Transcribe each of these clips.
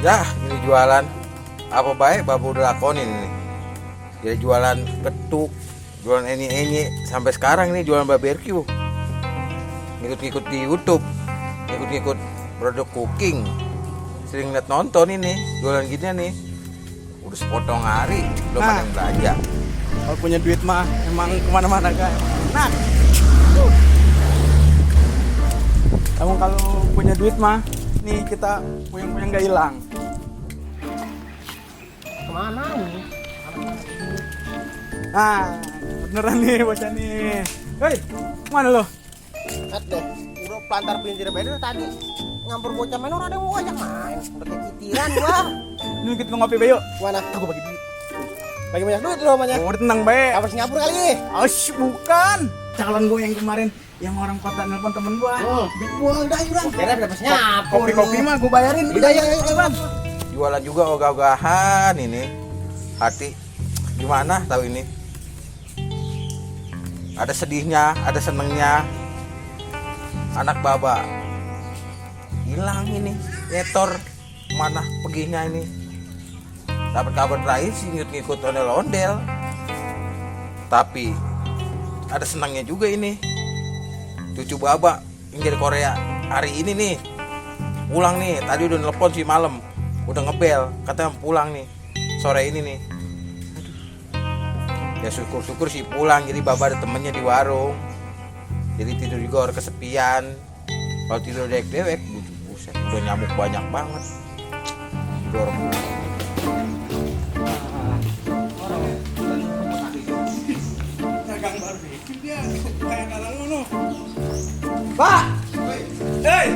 Ya, ini jualan apa baik bapak udah lakonin ini. Dia jualan getuk, jualan ini sampai sekarang ini jualan barbecue. Ngikut-ngikut di YouTube, ngikut-ngikut produk cooking. Sering liat nonton ini, jualan gini nih. Udah sepotong hari, belum ada yang belanja. Kalau punya duit mah emang kemana-mana kan enak. Emang kalau punya duit mah nih kita puyeng-puyeng gak hilang. Kemana nih? Nah, beneran nih bocah nih. Hei, mana lo? Lihat deh, udah pelantar pelintir beda tadi nyampur bocah main orang ada yang mau ajak main. Udah kayak kitiran gua. Ini kita ngopi bayo. Mana? Aku bagi duit. Bagi banyak duit lo namanya. Oh, tenang bae. Kabar Singapura kali. Ash, bukan. Calon gue yang kemarin yang orang kota nelpon temen gue. Udah yurang. Kira berapa Singapura? Kopi mah gue bayarin. Udah ya. Jualan juga ogah-ogahan ini. Hati gimana tahu ini? Ada sedihnya, ada senengnya. Anak baba hilang ini, etor mana perginya ini? Dapat kabar terakhir sih ngikut ondel-ondel. Tapi ada senangnya juga ini. Cucu baba yang dari Korea hari ini nih pulang nih. Tadi udah nelpon sih malam, udah ngebel katanya pulang nih sore ini nih. Ya syukur-syukur sih pulang. Jadi baba ada temennya di warung. Jadi tidur juga orang kesepian. Kalau tidur dewek-dewek, buset, udah nyamuk banyak banget. Tidur orang Dagang barbecue dia kayak dalang ngono. Pak. Hei.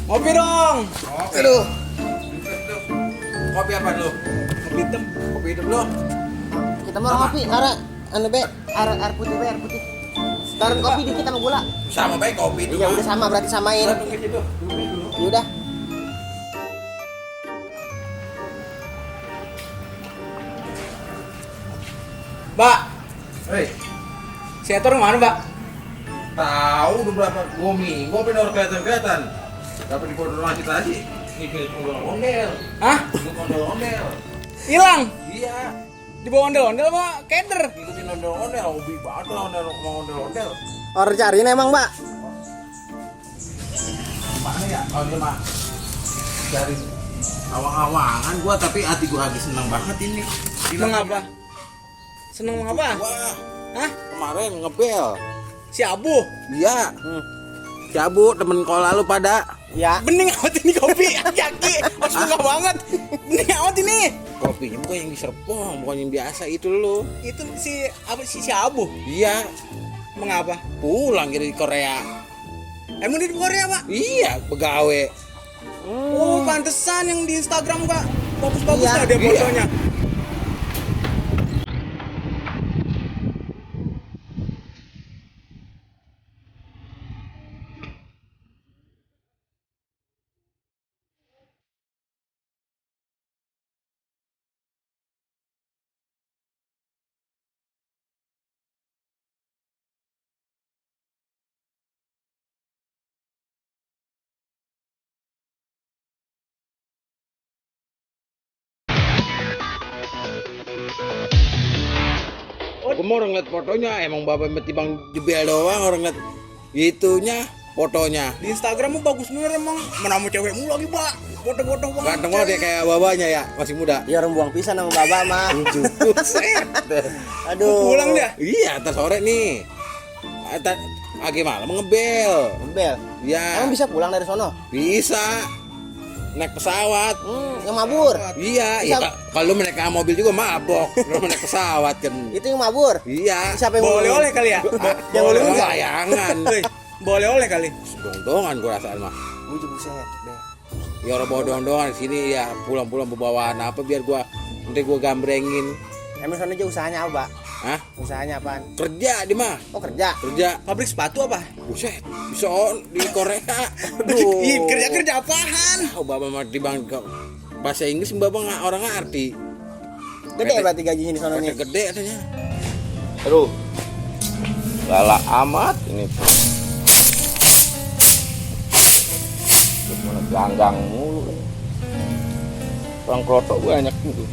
Ngopi dong. Kopi. Aduh. Kopi apa lu? Kopi hitam. Kopi hidup lu? Kita mau ngopi, air putih, air putih. Taruh kopi dikit sama gula. Sama baik kopi itu. Iya udah sama berarti samain. Tunggu situ. Ya udah. Mbak, Hei, si Etor mana, Mbak? tahu udah berapa 2 minggu apa udah kelihatan. Dapat di rumah kita aja. Ngikut ondel-ondel. Hah? Ngikut ondel-ondel. Hilang. Iya. Di bawah ondel-ondel sama keder. Ngikutin ondel-ondel, hobi banget lah ondel-ondel. Orang cariin emang, Mbak. Mana ya? Oh dia mah dari awang-awangan gua, tapi hati gua lagi seneng banget ini. Seneng apa? Seneng apa? Wah, Hah? kemarin ngebel. Si Abu. Iya. Cabu temen kola lu pada. Ya. Bening amat ini kopi. Yaki. Oh, suka banget. Bening amat ini. Kopinya bukan yang di Serpong, bukan yang biasa itu lu. Itu si Abu. Iya, Mengapa? pulang dari Korea. Emang di Korea, Pak? Iya, begawe. Oh, pantesan yang di Instagram, Pak. Bagus-bagus Iya. lah dia Iya. fotonya. Gue mau orang liat fotonya, emang bapak meti bang jebel doang orang liat itunya fotonya. Di Instagram mah bagus bener emang. Menamu cewek mulu lagi, Pak. Foto-foto banget. Ganteng banget ya kayak babanya ya, masih muda. Ya orang buang pisan sama Bapak mah. Buset. Aduh. Pulang dia. Iya, atas sore nih. Pagi malam ngebel. Bel. Iya. Emang bisa pulang dari sono? Bisa. Naik pesawat. Yang mabur. Iya, Bisa. ya, kalau mereka mobil juga mabok. Kalau naik pesawat kan. Itu yang mabur. Iya. Siapa yang Boleh-oleh kali ya? Yang Boleh boleh enggak? layangan. Boleh-oleh kali. Dong-dongan gua rasaan mah. Buset. Bel. Ya orang bawa dong-dongan di sini ya pulang-pulang bawaan apa biar gua nanti gua gambrengin. Emang sono aja usahanya apa, Pak? Hah? Usahanya apaan? Kerja di mah. Oh, kerja. Kerja. Pabrik sepatu apa? Buset. Bisa di Korea. Aduh. Ih, kerja apaan? Oh, bapak mah di bang bahasa Inggris bapak nggak orang ngerti. Gede berarti gajinya di sono nih. Gede katanya. Aduh. Lala amat ini. Mana ganggang mulu. Orang krotok banyak gitu.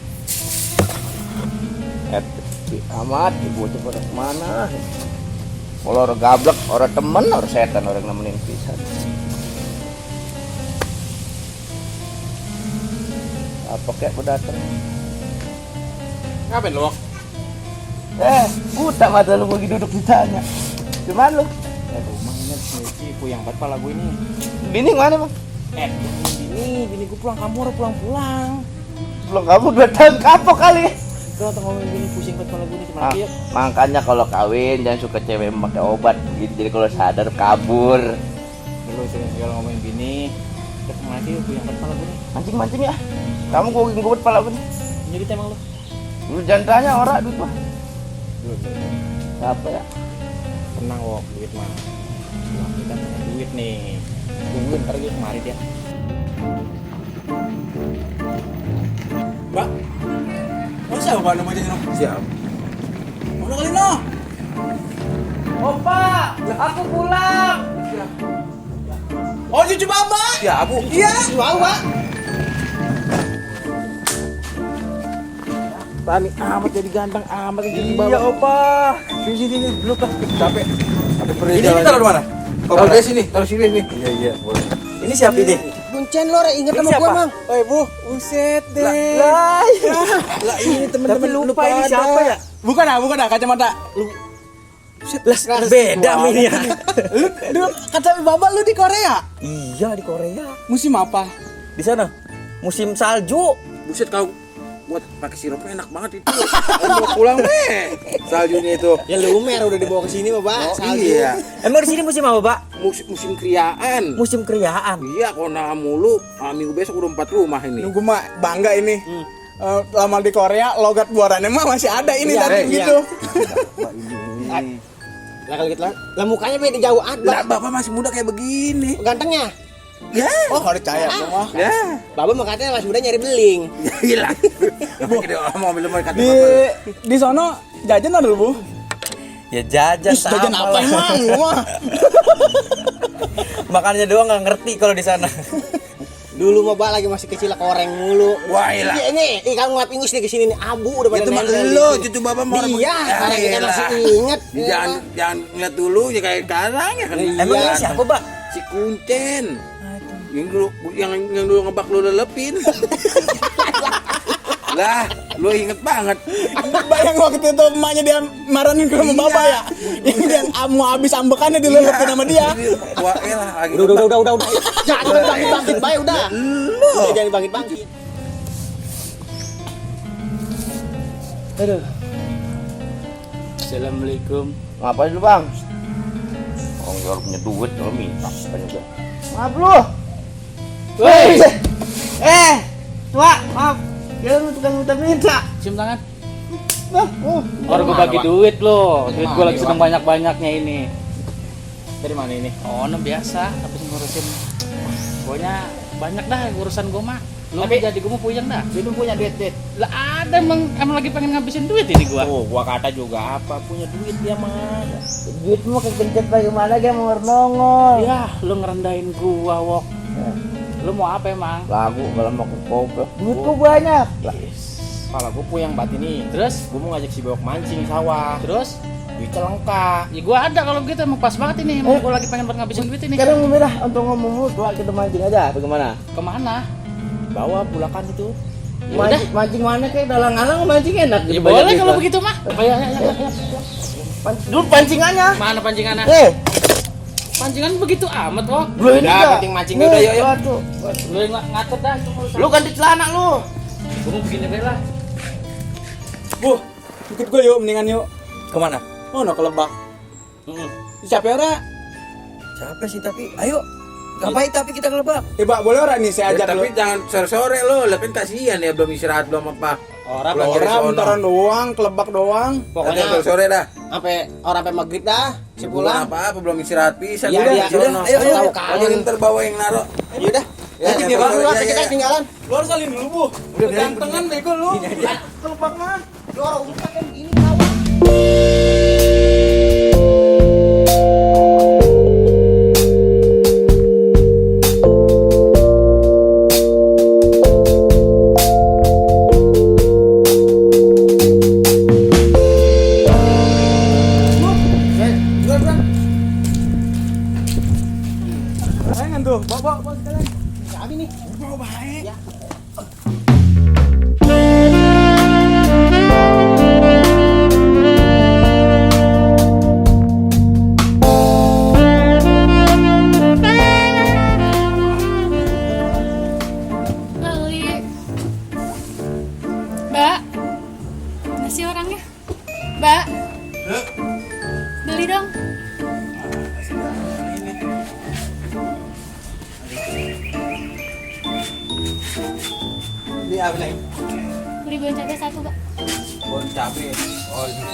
Amat ibu tuh pada kemana? Kalau orang gablek, orang temen, orang setan, orang nemenin pisan. Apa kayak pendatang? Ngapain lu? Buta mata lu lagi duduk ditanya. Cuman lu? Aduh, Mang ini sih puyang banget pala gue ini. Bini mana bang? Bini gue pulang kamu udah pulang. Belum kamu 2 tahun kapok kali. Kalau ngomongin bini pusing banget pala gue ini cuman yuk. Makanya kalau kawin jangan suka cewek pakai obat gitu. Jadi kalau sadar kabur. Dulu kalau ngomongin bini, kita kemana yuk puyang banget pala gue nih. Mancing ya. Kamu gue pala gue nih. Jadi emang lu. Lu jangan tanya orang duit mah. Dulu. Apa ya? Tenang wok, duit mah. Wah, kita punya duit nih. Tungguin ntar gue kemari dia. Mbak, kamu siapa Pak namanya no? Siap. Mana kali no? Opa, aku pulang. Oh cucu Bamba? Ya, Bu. Iya. Wow, Pak. Tani amat jadi ganteng amat jadi Iya, Opa. Sini dulu kah? Capek. Capek pergi Ini jalan. taruh di mana? Kalau dari sini, taruh sini nih. Iya, boleh. Ini siapa ini? Kuncen lo, inget sama gue, Mang. Oh Bu, buset deh. Lah, Lah ini teman-teman Tapi lupa lu ini pada. siapa ya? Bukan kacamata. Lu Buset, beda ini ya. Lu kata Bamba lu di Korea? Iya di Korea. Musim apa? Di sana musim salju. Buset kau buat pakai sirupnya enak banget itu. Mau pulang deh. Saljunya itu. Ya lumer udah dibawa ke sini, Pak. Oh, iya. Emang di sini musim apa, Pak? Musim kriaan. Musim kriaan. Iya, kona mulu. Minggu besok udah 4 rumah ini. Nunggu mah bangga ini. Lama di Korea, logat buarannya mah masih ada ini Iya, tadi iya. gitu. Lah kalau gitu lah mukanya beda jauh Lah, Bapak masih muda kayak begini. Gantengnya. Ya. Oh, harus percaya semua. Ya. Bapak mah katanya masih muda nyari beling. Gila. Mau ambil kata Di di sono jajan ada Bu. Ya jajan Ih, jajan apa emang? Lu mah. Makannya doang nggak ngerti kalau di sana. Dulu mah Pak lagi masih kecil koreng mulu. Wah, ilah. Ini kalau ngeliat ingus nih kesini nih abu udah pada Itu mah nempel lo, di sini. cucu Bapak mau orang Iya, begitu. karena kita Ilah. masih inget. Jangan ngeliat dulu ya kayak sekarang ya kan. Iya. Emang Iya. siapa, Pak? Si Kuncen. Yang dulu ngebak lu lelepin. Lah, lu inget banget. Bayang waktu itu emaknya dia marahin ke rumah Bapak ya. Ini dia mau habis ambekannya dilelepin sama dia. Wah, elah lagi. Udah. Jangan bangkit-bangkit, Bay, udah. Jangan bangkit-bangkit. Aduh. Assalamualaikum. Ngapain lu, Bang? Orang orang punya duit kalau minta banyak juga. Maaf lu. Woi. Maaf. Ya lu tukang minta. Cium tangan. Orang Gua bagi duit lo. Duit gua lagi sedang banyak-banyaknya ini. Dari mana ini? Oh, biasa habis ngurusin. Pokoknya banyak dah urusan gua mah. Lu jadi gua mau puyeng dah. Lu punya duit. Lah ada emang lagi pengen ngabisin duit ini gua. Oh, gua kata juga apa punya duit dia mah. Duit mau kegencet bagaimana dia mau nongol. Ya, lu ngerendahin gua, Wok. Lu mau apa emang? Lagu kalau mau ke koplo. Duit gua banyak. Kepala gua puyeng banget ini. Terus Gua mau ngajak si Bok mancing sawah. terus Duitnya lengkap. ya gua ada kalau begitu emang pas banget ini. Emang gua lagi pengen buat ngabisin duit ini. Sekarang merah untuk ngomong lu kita mancing aja. Bagaimana? Kemana? Bawa bulakan itu. Ya udah. Mancing mana kayak dalang-alang mancing enak. Ya boleh kalau begitu mah. Ya. Dulu pancingannya. Mana pancingannya? Pancingan begitu amat, Wok. Lu ini Udah, mancing-mancingnya udah, yuk. Waduh. Lu yang ngatur dah itu urusan. Lu ganti celana lu. Gua mau begini bae lah. Bu, ikut gue yuk, mendingan yuk. Kemana? Oh, no ke Lebak. Siapa ora? Siapa sih tapi? Ayo. Ngapain tapi kita ke Lebak? Pak, boleh ora nih saya Ya, ajak tapi lu. jangan sore-sore lo, lah kan kasihan ya belum istirahat belum apa. Orang Pulang dari sono. bentaran doang, ke Lebak doang. Pokoknya sore dah. Sampai maghrib dah. Pulang apa belum istirahat bisa. Iya, Udah, iya. sono. Ayo, Tahu kangen. kalau ntar bawa yang naro. Yaudah. Ya, Nanti ya, Bang, ya, kita ya. ketinggalan. Lu harus salin dulu, Bu. Udah, Gantengan bego lu. Ke Lebak mah. Lu orang umpan kan begini kawan. bawa sekalian. Ya, Abi nih. Bawa baik. Ya. Beli. Mbak. Nasi orangnya. Mbak. Beli dong. Ini apa nih? Beli bon cabai satu, Mbak. Bon cabe. Oh ini.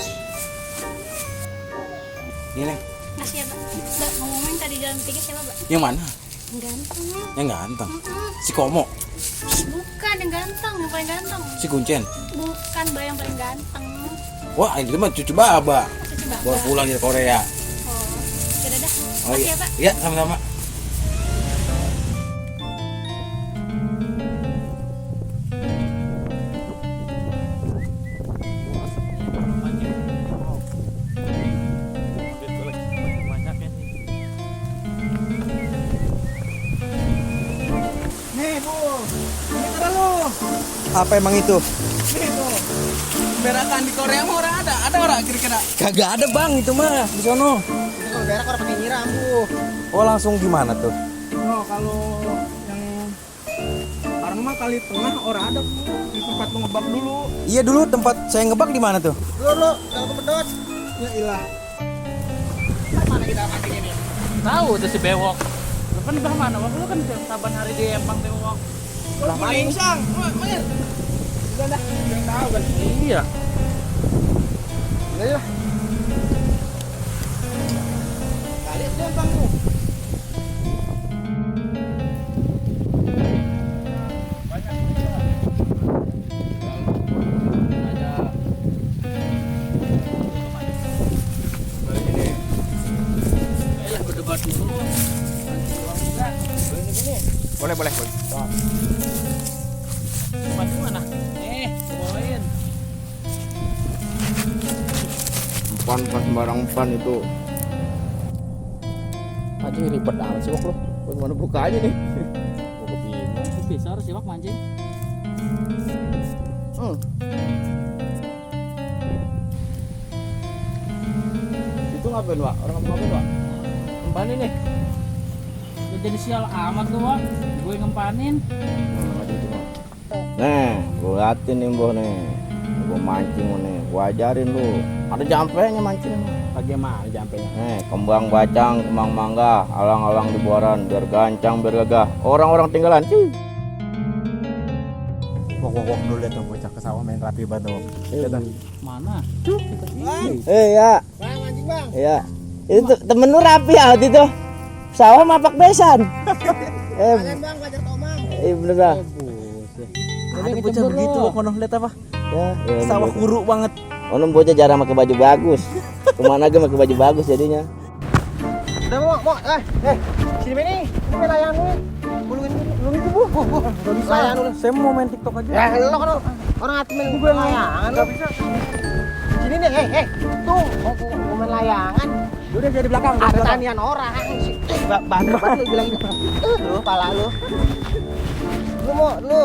Ini Neng. Nasi ya, Mbak. Mbak, ngomongin tadi jalan tiga siapa, Mbak? Yang mana? Yang ganteng. Yang ganteng. Mm-mm. Si Komo, Bukan yang ganteng, yang paling ganteng. si Kuncen. Bukan Mbak yang paling ganteng. Wah, ini mah cucu Baba. Cucu Mbak. Baru pulang dari Korea. Oh, yaudah dah. Oh Makasih iya. ya, Pak. Iya, sama-sama. Nih, Bu. Ini ada lu. Apa emang itu? Nih, tuh. Berakan di Korea mah orang ada. Ada orang kira-kira. Kagak ada bang, itu mah di sono. Itu kalau berak orang pakai nyiram, Bu. Oh langsung gimana tuh? Oh, kalau yang orang mah kali tengah orang ada, Bu. Di tempat lu ngebak dulu. Iya dulu tempat saya ngebak di mana tuh? Dulu, kalau kepedot. Ya ilah. Mana kita mancing ini? Tahu tuh si bewok. Lu kan udah mana? Lu kan tiap saban hari di Empang bewok. Lah maling sang. Manggil. Udah dah, yang tahu kan. Iya. Udah ya. Kali itu yang bang tuh. Boleh, boleh, boleh. Tempat mana? Bawain. Pan sembarang pan itu. Anjing ribet amat sih, Wak, lu. Bagaimana buka aja nih? Gua bingung. Bisa harus sih, Wak, mancing. Itu ngapain, Pak? Orang ngapain, Pak? Ngempanin nih. Lu jadi sial amat tuh, Wak. Gue ngempanin. Nih, gue liatin nih, Boh nih. Gue mancing nih, gue ajarin lu. Ada jampenya mancing nih. Bagaimana jampenya? Nih, kembang bacang, kembang mangga, alang-alang di buaran, biar gancang, biar gagah. Orang-orang tinggalan, cuy. Wok dulu lihat tuh bocah ke sawah main rapi banget tuh. Mana? Ya. Bang, mancing, Bang. Ya. Itu temen lu rapi ya waktu itu. Sawah mapak besan. Bang, wajar tomang. Bener dah. Ada bocah begitu, kono lihat apa? Ya, Sawah kuruk banget. Ono bocah jarang pakai baju bagus. Kemana aja pakai baju bagus jadinya. Udah mau, sini nih. Ini main layang nih. Bulungin itu, Bu. Enggak bisa. Layang dulu. Saya mau main TikTok aja. Ya, lo kan orang hati main layangan. Enggak bisa. Sini nih, tuh, mau main layangan. Udah jadi belakang. Ada tanian orang. Bantu banget lu bilang gitu. Lu pala lu. Lu.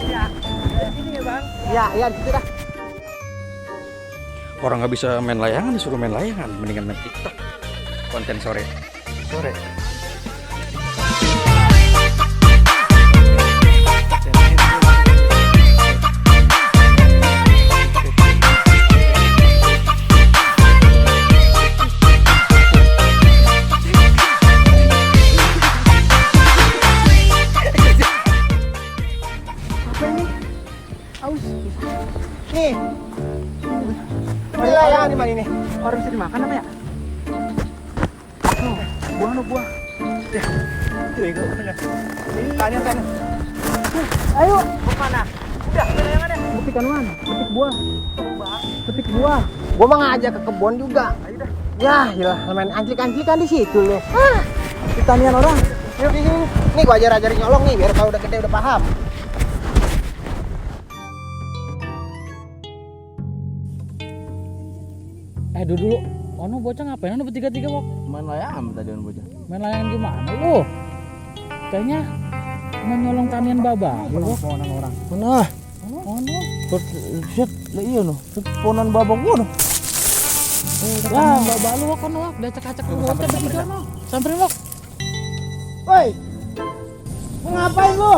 Ya. Sini ya, Bang. Ya, di situ dah. Orang nggak bisa main layangan disuruh main layangan, mendingan main TikTok konten sore. Nih. Main layangan di mana ini? Orang bisa dimakan apa ya? Buah. Tanya. Ayo, ke mana? Udah, layangannya. Petik anuan, petik buah. Gua mah ngajak ke kebun juga. Ayo dah. Ya, iyalah, main anjlik-anjlikan di situ loh. Petik tanian orang. Yuk di sini. Nih gua ajarin nyolong nih biar kalau udah gede udah paham. Dulu. Ono bocah ngapain? Ono bertiga-tiga, Wak. Main layangan tadi bocah. Main layangan gimana lu? Kayaknya mau nyolong tanian baba. Ponan orang. Mana? Ono. Shit, lah iya no. Ponan babak gua no. Ya, baba lu kan wak, dia acak-acak lu bocah bertiga no. Samperin wak. Woi. Mau ngapain lu?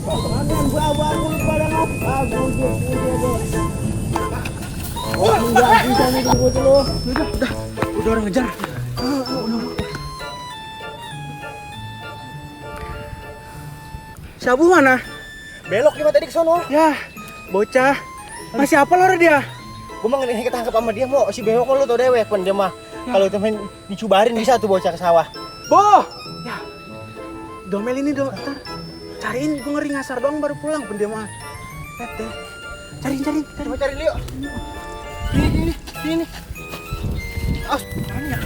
Tanian babak lu pada ngapa? Wah, enggak bisa nih bocah lu. Udah orang ngejar. Sabu mana? Belok gimana tadi ke sono? Ya, bocah. Masih apa lor dia? Gua mah ngene ketangkep sama dia mau si belok lu tau dewek pun dia mah. Kalau itu main dicubarin bisa tuh bocah ke sawah. Boh. Ya. Domel ini ntar cariin gua ngeri ngasar doang baru pulang pun dia mah. Tete. Cari yuk. Ini. Aus, banyak.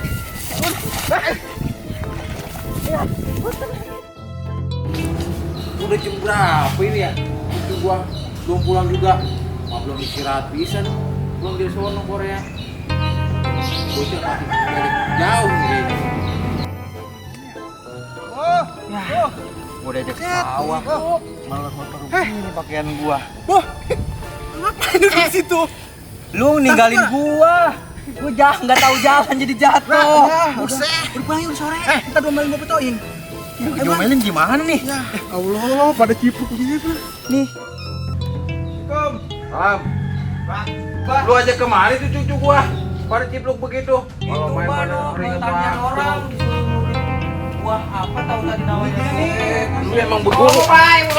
Udah jam berapa ini ya? Itu gua belum pulang juga. Belum istirahat bisa nih. Belum di sono Korea. Bocah mati dari jauh nih. Gua diajak ke sawah. Malah motor ini pakaian gua. Ngapain lu di situ? Lu ninggalin gua. Gua nggak tahu jalan jadi jatuh. Buset. Udah pulang yuk sore. Kita domelin gua petoin. Diomelin gimana nih? Ya. Allah, pada cipluk gitu. Nih. Salam. Lu aja kemari tuh cucu gua. Pada cipluk begitu. Kalau main pada orang. Buah apa tahu tadi namanya? Lu emang begono, Pak.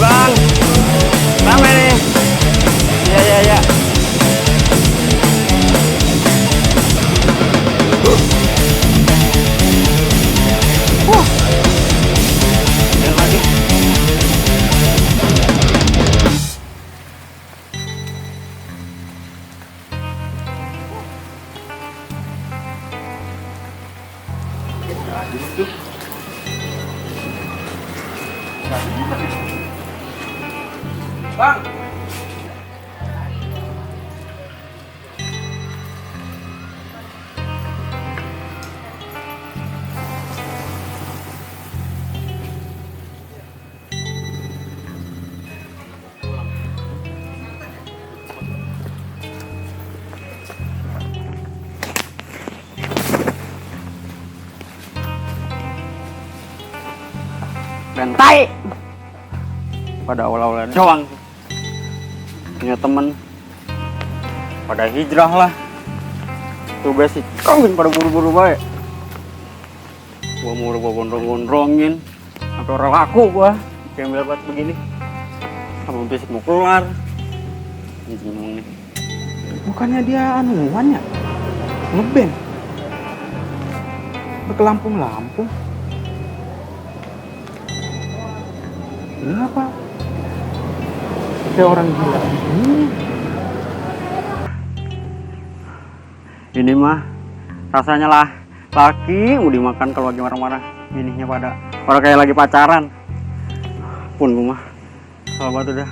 Bang, rame nih. Iya. Jalan lagi. Bang. Bentai. Pada awal-awalnya doang. Punya temen pada hijrah lah. Tuh basic kawin pada buru-buru baik. Gua mau gua gondrong-gondrongin sampai orang laku gua gembel banget begini. Sama basic mau keluar. Ini Bukannya dia anuan ya? Ngeband. Ke Lampung-Lampung. Ini apa? Kayak orang gila. Ini mah rasanya lah laki mau dimakan kalau lagi marah-marah. Bininya pada kayak lagi pacaran. Pun gua mah salah batu dah.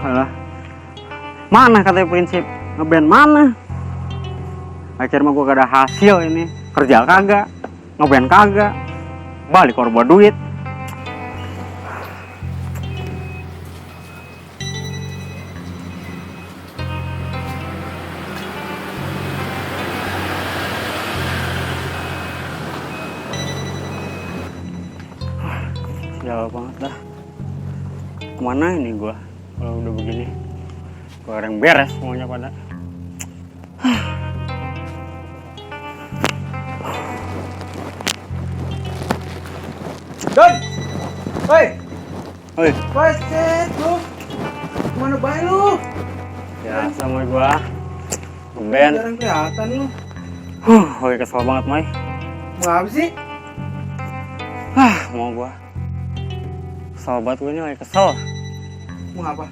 Alah. Mana katanya prinsip ngeband mana? Akhirnya mah gua gak ada hasil ini. Kerja kagak, ngeband kagak. Balik korban duit. Sial Kesel banget dah. Kemana ini gua kalau udah begini? Gua yang beres semuanya pada. Don! Hoi! Oi, Pacet lu! Kemana bae lu? ya sama gua. Ngeband. Jarang kelihatan lu. Oi, kesel banget, Mai. Mau apa sih? Mau gua. Kesel banget gua ini lagi kesel. Mau apa?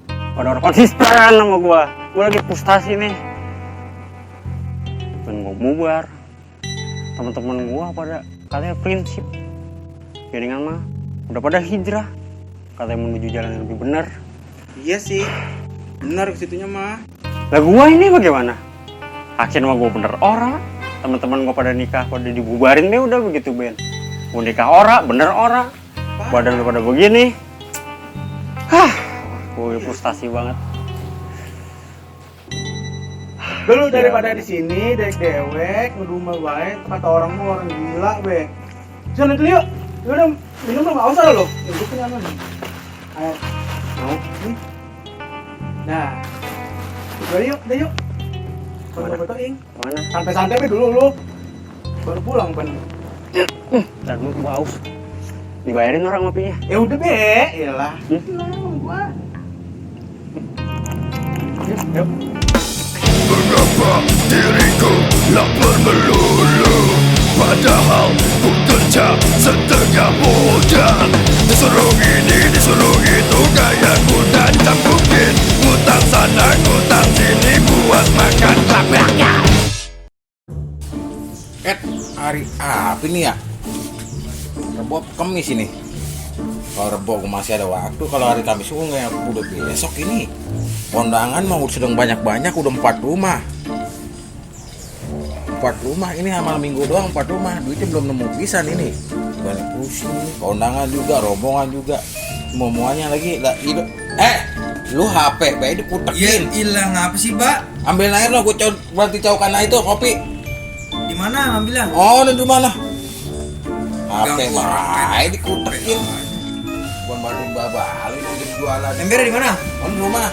Pada orang konsisten sama gua. Gua lagi frustasi nih. Pengen gua bubar. Teman-teman gua pada katanya prinsip. Jaringan mah udah pada hijrah. Katanya menuju jalan yang lebih benar. Iya sih. Benar kesitunya mah. Lah gua ini bagaimana? Akhirnya mah gua bener ora. Teman-teman gua pada nikah, pada dibubarin deh udah begitu Ben. Gua nikah ora, bener ora. Badan udah pada begini. Gua frustasi banget. Dulu daripada di sini dewek ngedumel bae, kata orang mau orang gila be. Sana dulu yuk. Udah minum belum? Awas lo. Itu punya apa nih? Ayo. Mau? Nih. Nah. Udah yuk. Foto-foto ing. Mana? Santai-santai be dulu lu. Baru pulang Ben. Dan lu gua haus. Dibayarin orang ngopinya. Ya udah be, iyalah. Gua. Yuk. Mengapa diriku lapar melulu, padahal ku kerja setengah bulan. Disuruh ini, disuruh itu, gayaku dan campukin. Ngutang sana, ngutang sini, buat makan lapangan. Hari apa nih ya? Rebo Kamis ini. Kalau Rebo gue masih ada waktu, kalau hari Kamis gue nggak udah besok ini. Kondangan mah udah sedang banyak-banyak, udah 4 rumah. 4 rumah ini sama minggu doang 4 rumah. Duitnya belum nemu pisan ini. Banyak pusing ini. Kondangan juga, rombongan juga. Semuanya lagi lah hidup. Lu HP bae dikutekin. Hilang apa sih, Pak? Ambil air lo, gue berarti caukan itu kopi. Di mana ambilnya? Oh, di mana? HP Ganggu bae dikutekin. Bukan bantuin babal, itu jadi jualan. Embernya di mana? Oh, di rumah.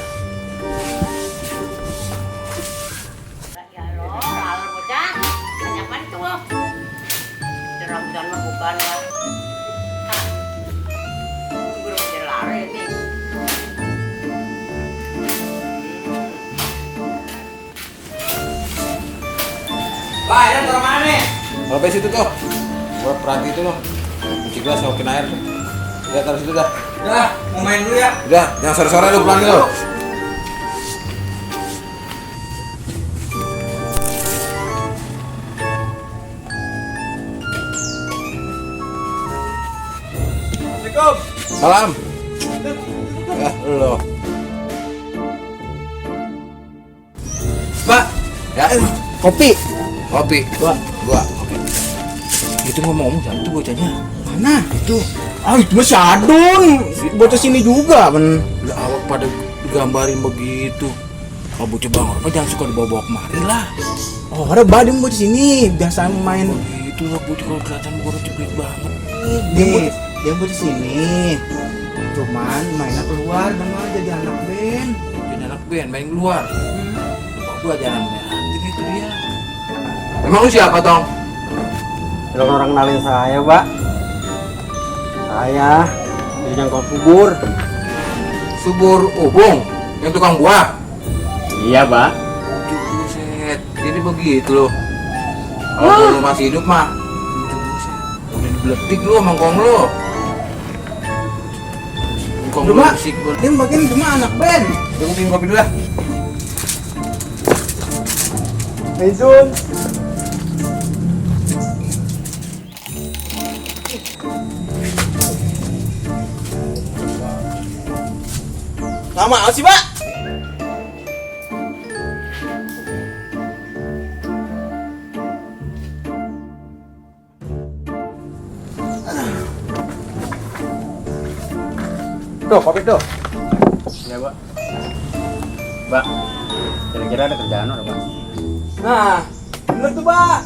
Ya lo, lalu bocah, banyak mana tuh? Rambutan mah bukan lah. Gue udah jadi lari nih. Lah, ya taruh mana nih? Kalau besi itu tuh, gua perhati itu loh. Cuci gelas, sokin air tuh. Ya taruh situ dah. Udah, mau main dulu ya. Udah, jangan sore-sore lu pulang lo. Assalamualaikum. Salam. Ya, lo. Pak, Ya, Kopi. kopi. Gua. Oke. Itu ngomong jatuh bocahnya. Mana? Itu. Ah, itu mah si Adun. Bocah sini juga, Ben. Udah awak pada digambarin begitu. Oh, bocah bang, apa jangan suka dibawa-bawa kemari lah. Oh, ada badim bocah sini. Biasa main. Itu lah bocah kalau kelihatan gua cepet banget. Dia bocah sini. Cuman mainnya keluar, dengar jadi anak band. Jadi anak band main keluar. Gua jarang liatin itu dia. Emang lu siapa, Tong? Kalau orang kenalin saya, Pak. Saya jadi jangkau subur. Subur Ubung, yang tukang buah. Iya, Pak. Buset, jadi begitu loh. Kalau lu masih hidup mah, buset, udah dibeletik lu sama kong lu. Kong lu Cuma, musik gua. dia bagian cuma anak band. Tunggu bikin kopi dulu lah. Hey Zun. Lama sih, Pak? Tuh, kopi tuh. Iya, Pak. Pak, kira-kira ada kerjaan apa, Pak? Nah, bener tuh, Pak.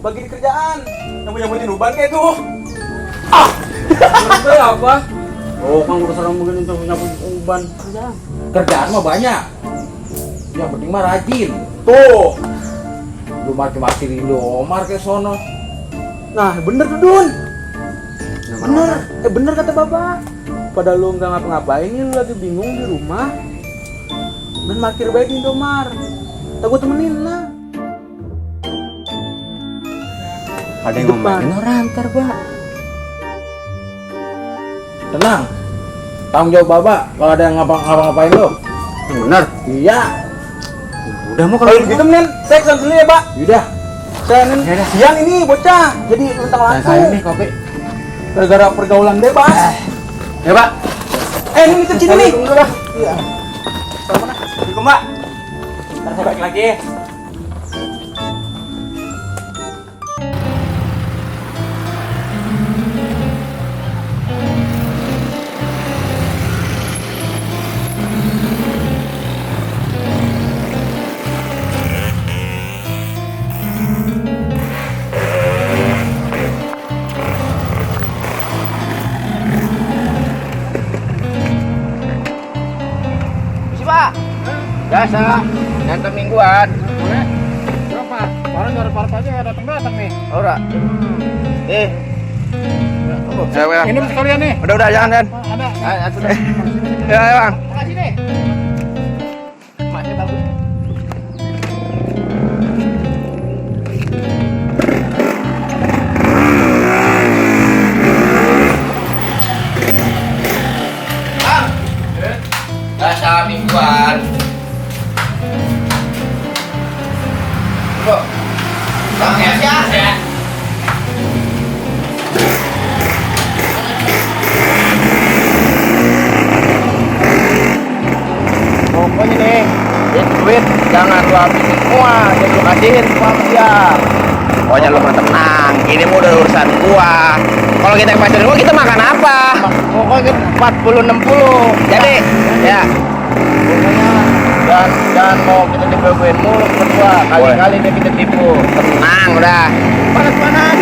Bagi di kerjaan. Yang punya uban kayak tuh. Apa? Oh, kan urusan orang begini tuh nyapu uban. Kerjaan mah banyak. Yang penting mah rajin. Tuh. Lu maki-maki Rindo Omar ke sono. Nah, bener tuh Dun. Bener, bener kata bapak. Pada lu nggak ngapa-ngapain, lu lagi bingung di rumah. Dan markir baik di Indomar. Tak gua temenin lah. Ada yang ngomongin orang ntar, Pak. Tenang. Tanggung jawab Bapak kalau ada yang ngapa-ngapain lu. Bener. Iya. Udah mau Kalau begitu men, saya kesana dulu ya, Pak. Udah. Saya siang ini bocah. Jadi mentang langsung. nih kopi. Gara-gara pergaulan bebas. Ya, Pak. Ini kita sini nih. Tunggu dah. Iya. Assalamualaikum, Pak. Ntar saya balik lagi. Biasa, ngantar mingguan. Boleh? Berapa? Orang nyari aja datang nih. Ora. Ini sekalian nih. Udah jangan Dan. Ada. Sudah. Ya, Bang. Makasih nih. Maknya bagus. Biasa mingguan. Bang ya. Pokoknya nih, duit jangan lu habisin semua, jadi lu kasihin semua sama dia. Pokoknya lu tenang, ini mah udah urusan gua. Kalau kita ke pasar kita makan apa? Pokoknya 40-60. Jadi, ya. Pokoknya jangan mau kita dibegoin mulu berdua. Kali-kali dia kita tipu. Tenang udah. Panas-panas.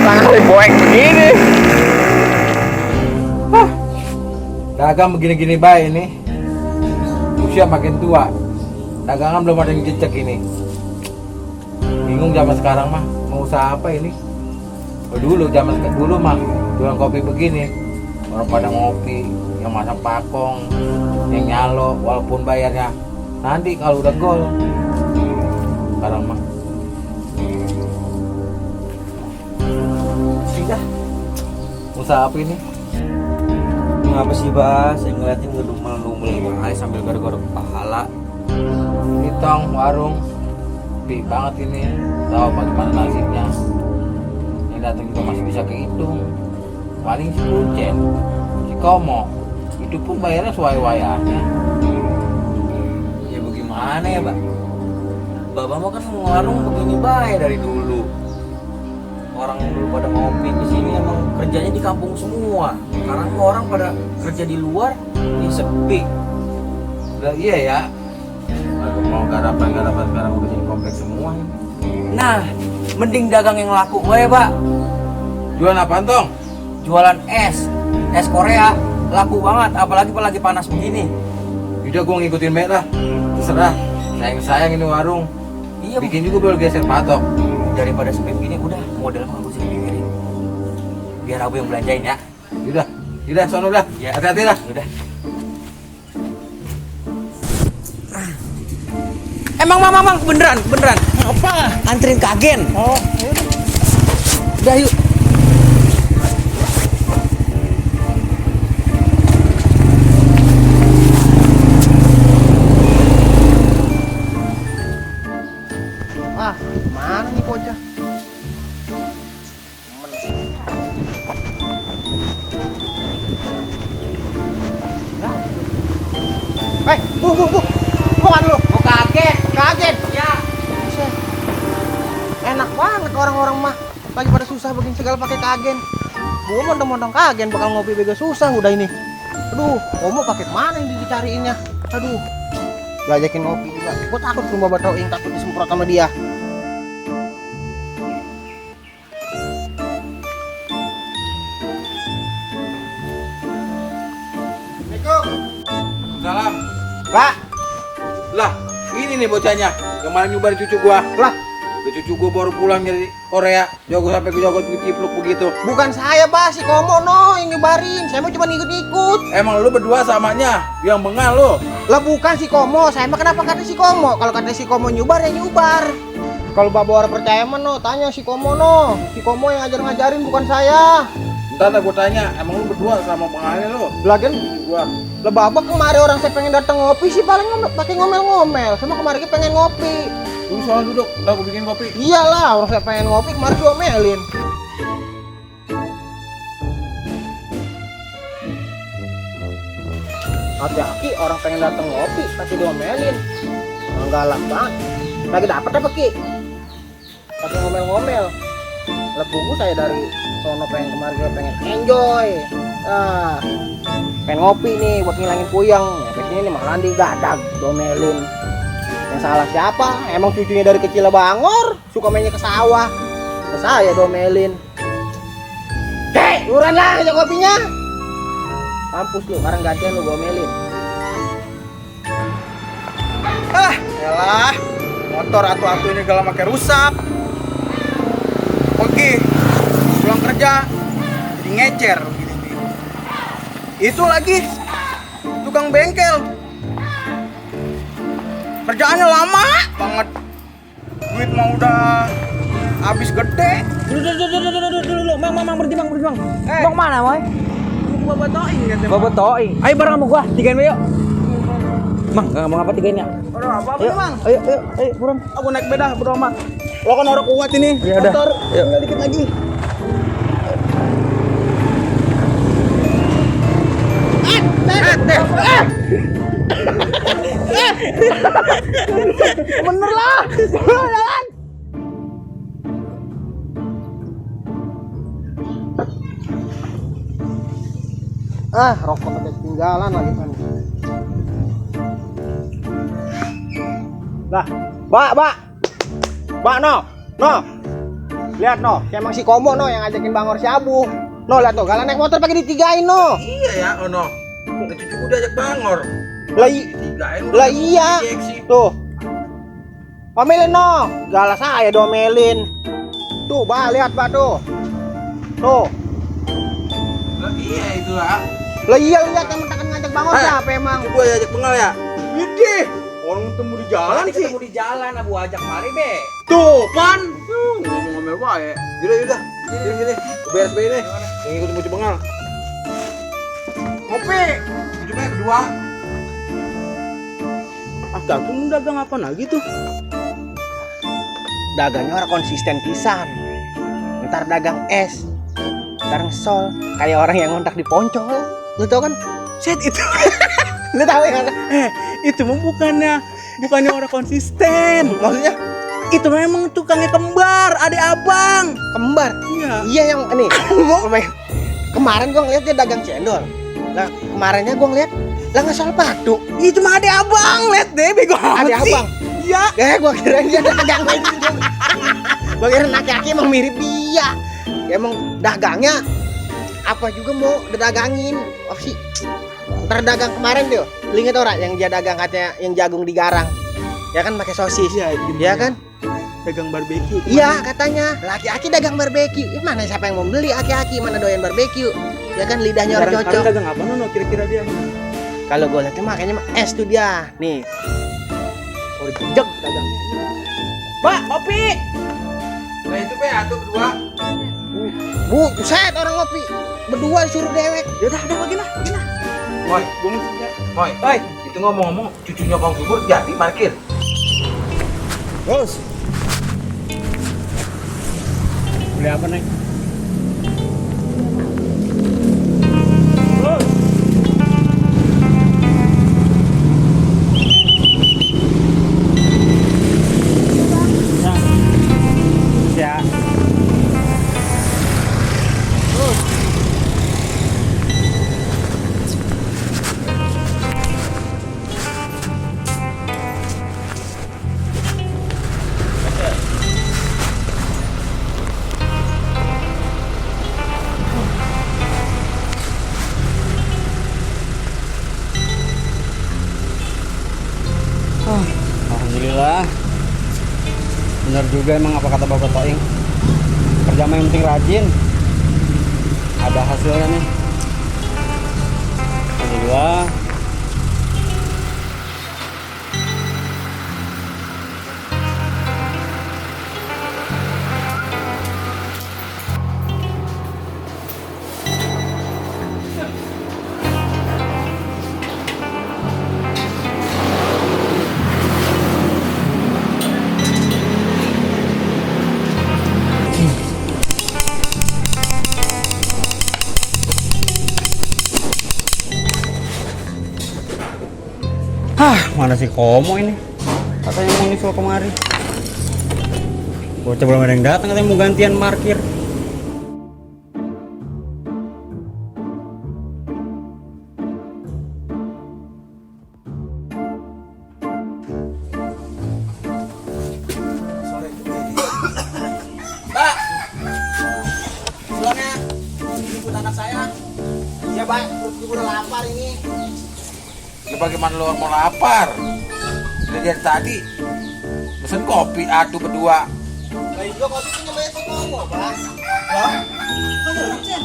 Panas boek begini. Dagang begini-gini baik ini. Usia makin tua. Dagangan belum ada yang jejak ini. Bingung zaman sekarang mah mau usaha apa ini? Dulu zaman dulu mah jualan kopi begini. Orang pada ngopi, yang masak pakong, yang nyalo walaupun bayarnya nanti kalau udah gol. Sekarang mah sudah usaha apa ini? Kenapa sih, Bah? Saya ngeliatin ngedumel-dumel aja sambil garuk-garuk pahala. Ini tong warung sepi banget ini. Tahu bagaimana nasibnya. Yang datang juga masih bisa kehitung. Paling si Kuncen, si Komo, itu pun bayarnya sesuai-wayanya. Ya bagaimana ya, Pak? Bapak mau kan warung begini baik dari dulu. Orang dulu pada ngopi di sini emang kerjanya di kampung semua. Sekarang orang pada kerja di luar, ini sepi. Udah iya ya. Mau garapan sekarang udah jadi kompleks semua. Nah, mending dagang yang laku wae, Pak. Jualan apaan tong? Jualan es Korea laku banget, apalagi lagi panas begini. Udah gua ngikutin merah. Terserah. Sayang ini warung. Iya, Bikin juga boleh geser patok. daripada sepi begini udah modal mah gak usah dipikirin. Biar aku yang belanjain ya. Udah, sono udah. Ya. Hati-hati lah. Udah. Mang, beneran. Apa? Anterin ke agen. Oh, Udah yuk. mana nih bocah? Bu. Bukan lu. Mau ke agen. Kaget. Ya. Buset. Enak banget orang-orang mah lagi pada susah begini segala pakai kagen. Gua mondong-mondong kagen bakal ngopi bega susah udah ini. Aduh, mau pakai mana yang dicariinnya? Aduh. Diajakin ngopi juga. Gua takut ke rumah Batoing, takut disemprot sama dia. Pak. Lah, ini nih bocahnya yang malah nyubarin cucu gua. Lah, Cucu gua baru pulang dari Korea, jogo sampai ke jogot cipluk begitu. bukan saya, Pak, si Komo no yang nyebarin. Saya mau cuma ikut-ikut. Emang lu berdua samanya yang bengal lu. Lah bukan si Komo, saya mah kenapa kata si Komo? Kalau kata si Komo nyubar ya nyubar. Kalau Bapak orang percaya mah no, tanya si Komo no. Si Komo yang ngajarin bukan saya. Ntar gua tanya, emang lu berdua sama bengalnya lu? Lagian Gua. lah Bapak kemarin orang saya pengen datang ngopi sih paling pakai ngomel-ngomel. Sama kemarin kita pengen ngopi. Lu soal duduk, ntar gua bikin kopi. Iyalah, orang saya pengen ngopi kemarin diomelin. Hati-hati orang pengen datang ngopi tapi diomelin. Orang galak banget. Lagi dapet apa Ki? Pakai ngomel-ngomel. Lepuku saya dari sono pengen kemarin juga pengen enjoy. Pengen ngopi nih buat ngilangin puyeng. Ya kesini nih malah digadag, diomelin. Yang salah siapa? Emang cucunya dari kecil bangor, suka mainnya ke sawah. Ke saya diomelin. Dek, luran lah aja kopinya. Kampus lu, sekarang gantian lu gomelin. Yalah, motor atu-atu ini kalau pakai rusak. Oke, pulang kerja jadi ngecer begini. Itu lagi tukang bengkel. Kerjaannya lama banget. Duit mau udah habis gede. Dulu, Mang berhenti, Mang. Mau kemana, Moy? Gua batoin kan. Bawa toing. Ayo bareng sama gua, tigain yuk. Mang, enggak mau ngapa tigainnya? Aduh, apa Ayo, nih, Mang? ayo, buruan. Aku naik beda, bodo amat. Lo kan orang kuat ini. Ya udah. Motor, Yuk. tinggal dikit lagi. Bener lah. Jalan. Rokok ada ketinggalan lagi kan. Lah, Mbak, no. Lihat no, emang si Komo no yang ngajakin Bangor si Abu. No, lihat tuh, kalau naik motor pakai ditigain no. Iya ya, Ono. Cucu gua diajak bangor. Tigain udah Lah iya. injeksi. Tuh. Omelin no, galas saya domelin. Tuh, Mbak, lihat Mbak tuh. Tuh. Lah iya itu lah. Lah iya lihat yang mentakan ngajak Bangor siapa emang? Cucu gua diajak bengal ya. Gede. Orang ketemu di jalan sih. Ketemu di jalan, Abu ajak mari be. Tuh, kan. Ngomel-ngomel wae. Yaudah. Gini. Beres ini. Yang ikut cucu bengal. Ngopi. Cucu bengal kedua. Gantung dagang apa lagi tuh? Dagangnya orang konsisten pisan. Ntar dagang es, ntar ngesol, kayak orang yang ngontak di Poncol. Lu tau kan? Set itu. Lu tau ya kan? Itu mah bukannya orang konsisten. Maksudnya Itu memang tukangnya kembar, adik abang. kembar. Iya. Iya yang ini. Kemarin gua ngeliat dia dagang cendol. Lah kemarinnya gua ngeliat lah ngesol patu. Itu mah adik abang, lihat deh bego amat Adik sih. abang. Iya. Gua kira dia dagang lagi. Gua kira laki-laki emang mirip dia. Ya, emang dagangnya apa juga mau didagangin. Oh sih. Ntar dagang kemarin tuh. Lu inget orang yang dia dagang katanya yang jagung digarang. Ya kan pakai sosis. Iya, Ya kan? Dagang barbeque. Iya katanya laki-laki dagang barbeque. Mana siapa yang mau beli laki-laki mana doyan barbeque? Ya kan lidahnya orang Sekarang cocok. dagang apa nono kira-kira dia? Kalau gue lihatnya makanya es tuh dia. Nih. Oh jejak dagangnya. Pak, kopi. Nah itu be, atuh kedua. Buset orang ngopi. Berdua disuruh dewek. Yaudah, bagaimana? Moy, Moy. Oi. Itu ngomong-ngomong cucunya Kang Subur jadi parkir. Bos. Beli apa, Neng? Ya. juga emang apa kata Bapak Toing. Kerja mah yang penting rajin. Ada hasilnya nih. Alhamdulillah. Mana si Komo ini? Katanya mau nyusul kemari. Bocah belum ada yang datang, katanya mau gantian parkir. Mbak, pulangnya jemput anak saya. Iya, Pak. Gue udah lapar ini. Ya bagaimana lu mau lapar? Udah dari tadi pesen kopi adu berdua. Lah iya kopi itu namanya si Komo, Pak. Hah? Mana duitnya?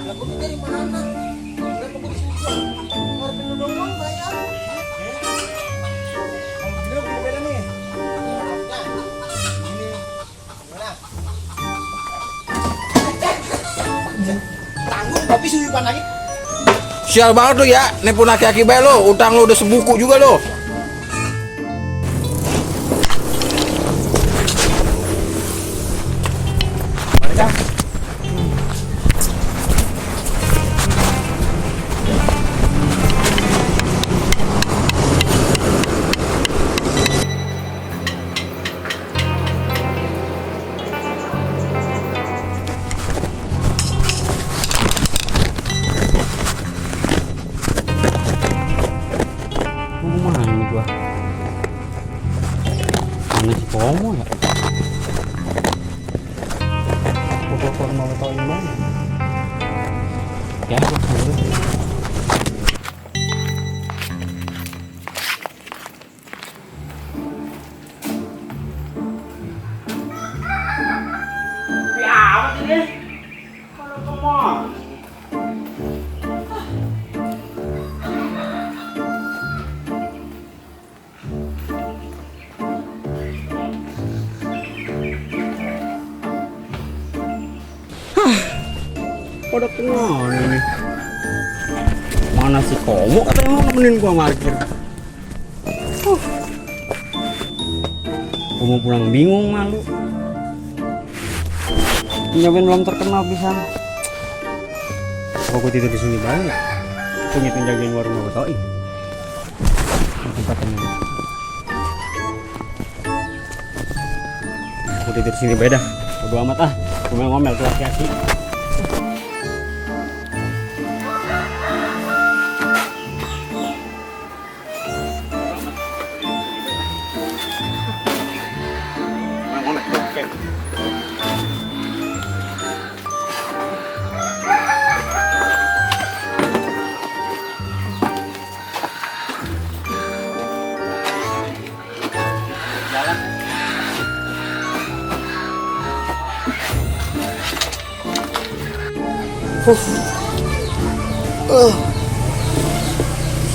Lah kopi dari mana? Kenapa gue disusul? Ngarepin lu doang bayar. Ini lebih beda nih. Nah, ini gimana? Tanggung kopi suyupan lagi. Sial banget lu ya, nipu aki-aki bae lu, utang lu udah sebuku juga lu. Mana ini gua? Mana si Komo ya? Gua mau tahu yang mana? Ya, gua dulu. Pada kemana ini? Mana si Komo katanya mau nemenin gua parkir. Gua mau pulang bingung malu. Nyobain belum terkenal bisa. Apa gua tidur di sini banyak? Punya penjagain warung Bapak Toing. Tempatnya. Gua tidur di sini beda. Bodo amat ah. Ngomel-ngomel tuh laki-laki.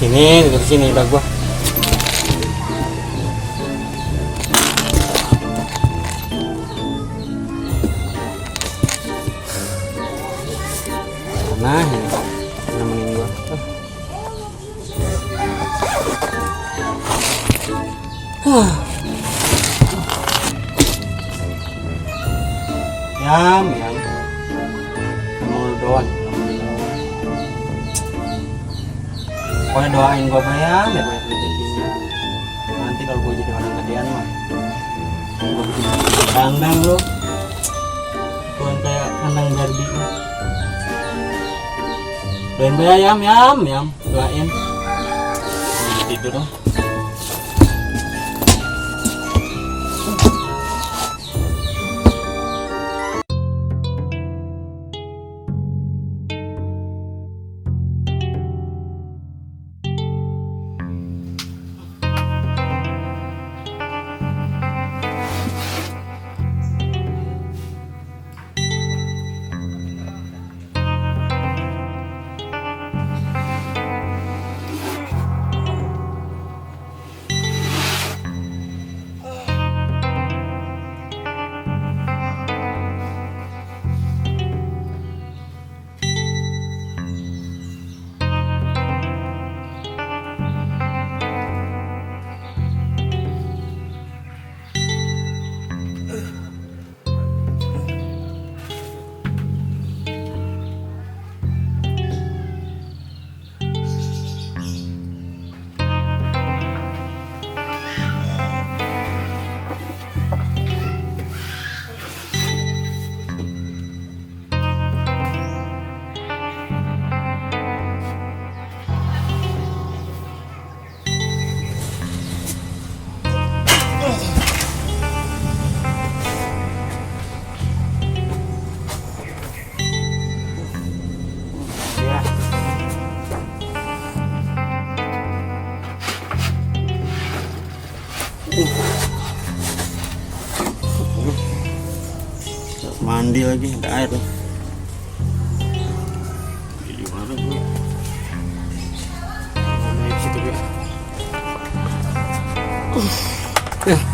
Sini, tidur sini udah gua. Nah, ini nemenin gua. Yam. Mau doang. Pokoknya doain gua bayar ya banyak rezekinya. Nanti kalau gua jadi orang gedean mah gua bikin kandang lu. Bukan kayak kandang derby. Doain bayar yam. Doain. Tidur dong. mandi lagi, ada air nih. Di mana gue? Di situ gue. Toilet.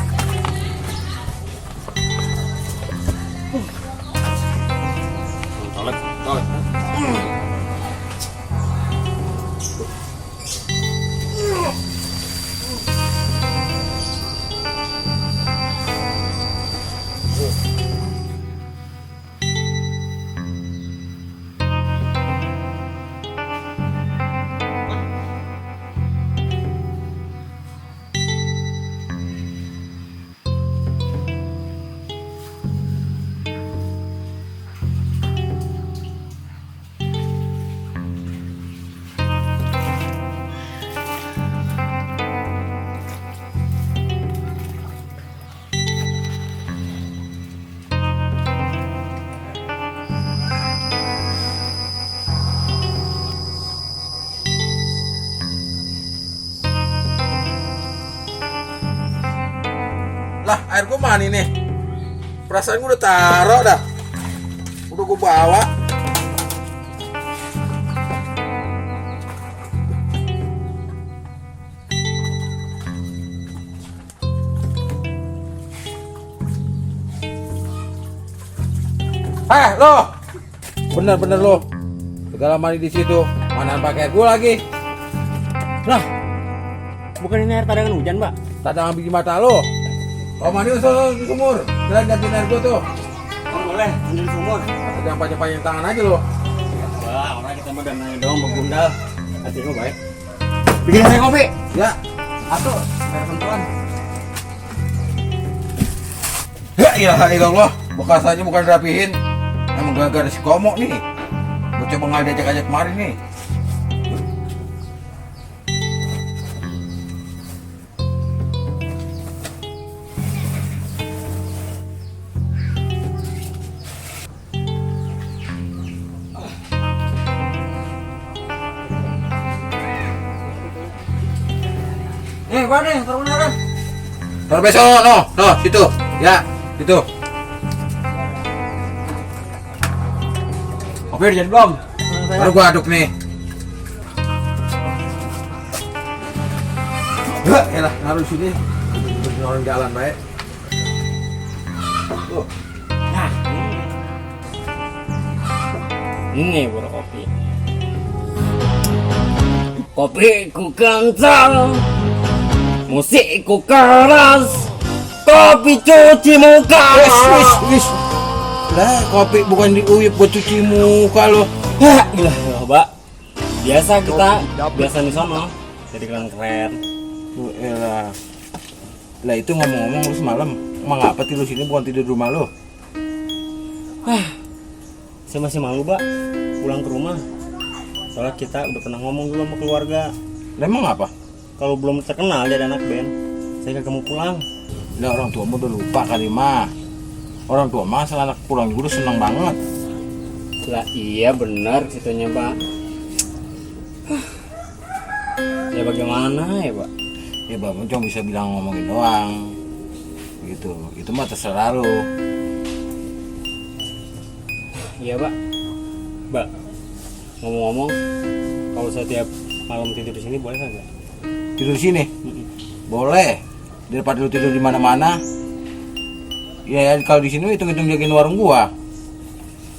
Lah, air gua mana nih? Perasaan gua udah taruh dah. Udah gua bawa. Lo. Bener-bener lo. Segala mandi di situ. Mana pakai air gua lagi? Lah, bukan ini air tadangan hujan, Mbak? Tadang bikin mata lo. Oh mandi di sumur. Jalan gantiin air gua tuh. Oh, boleh, mandi di sumur. Jangan panjang-panjang tangan aja lo. Wah, orang kita mah dananya doang begundal. Hati lu baik. Bikin air kopi. Ya. Atuh, air pentuan. Ya ilaha illallah. Bekasannya bukan rapihin. Emang gara-gara si Komo nih. Gua coba ngajak-ajak kemarin nih. Gua nih, taruh mana kan? Taruh besok, no, situ. Ya, situ. Kopi udah jadi belum? Baru gua aduk nih. Ya, elah, naruh sini. Bikin orang jalan baik. Tuh. Nah, ini baru kopi. Kopiku kental, musikku keras, kopi cuci muka. Wis. Lah, kopi bukan diuyup buat cuci muka lo. Ya, gila, Mbak. Biasa kita, biasa di sono. Jadi keren-keren. Tuh, elah. Lah itu ngomong-ngomong lu semalam, emang apa tidur sini bukan tidur di rumah lo? Saya masih malu, Mbak, pulang ke rumah. Soalnya kita udah pernah ngomong dulu sama keluarga. Lah emang apa? Kalau belum terkenal jadi anak band, saya kagak mau pulang. Lah orang tuamu udah lupa kali mah. Orang tua mah asal anak pulang juga udah senang banget. Lah iya benar situnya, Pak. Ya bagaimana ya, Pak? Ya Bang cuma bisa bilang ngomongin doang. Gitu. Itu mah terserah lo. Iya, Pak. Mbak, ngomong-ngomong, kalau saya tiap malam tidur di sini boleh kagak? Tidur di sini? Boleh. Daripada lu tidur di mana-mana. Ya kalau di sini hitung-hitung jagain warung gua.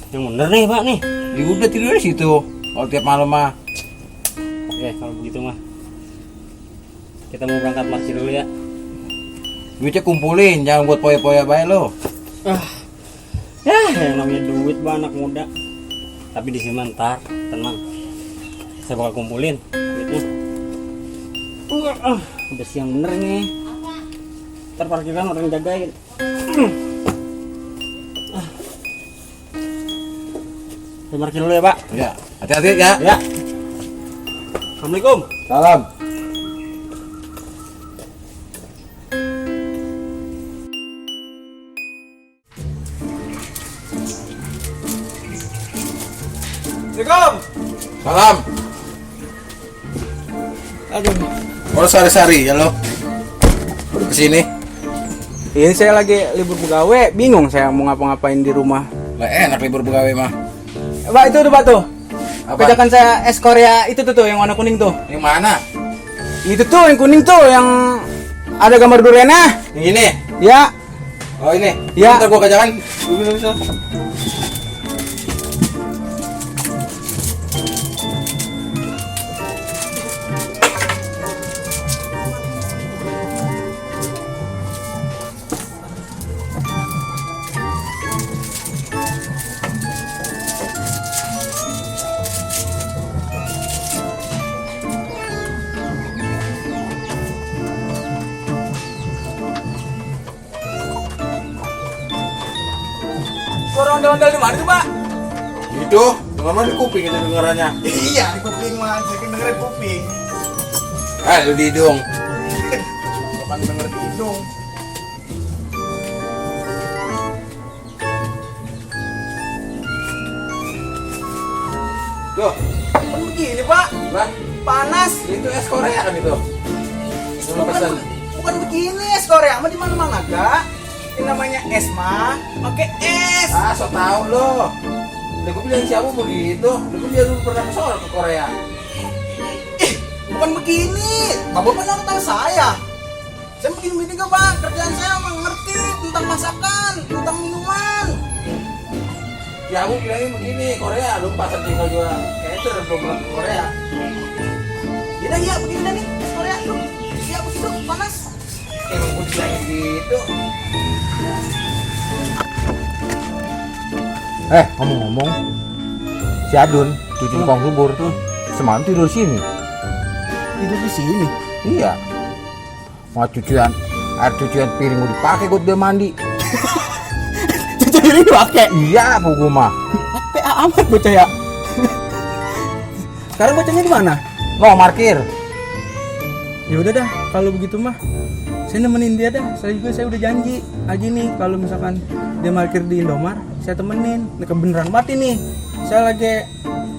Yang bener nih, Pak nih. Ya udah tidur di situ. Kalau tiap malam mah. Oke, kalau begitu mah. Kita mau berangkat marsi dulu ya. Duitnya kumpulin, jangan buat poya-poya baik lo. Ya, yang namanya duit, Pak, anak muda. Tapi di sini ntar, tenang. Saya bakal kumpulin duitnya. Udah siang bener nih. Ntar parkiran orang jagain. Saya parkir dulu ya, Pak. Ya, hati-hati ya. Ya. Assalamualaikum. Salam. Assalamualaikum. Salam. Aduh. Kalau sari-sari ya lo. Kesini. Ini saya lagi libur pegawai, bingung saya mau ngapa-ngapain di rumah. Lah enak libur pegawai mah. Pak itu tuh Pak tuh. Apa? Kerjakan saya es Korea itu tuh yang warna kuning tuh. Yang mana? Itu tuh yang kuning tuh yang ada gambar duriannya. Yang ini? Ya. Oh ini? Ya. Ntar gua kerjakan. Dulu bisa. Suara ondel-ondel di mana tuh Pak? Itu, dengar mana di kuping itu dengarannya. Iya di kuping mas, saya kan dengerin kuping. Lu di hidung. Bukan denger di hidung. Tuh, Kan begini Pak, lah, panas. itu es Korea kan itu. Lu pesan. Bukan begini es Korea, mah di mana-mana Kak. Ini namanya es mah, pakai es. Ah, so tau lo. Udah gue bilang siapa begitu. Udah gue bilang dulu pernah kesana ke Korea. Bukan begini, Bapak kan tahu saya. Saya begini juga Pak, kerjaan saya mengerti tentang masakan, tentang minuman. Ya aku bilangin begini, Korea lu pasar tinggal juga cater belum pernah ke Korea. Iya begini dah nih, es Korea itu. Iya begitu, panas. Emang gue bilangin gitu. Ngomong-ngomong, si Adun cuci tukang subur semalam tidur sini. Tidur di sini. Iya. Mau cucian, air cucian piring gue dipakai gue dia mandi. Cuci piring dipakai. Iya, bu gue mah. PA amat bocah ya. Sekarang bocahnya di mana? No parkir. Ya udah dah, kalau begitu mah saya nemenin dia dah. Saya udah janji aja nih kalau misalkan dia parkir di Indomar, saya temenin. Ini kebeneran banget ini. Saya lagi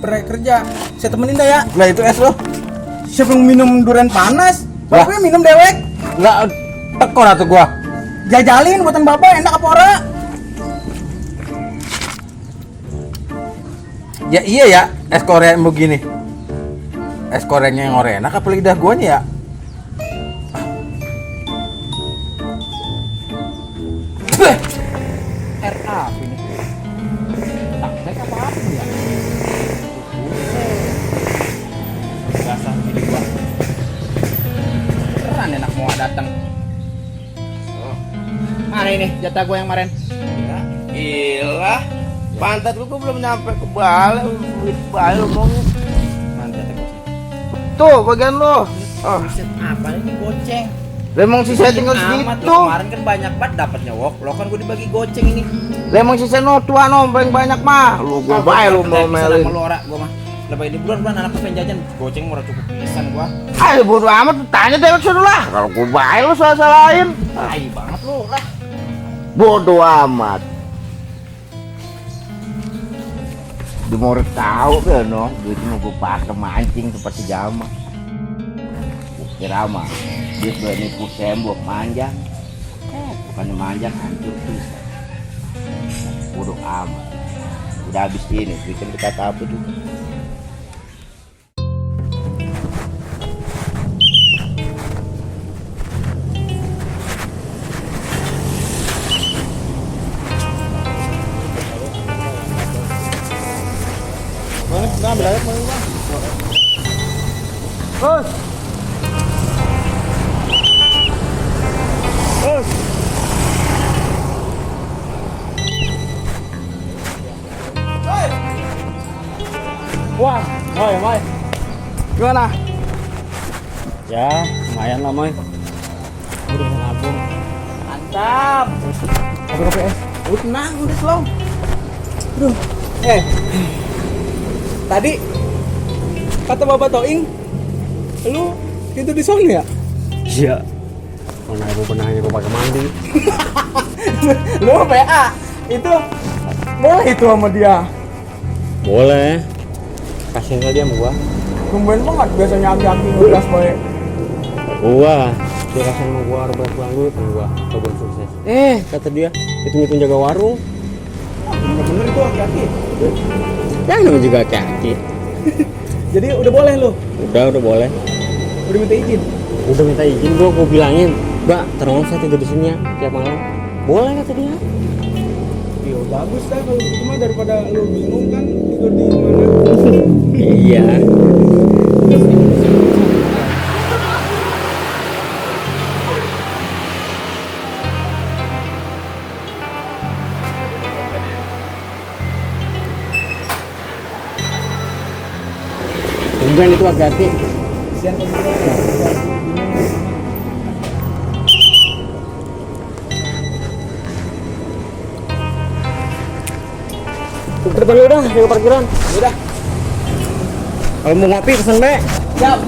kerja. Saya temenin dah ya. Lah itu es lo. Siapa yang minum durian panas? Lah. Bapak minum dewek. Enggak tekor atuh gua. Jajalin buatan bapak enak apa ora? Ya iya ya, es Korea yang begini. Es Koreanya yang enak apa lidah guanya ya? RA ini. Taktek apa ya? Basah jadi gua. Beneran enak mau datang. Mana ini jatah gua yang kemarin? Ilah, pantat lu belum nyampe ke bale, bale ngomong. Mantap ya bosnya. Tuh bagian lo. Buset, apa ini goceng? Lemong sih saya tinggal Amat segitu. lo kemarin kan banyak banget dapatnya wok. Lo kan gua dibagi goceng ini. Lemong sih saya no tua no banyak mah. Lu gua bae lu mau melin. Sama lo ora gua mah. Lepas ini bulan anak pengen jajan goceng murah cukup pisan gua. Ayo bodo amat tanya dewek dulu lah. Kalau gua bae lu salah-salahin. Tai banget lo lah. Bodo amat. Dia mau tahu kan no, duit mau gue pakai mancing tempat si Jama. Kira mah, dia udah nipu tembok manjang. Bukannya manjang hancur tuh. Bodo amat. Udah habis ini, bikin kata apa juga. Nah, belajar mau Bang. Bos. Bos. Wah, Moy. Gimana? Ya, lumayan lah Moy. Udah bisa nabung. Mantap. Kopi es. Udah tenang, udah slow. Aduh. Tadi kata Bapak Toing, lu itu di sono ya? Iya. Mana ibu benahnya gue pakai mandi. Lu PA itu boleh itu sama dia. Boleh. Kasihin aja sama gua. Tumben banget biasanya aki-aki ngegas baik. Gua, dia kasih sama gua harus pulang dulu kan gua, kalau belum sukses. Kata dia, itu jaga warung. Nggak bener itu aki-aki. Yang namanya juga kaki. Jadi udah boleh lu? Udah boleh. Udah minta izin? Udah minta izin gua bilangin, Mbak, terus saya tidur di sini ya tiap malam. Boleh kata dia. Iya bagus dah kalau gitu mah, daripada lu bingung kan tidur di mana. Iya. Bukan itu hati-hati. Kasihan kalau gitu. Ke depan lu dah, ke parkiran. Udah. Kalau mau ngopi pesen be. Siap.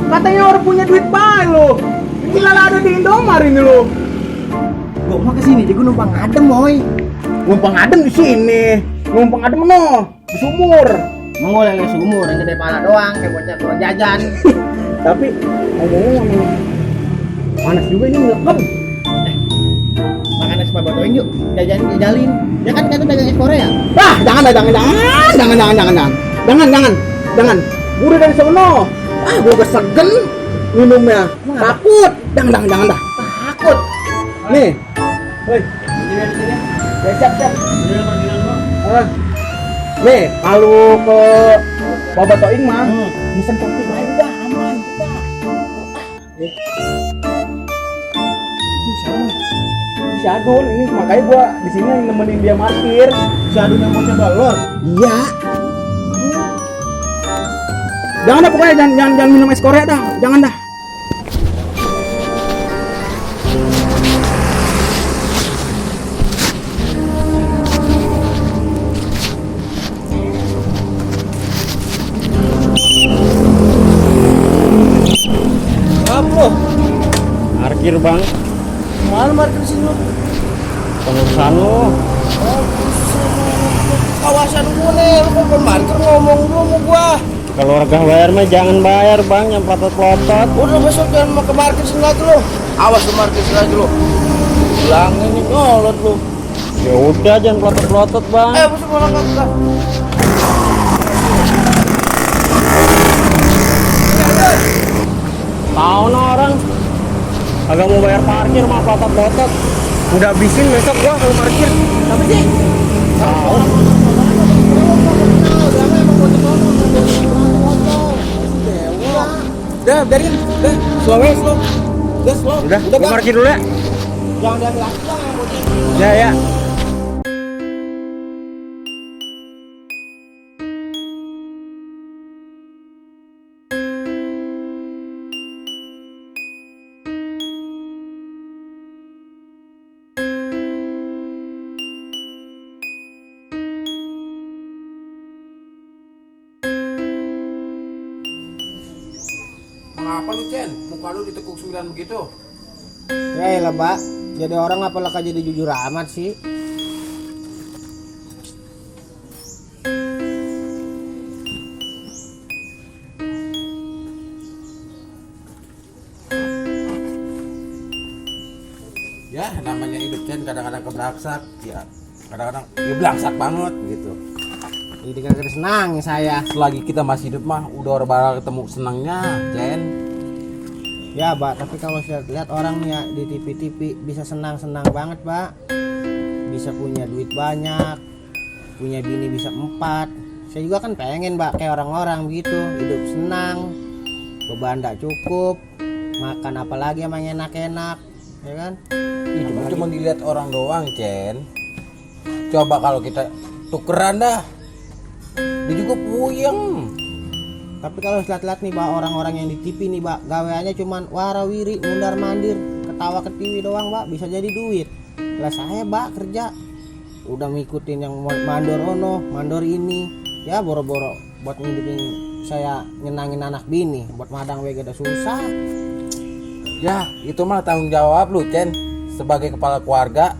Lu katanya orang punya duit banyak lu. Gila ada di Indomar ini lu. Gua mah kesini, dia numpang adem, moy. Numpang adem di sini. Numpang adem no, di sumur. Mau yang sumur, yang gede pala doang, kayak bocah kurang jajan. Tapi ngomong-ngomong panas juga ini ngekem. Makan es babotoin yuk, jajalin. Ya kan kata dagang es Korea. Jangan. Udah dari sono. Gua kesegen minumnya. Takut. Jangan dah. Takut. Nih. Woi. Ya, siap. Nih, kalau ke Bapak Toing mah, mesen kopi lain dah, aman kita. Si Adun, ini makanya gua di sini nemenin dia parkir. Si Adun yang mau coba lor. Iya. Jangan dah pokoknya jangan minum es Korea dah, jangan dah. Parkir bang. Mana parkir sini lo? Pengurusan lo. Kawasan gua nih, lu kok parkir ngomong dulu sama gua. Kalau warga bayar mah jangan bayar bang, yang pelotot-pelotot. Udah besok jangan mau ke parkir sini lagi lo. Awas ke parkir sini lagi lo. Bilangin nih nyolot lo. Ya udah jangan pelotot-pelotot bang. Besok malah enggak. Tahu no orang. Agak mau bayar parkir mah pelotot-pelotot. Udah habisin besok gua kalau parkir. Tapi sih. Tahu. Udah, biarin. Udah, slow. Udah, slow. Udah, gua parkir dulu ya. Jangan diambil lagi bang, yang bocah. Ya. Mengapa lu, Cen? Muka lu ditekuk 9 begitu? Ya lah, Pak. Jadi orang apalah jadi jujur amat sih. Ya, namanya hidup, Cen, kadang-kadang keblaksak, ya kadang-kadang ya belaksak banget gitu. Jadi kan senang saya. Selagi kita masih hidup mah udah orang ketemu senangnya, Cen. Ya, Pak, tapi kalau saya lihat orang nih ya di TV bisa senang-senang banget, Pak. Bisa punya duit banyak, punya bini bisa 4. Saya juga kan pengen, Pak, kayak orang-orang begitu, hidup senang, beban tak cukup, makan apalagi emang enak-enak, ya kan? Itu cuma dilihat orang doang, Cen. Coba kalau kita tukeran dah, dia juga puyeng. Tapi kalau lihat-lihat nih, Pak, orang-orang yang di TV nih, Pak, gaweannya cuman warawiri, mundar-mandir, ketawa ke TV doang, Pak, bisa jadi duit. Lah saya, Pak, kerja udah ngikutin yang mandor ono, mandor ini, ya boro-boro buat ngidupin saya, nyenangin anak bini, buat madang wega udah susah. Ya, itu mah tanggung jawab lu, Cen. Sebagai kepala keluarga,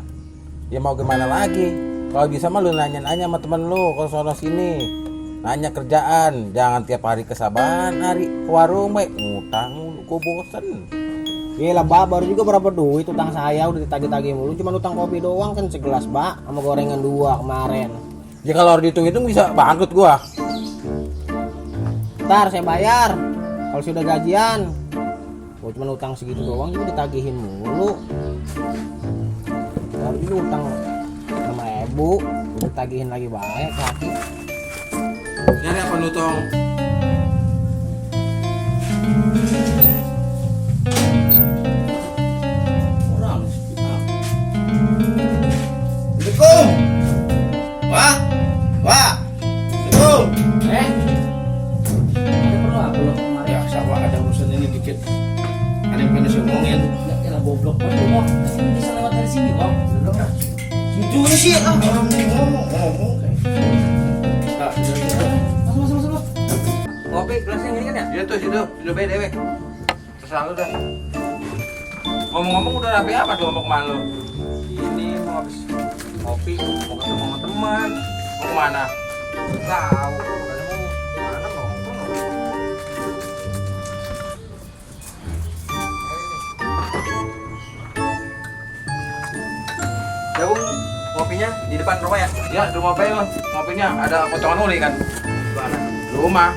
ya mau gimana lagi? Kalau bisa mah lu nanya-nanya sama temen lu kalau sono sini. Nanya kerjaan, jangan tiap hari kesabaran hari ke warung baik ngutang mulu, gue bosen. Iya lah, Pak, baru juga berapa duit utang saya udah ditagih-tagih mulu, cuma utang kopi doang kan segelas, Pak, sama gorengan 2 kemarin. Ya kalau harus dihitung-hitung bisa bangkrut gua. Ntar saya bayar kalau sudah gajian. Gua cuma utang segitu doang juga ditagihin mulu. Baru juga utang 5.000, udah ditagihin lagi banyak kaki. Nyari apa lu tong? Orang. Assalamualaikum. Wah, wah. Assalamualaikum. Ada perlu apa lo kemarin? Ya, sama ada urusan ini dikit. Ada yang pengen saya omongin. Ya lah goblok banget lo. Bisa lewat dari sini kok. Jujur sih, orang ngomong. Masuk. Ngopi gelasnya gini kan ya? Iya tuh situ, sudah beda deh. Terserah lu dah. Ngomong-ngomong udah rapi apa tuh mau kemana lu? Ini mau habis ngopi, mau ketemu sama teman. Mau kemana? Tahu, katanya mau mana nongkrong. Jauh ngopinya di depan rumah ya? Ya, di rumah bayi lo. Ngopinya ada potongan uli kan? Mana? Rumah.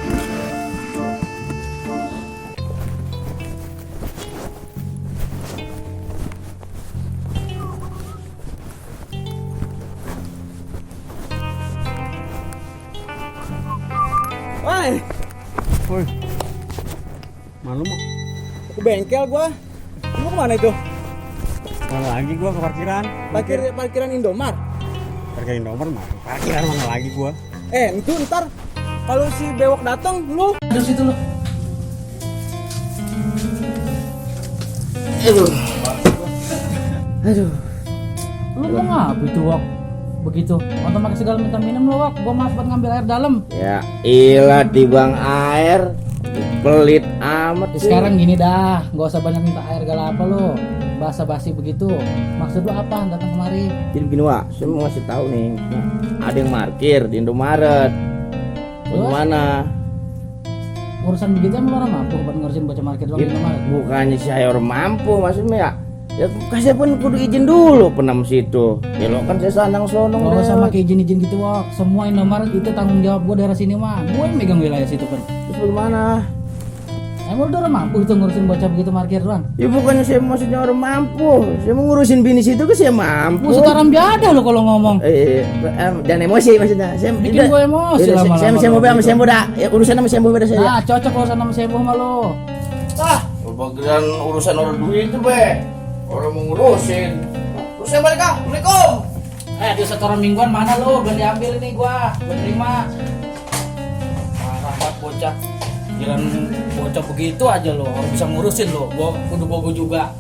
Woi. Malu mau? Ke bengkel gua. Lu kemana itu? Mana lagi gua ke parkiran? Parkiran Indomart. Parkiran nomor mah. Parkiran mana lagi gua? Itu ntar kalau si bewok datang lu. Aduh situ lo. Aduh. Lu mau ngapa itu Wok? Begitu. Nonton pakai segala minta minum lo Wok. Gua maaf buat ngambil air dalam. Ya ilah tibang air pelit amat. Sekarang gini dah, gak usah banyak minta air gala apa lo. Basa-basi begitu. Maksud lo apa datang kemari? Jadi begini Wak, saya mau ngasih tahu nih, ada yang parkir di Indomaret. Bagaimana? Urusan begitu emang orang mampu buat ngurusin bocah parkir doang di Indomaret? Bukannya saya orang mampu maksudnya ya. Ya kasih pun kudu izin dulu penam situ. Ya lo kan saya sandang-sonong. Gak usah pakai izin-izin gitu Wok. Semua Indomaret itu tanggung jawab gua daerah sini mah. Gua yang megang wilayah situ kan. Terus bagaimana? Emang udah orang mampu itu ngurusin bocah begitu parkir doang? Ya bukannya saya maksudnya orang mampu. Saya mau ngurusin bini situ kan saya mampu. Gua sekarang biada lo kalau ngomong. Jangan emosi maksudnya. Saya Bikin gua emosi lama-lama. Saya mau sama Sembo dah. Ya urusan sama Sembo beda saya. Nah, cocok urusan sama Sembo sama lo. Bagian urusan orang duit itu be. Orang mau ngurusin. Terus saya balik ah. Assalamualaikum. Di setoran mingguan mana lo? Belum diambil ini gua. Gua terima. Parah banget bocah. Jalan bocah begitu aja lo. Harus bisa ngurusin lo. Gua kudu bogo juga.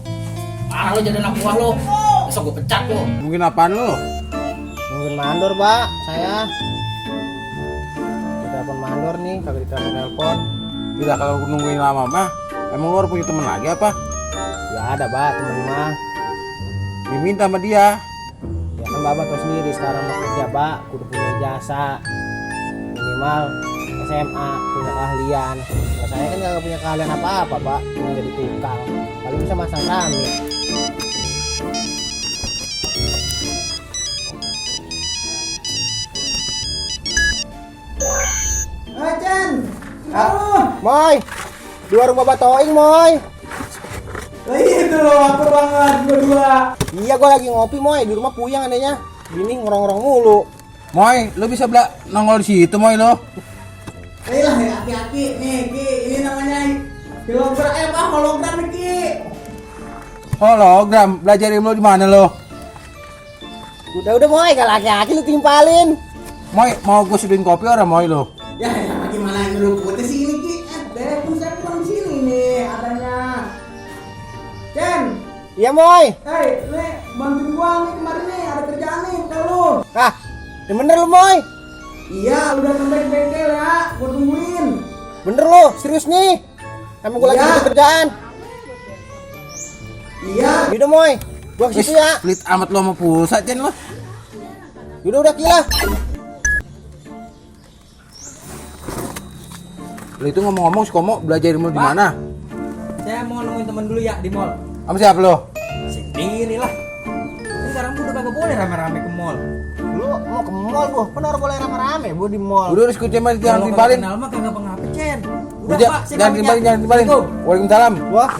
Mana lo jadi anak buah lo? Besok gua pecat lo. Mungkin apaan lu? Nungguin mandor, Pak. Saya. Ditelepon mandor nih, kagak ditelepon. Tidak kalau nungguin lama mah. Emang lu harus punya teman lagi apa? Ya ada, Pak, temen mah. Diminta sama dia. Ya kan Bapak tahu sendiri sekarang mau kerja, Pak, kudu punya jasa. Minimal SMA, punya keahlian. Nah, saya kan nggak punya keahlian apa-apa, Pak. Cuma jadi tukang. Paling bisa masang rami. Acan, Moy, di warung Bapak Toing, Moy. Itu loh, aku banget berdua. Iya, gua lagi ngopi, Moy. Di rumah puyeng adanya. Bini ngerong-ngerong mulu. Moy, lu bisa nongol di situ, Moy lo. Lah, hati-hati nih, Ki. Ini namanya hologram nih, Ki. Hologram, belajar ilmu di mana lo? Udah, Moy, gak laki-laki lu timpalin. Moy, mau gue suduhin kopi orang Moy lo? Ya, gimana ngeruputnya sih ini, Ki? Telepon saya kurang di sini nih, adanya. Ken. Iya, Moy. Nih, bantuin gua nih kemarin nih, ada kerjaan nih ke lu. Bener lu, Moy. Iya, udah sampai bengkel ya, gua tungguin. Bener lu, serius nih. Emang gua lagi ada kerjaan. Iya. Yaudah, Moy. Gua ke situ ya. Pelit amat lo sama pulsa, Jen lo. Udah kila. Lu itu ngomong-ngomong si Komo belajar ilmu di mana? Saya mau nemuin temen dulu ya di mall. Sama siapa lo? Sendiri lah. Kan sekarang udah kagak boleh rame-rame ke mall. Lu mau ke mall, Bu? Benar boleh rame-rame, Bu, di mall. Udah harus kucing mah jangan Kalau timbalin. kagak kenal mah kagak pengapecen. Udah Udah, Pak, saya jangan pamit ya. timbalin, jangan timbalin. Assalamualaikum. Waalaikumsalam. Wah,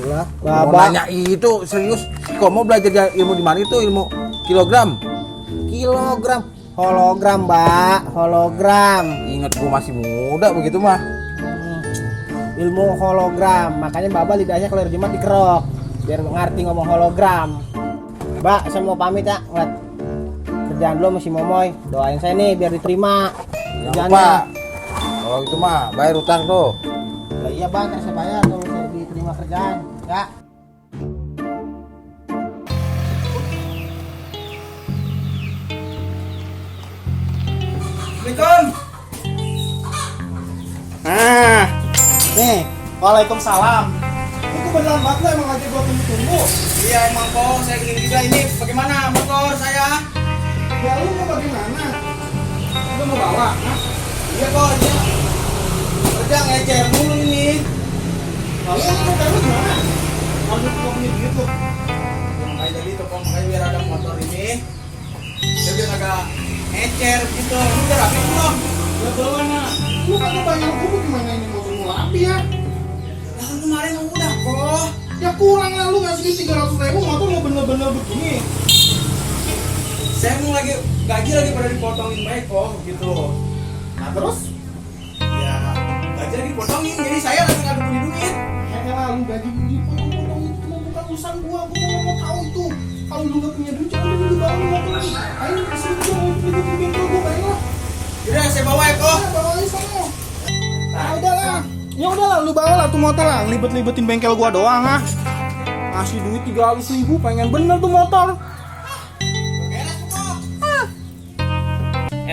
Mau nanya itu serius, si Komo belajar ilmu di mana itu? Ilmu kilogram. kilogram. Hologram, Mbak. Hologram. Ingat gua masih muda begitu mah. Ilmu hologram. Makanya Baba lidahnya kalau hari Jumat dikerok biar ngerti ngomong hologram. Mbak, saya mau pamit ya. Ngeliat kerjaan dulu sama si Momoy. Doain saya nih biar diterima Jangan kerjaannya. lupa. Kalau itu mah bayar utang tuh. Lah iya Bang, ntar saya bayar kalau saya diterima kerjaan. Ya. Assalamualaikum. Nah, Nih, waalaikumsalam. Itu beneran banget lo emang ngajak gua tunggu-tunggu. iya emang kok saya ingin juga ini bagaimana motor saya? Ya lu mau bagaimana? Udah mau bawa? Hah? Iya kok dia kerja ngecer mulu ini. Lalu ini motor lu gimana? Harus gua punya duit lu. Ya, makanya jadi itu kok makanya biar ada motor ini. Dia biar agak ngecer gitu. Lu udah rapi belum? Udah belum nah. Lu kagak bayar gua gimana ini motor lu rapi ya? Lah kan kemarin udah kok. Ya kurang lah lu ngasih 300.000 motor mau bener-bener begini. Saya mau lagi gaji lagi pada dipotongin baik kok gitu. Nah terus? Ya gaji lagi dipotongin jadi saya lagi nggak punya duit. Ya lah lu gaji dipotong itu cuma bukan urusan gua mau tahu itu. Kalau lu gak punya duit jangan dulu bawa motor ini. Ayo kesini gua mau beli bengkel gua bayar lah. Yaudah saya bawa ya kok. Ya bawa aja sana. Nah udahlah. Ya udahlah lu bawa lah tuh motor lah. Libet-libetin bengkel gua doang ah. Ngasih duit 300.000 pengen bener tuh motor.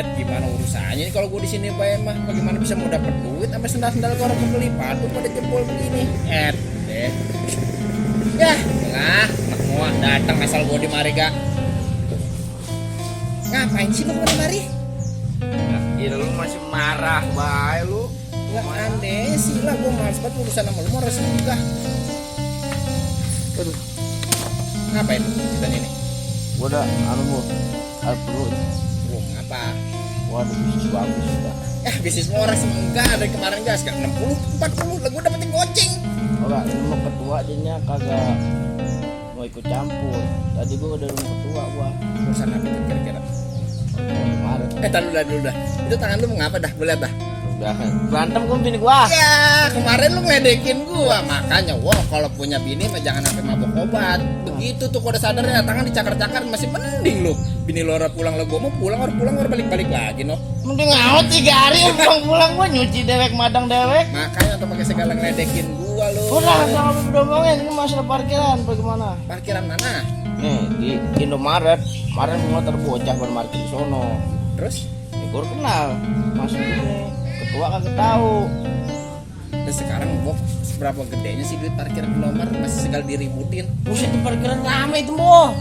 Gimana urusannya nih kalau gue di sini bayar mah? Bagaimana bisa mau dapat duit sampai sendal-sendal gue orang beli patuh pada jempol begini? Deh. Ya, lah, anak muah datang asal gue di mari gak. Ngapain sih lu kemari? Nah, gila lu masih marah, baik lu. Nggak aneh sih lah, gue males banget urusan sama lu, mau harus enggak. Aduh. Ngapain kita ini? Gua udah anu perlu. Belum apa? Waduh, bisnis bagus udah. Bisnis lu orang enggak dari kemarin gas kan 60 40 lah gue dapetin goceng. Enggak, ini mau ketua jadinya kagak mau ikut campur. Tadi gua udah rumah ketua gua. Urusan apa tuh kira-kira? Kemarin. Tahan dulu dah. Itu tangan lu mau ngapa dah? Gue liat dah. Udah berantem gua bini gua. Ya, kemarin lu ngeledekin gua. Makanya, wah kalau punya bini mah jangan sampai mabok obat. Begitu tuh kode sadarnya, tangan dicakar-cakar masih mending lu. Bini lu orang pulang lah, gua mau pulang orang balik-balik lagi no. Mending out 3 hari pulang gua nyuci dewek madang dewek. Makanya tuh pakai segala ngeledekin gua lu. Udah jangan berdomongin ini masalah parkiran bagaimana? Parkiran mana? Nih di Indomaret, kemarin motor bocah berparkir sono. Terus? Ya, gua kenal, masuk ini. Ketua kagak tahu. Dan sekarang gua seberapa gedenya sih duit parkir nomor masih segala diributin. Buset di parkiran rame itu, Bo.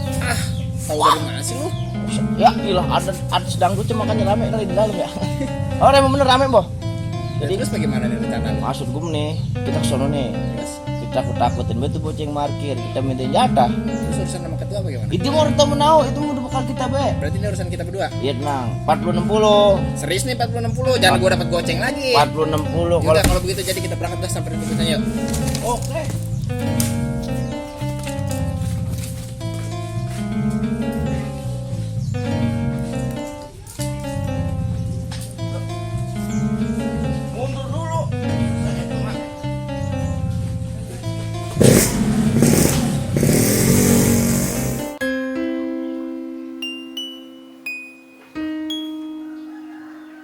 Tahu dari mana sih lu? Ya ilah ada sedangdut makanya rame kali di dalam ya. Oh emang bener rame, Bo. Jadi terus bagaimana nih rencana lu? Maksud gue nih, kita ke sono nih. Terus? Kita takut-takutin betul boceng parkir, kita minta jatah. Terus urusan sama ketua bagaimana? Itu mau kita menau, itu udah bakal kita be. Berarti ini urusan kita berdua? Iya tenang, 40-60. Serius nih 40-60, jangan gua dapat goceng lagi. 40-60 Yaudah kalau begitu jadi kita berangkat dah sampai di yuk. Oke. Mundur dulu.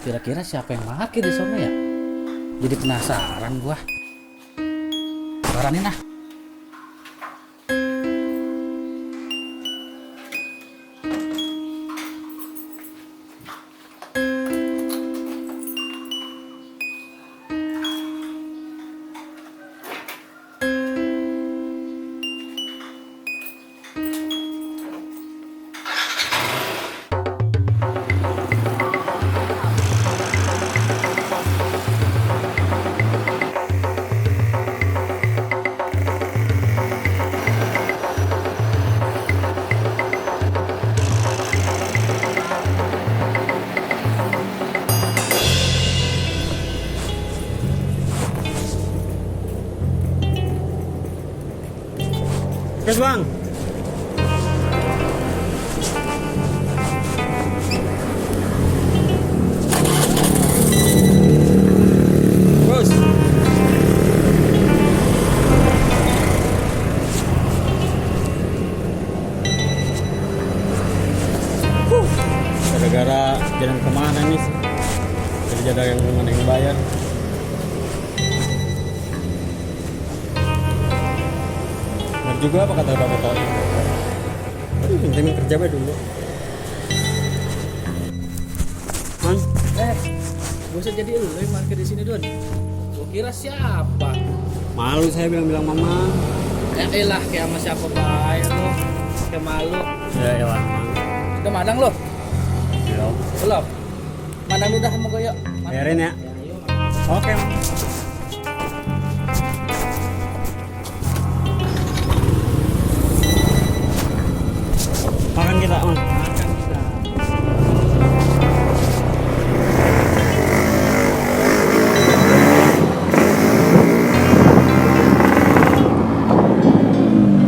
Kira-kira siapa yang parkir di sana ya? Jadi penasaran gua. Baranin ah. Terus bang. Terus. Gara-gara jalan kemana nih? Jadi ada yang mana yang bayar? Benar juga apa kata bapak kau? Aduh, penting kerja bae dulu. Mang, Gak usah jadi lu yang parkir di sini Don. Gua kira siapa? malu saya bilang mama. Ya elah kayak sama siapa baik lo. Kayak malu. Ya elah, Mang. Udah madang lo? Belum. Belum. Madang udah sama gue yuk. Bayarin ya. Ayo. Oke, Mang. Makan kita, Mang. Makan kita.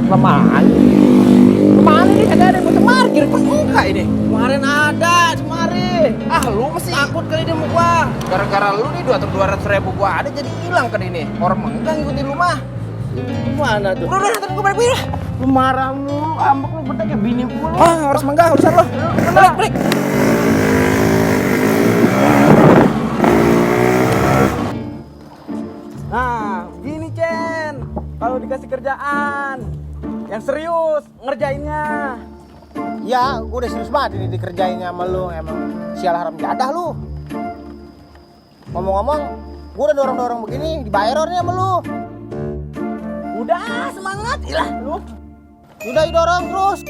Kemana? Kemana nih? Ada yang mau parkir pas muka ini. Kemarin ada, cemari. Ah, lu masih takut kali dia mau gua. Gara-gara lu nih 200.000 gua ada jadi hilang kan ini. Orang mah enggak ngikutin lu mah. Gimana tuh? Udah, ntar gua balik lah. Lu marah mulu, ambek lu bener kayak bini gua. Ah, harus menggah urusan lu. Balik. Nah, gini Cen, kalau dikasih kerjaan yang serius ngerjainnya. Ya, gua udah serius banget ini dikerjainnya sama lu. Emang sial haram jadah lu. Ngomong-ngomong, gua udah dorong-dorong begini, dibayar orangnya sama lu. Udah semangat, ilah lu. Udah didorong terus.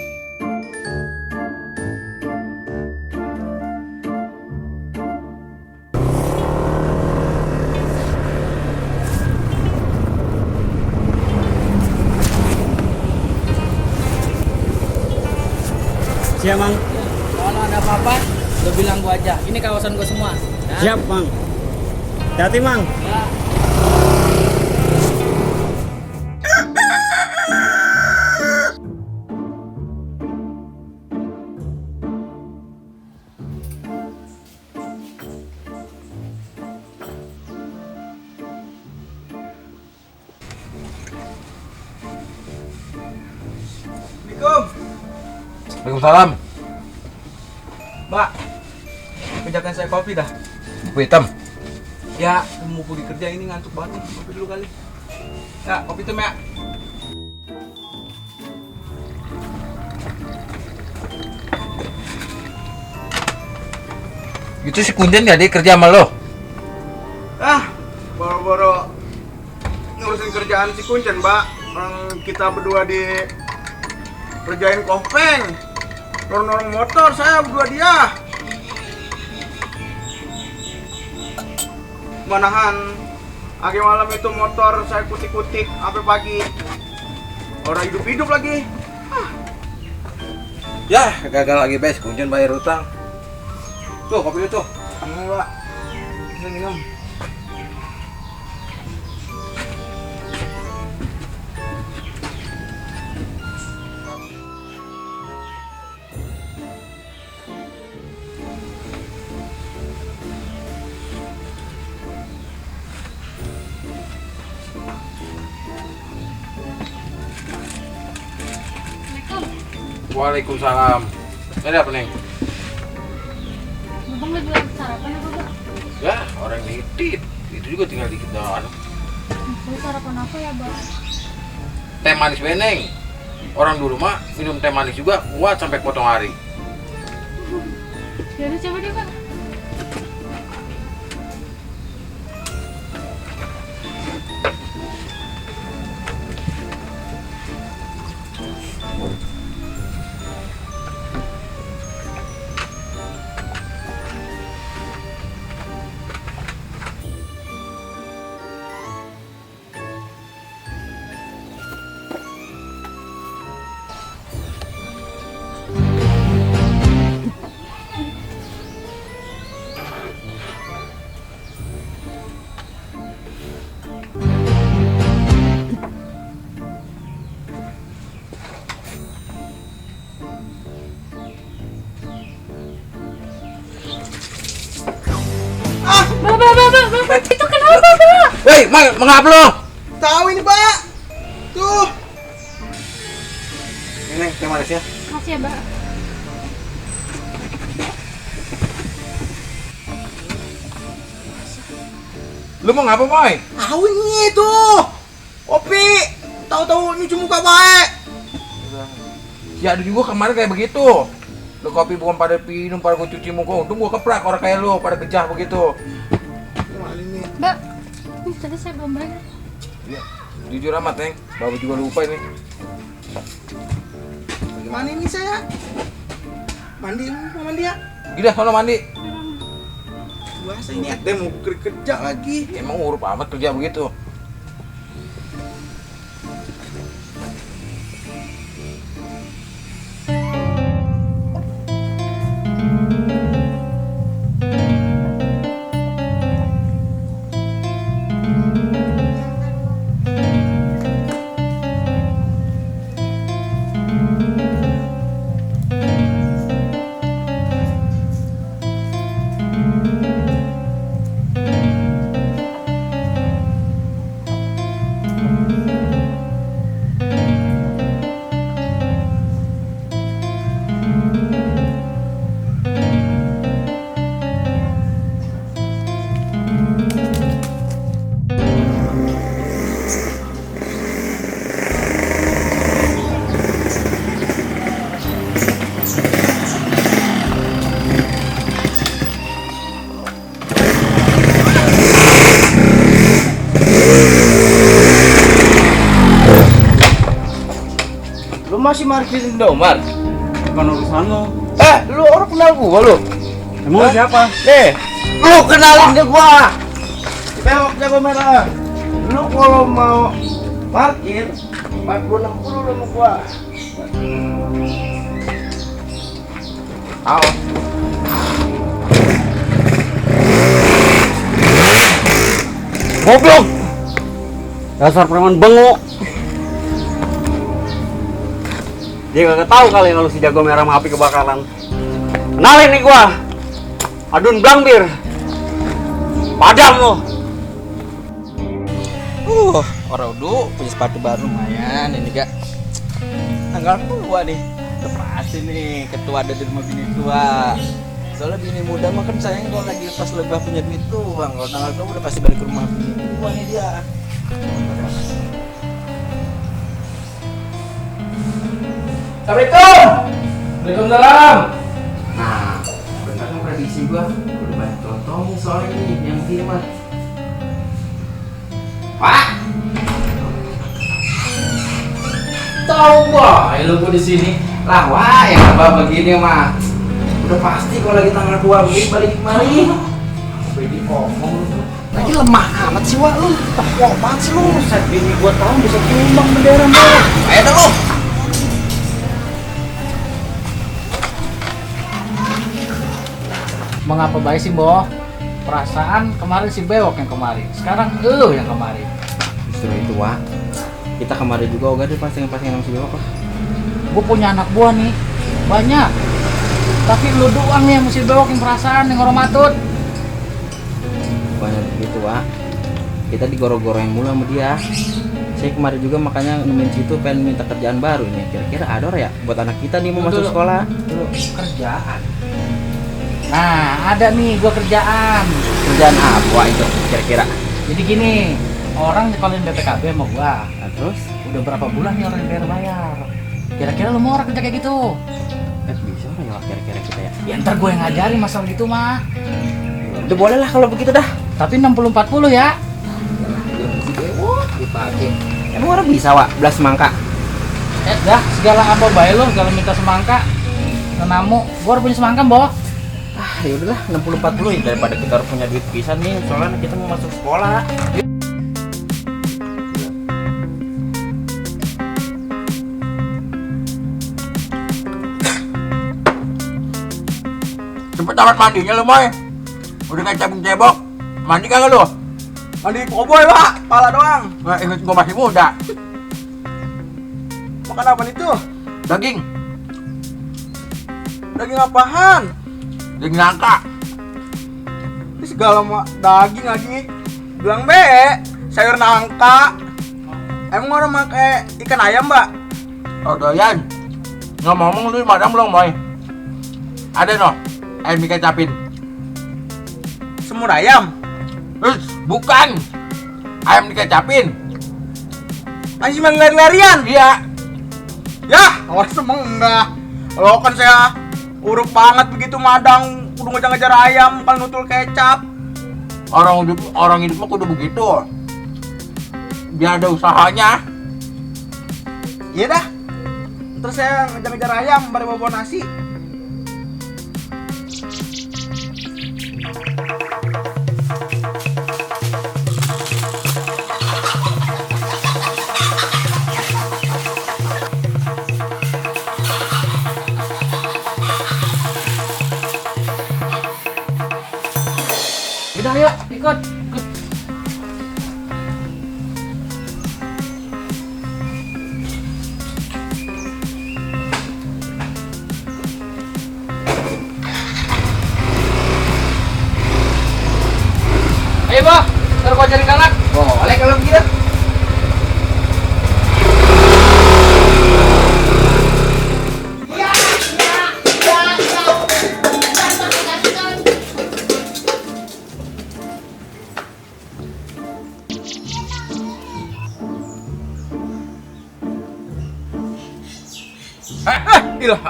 Siap, Mang. Kalau ada apa-apa, lo bilang gua aja. Ini kawasan gua semua. Ya? Siap, Mang. Hati-hati, Mang. Ya. Waalaikumsalam. Mbak, kerjakan saya kopi dah. Kopi hitam. Ya, mau pergi kerja ini ngantuk banget nih. Kopi dulu kali. Ya, kopi hitam ya. Itu si Kunjen jadi kerja sama lo. Ah, boro-boro ngurusin kerjaan si Kuncen, Mbak. Orang kita berdua di kerjain kopeng. Dorong-dorong motor saya berdua dia. Manahan agi malam itu motor saya kutik-kutik sampai pagi. Orang hidup-hidup lagi. Ya, gagal lagi bes. Kunjen bayar utang. Tuh, kopi itu tuh. Ini, Mbak. Ini minum. Waalaikumsalam. Ini apa nih? Abang lagi buat sarapan apa, Bang? Ya, orang nitip. Itu juga tinggal dikit doang. Lu sarapan apa ya, Bang? Teh manis beneng. Orang dulu mah minum teh manis juga kuat sampai potong hari. Yaudah, coba deh, Bang. Itu kenapa, Pak? Woi, mengapa lo? Tahu ini, Pak. Tuh. Ini teh manis ya. Makasih ya, Pak. Lu mau ngapa, Moy? Tahu ini tuh. Kopi. Tahu-tahu nyuci muka baik. Ya ada juga kemarin kayak begitu. Lu kopi bukan pada minum, pada gua cuci muka. Untung gua keprak orang kayak lu, pada gejah begitu. Mbak, ini tadi saya belum bayar. Iya, jujur amat, Neng. Bapak juga lupa ini. Gimana ini saya? Mandi ya? Gila, sono mandi. Puasa ini ada mau kerja lagi. Emang huruf amat kerja begitu. Lu masih parkir di Indomart? Bukan urusan lo. Lu orang kenal gua lu? Emang lu siapa? Nih, lu kenalin ke gua. Bewok jago merah. Lu kalau mau parkir 40-60 sama gua. Awas. Goblok. Dasar preman bengok. Dia kagak tahu kali kalau si jago merah sama api kebakaran. Kenalin nih gua. Adun Blangbir. Padam lo. Orang udah punya sepatu baru lumayan ini gak tanggal tua nih. Udah pasti nih ketua ada di rumah bini tua. Soalnya bini muda mah kan sayang kalau lagi pas lebah punya duit doang. Kalau tanggal tua udah pasti balik ke rumah bini tua nih dia. Assalamualaikum. Waalaikumsalam. Nah, benar kan prediksi gua. Udah banyak contohnya soalnya ini yang firman. Pak, Tahu wah, lu gua di sini. lah wah yang apa begini mah. Udah pasti kalau lagi tanggal 2 begini balik kemari. Bedi ngomong lu. Lagi lemah amat sih wah lu. Wah, apaan sih lu? Set bini gua tahu bisa tumbang bendera merah. Ayo dah lu. Mengapa baik sih, Boh? Perasaan kemarin si Bewok yang kemarin. Sekarang lu yang kemarin. Justru itu wah. Kita kemarin juga udah pasang-pasang sama si Bewok lah. Gue punya anak buah nih, banyak. Tapi lu doang nih yang mesti Bewok yang perasaan, yang hormatut. Banyak begitu wah. Kita digoro-goroin mulu sama dia. Saya kemarin juga makanya nemuin situ pengen minta kerjaan baru ini. Kira-kira ada ya buat anak kita nih mau masuk sekolah. Dulu kerjaan. Nah, ada nih gua kerjaan. Kerjaan apa itu kira-kira? Jadi gini, orang nyekolin BPKB sama gua. Nah, terus Udah berapa bulan nih orang yang bayar? Kira-kira lu mau orang kerja kayak gitu? bisa orang ya kira-kira kita ya. Ya ntar gue yang ngajarin masalah gitu mah. Udah boleh lah kalau begitu dah. Tapi 60-40 ya. Dipakai. Emang orang bisa wak belas semangka? Dah segala apa baik lo, segala minta semangka. Nenamu, gua harus punya semangka, Boh. Ya udahlah 60-40 ya daripada kita harus punya duit pisan nih soalnya kita mau masuk sekolah. Cepet amat mandinya lu, Moy. Udah kayak cabung-cebok. Mandi kagak lu? Mandi koboy, Pak. Pala doang. Nggak inget gua masih muda. Makan apa itu? Daging. Daging apaan? Daging nangka. Ini segala daging lagi. Bilang be, sayur nangka. Emang orang pakai ikan ayam, Mbak? Oh doyan. Ngomong-ngomong lu madam belum boy? Ada no? Ayam dikecapin. Semur ayam. Bukan. Ayam dikecapin. Masih main lari-larian? Iya. Yah, awas emang enggak. Kalau kan saya uruk banget begitu madang, kudu ngejar-ngejar ayam, kan nutul kecap. Orang hidup mah kudu begitu. Biar ada usahanya. Iya dah. Terus saya ngejar-ngejar ayam, baru bawa nasi. Udah yuk, ikut. Ayo, Bah. Ntar gua cari kanak. Boleh kalau begitu.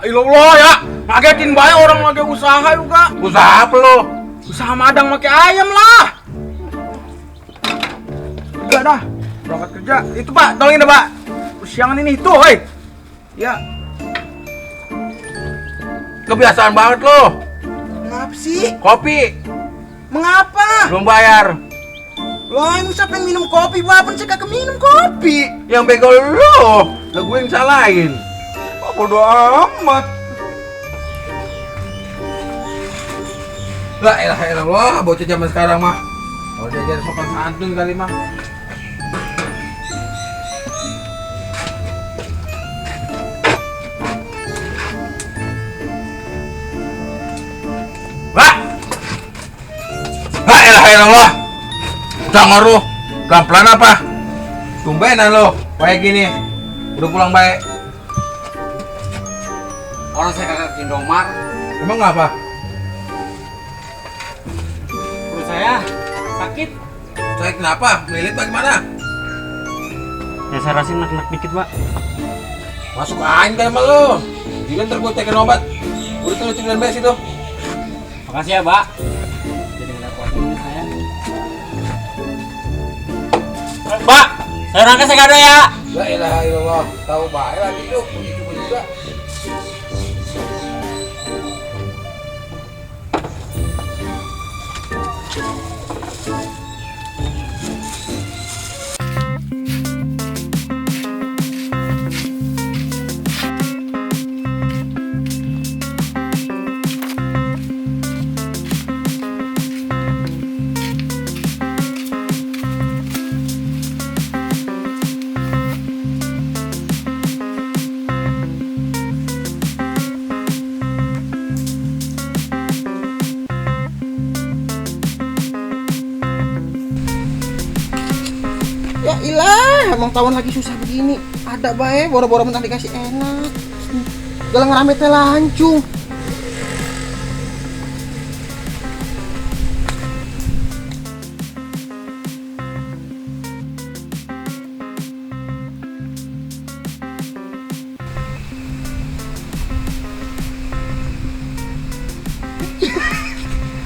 Ilah ya, ngagetin banyak orang lagi usaha juga. Usaha apa lo? Usaha madang pakai ayam lah. Udah dah, berangkat kerja. Itu Pak, tolongin dah Pak. Siangan ini tuh, hei. Ya. Kebiasaan banget lo. Ngapa sih? Kopi Mengapa? belum bayar. Loh, ini siapa yang minum kopi? Bapak saya kagak minum kopi. Yang bego lo gue yang salahin. Bodoh amat. Lah elah wah bocah zaman sekarang mah. Kalau diajar sopan santun kali mah. Wah. Lah elah wah. Jangan lu. Pelan-pelan apa? Tumbenan lo kayak gini. Udah pulang baik. Orang saya kagak ke Indomar. Emang apa? Perut saya sakit. Saya kenapa? Melilit bagaimana? Ya saya rasain nak-nak dikit, Pak. Masuk angin kayak sama lo. Jadi ntar gue tekan obat. Udah tuh tiduran bes itu. Makasih ya, Pak. Jadi ngerepotin saya. Pak, saya nangka saya kado ya. La ilaha illallah. Tahu baik lagi lu. Begitu juga. Ya ilah, emang tahun lagi susah begini. Ada bae, boro-boro mentah dikasih enak. Galang rame teh lancung.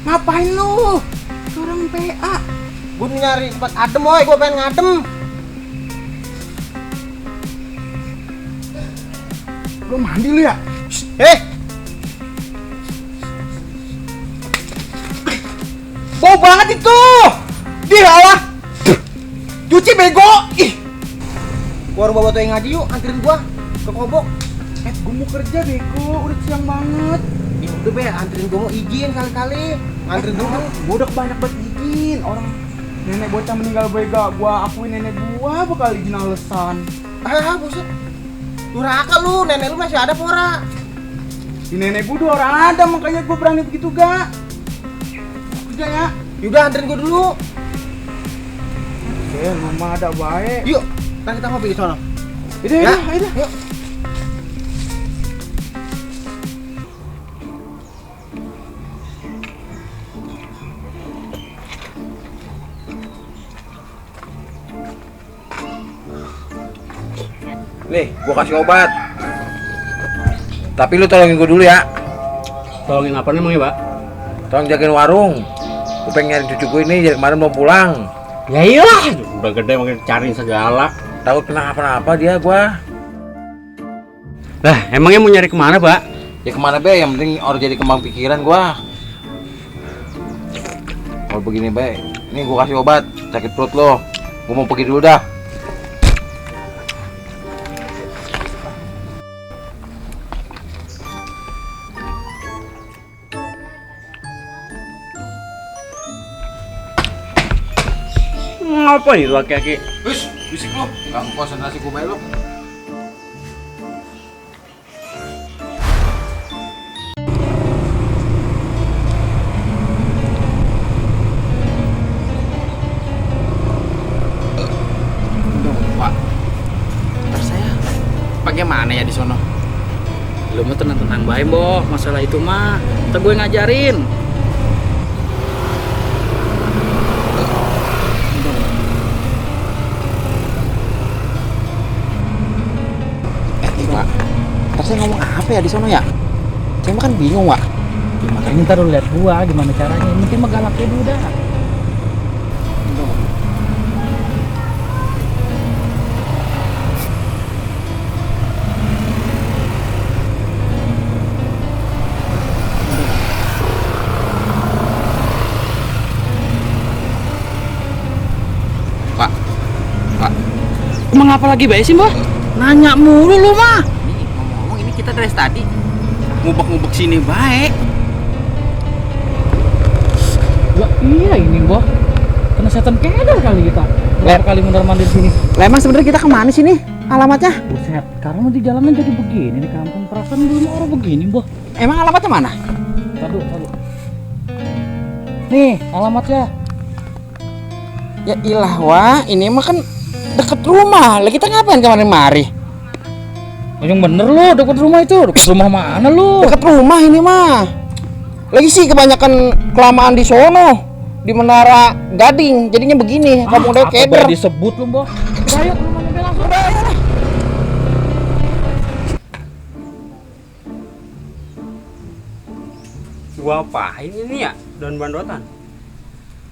Ngapain lu? Orang PA. Gue nyari tempat adem, woy. Gue pengen ngadem. Lu mandi lu ya? Bau banget itu. Dia lah. Cuci bego. Ih. Gua bawa tuh yang ngaji yuk, anterin gua ke Kobok. Gue mau kerja bego, udah siang banget. Ya udah be, anterin gua mau izin kali-kali. Anterin dulu. Gue udah banyak banget izin. Orang nenek bocah meninggal bega, gua akuin nenek gua bakal izin alasan. Buset. Durhaka lu, nenek lu masih ada pora. Di nenek gua 2 orang ada, makanya gua berani begitu gak. Kerja ya. Yaudah anterin gua dulu. Mama ada baik. Yuk, kita ngopi di sana. Ida. Yuk. Nih, gua kasih obat. Tapi lu tolongin gua dulu ya. Tolongin apa nih, Pak? Tolong jagain warung. Gua pengen nyari cucu gua ini dari kemarin mau pulang. Ya iyalah, udah gede makin cariin segala. Takut kena apa-apa dia gua. Lah, emangnya mau nyari kemana, Pak? Ya kemana be? Yang penting orang jadi kembang pikiran gua. Kalau begini be, ini gua kasih obat sakit perut lo. Gua mau pergi dulu dah. Ngapa itu laki-laki? Wis, bisik lo. Ganggu konsentrasi gua be lo. Bagaimana ya di sono? Lu mah tenang-tenang bae, Boh. Masalah itu mah ntar gue ngajarin. Pak, ntar saya ngomong apa ya di sono ya? Saya mah kan bingung, Pak. Ya, makanya ntar lu lihat gua gimana caranya. Yang penting mah galaknya dulu dah. Emang apa lagi baik sih, Mbak? Nanya mulu lu mah. Nih, ngomong-ngomong ini kita dari tadi ngubek-ngubek sini baik. Ya iya ini, Mbak. Kena setan keder kali kita. Berapa kali mondar-mandir sini. Lah emang sebenarnya kita kemana sih nih alamatnya? Buset, karena di jalanan jadi begini di kampung. Perasaan belum orang begini, Mbak. Emang alamatnya mana? Taduh. Nih, alamatnya. Ya ilah wah, ini mah kan deket rumah. Lah kita ngapain kemarin-mari? Yang bener lu, deket rumah itu. Deket rumah mana lu? Deket rumah ini mah. Lagi sih kebanyakan kelamaan di sono. Di Menara Gading. Jadinya begini, kampung Dewa Keder. Apa disebut lu, Mbak? Ayo ke rumahnya Bel langsung. Gua apain ini ya? Daun bandotan.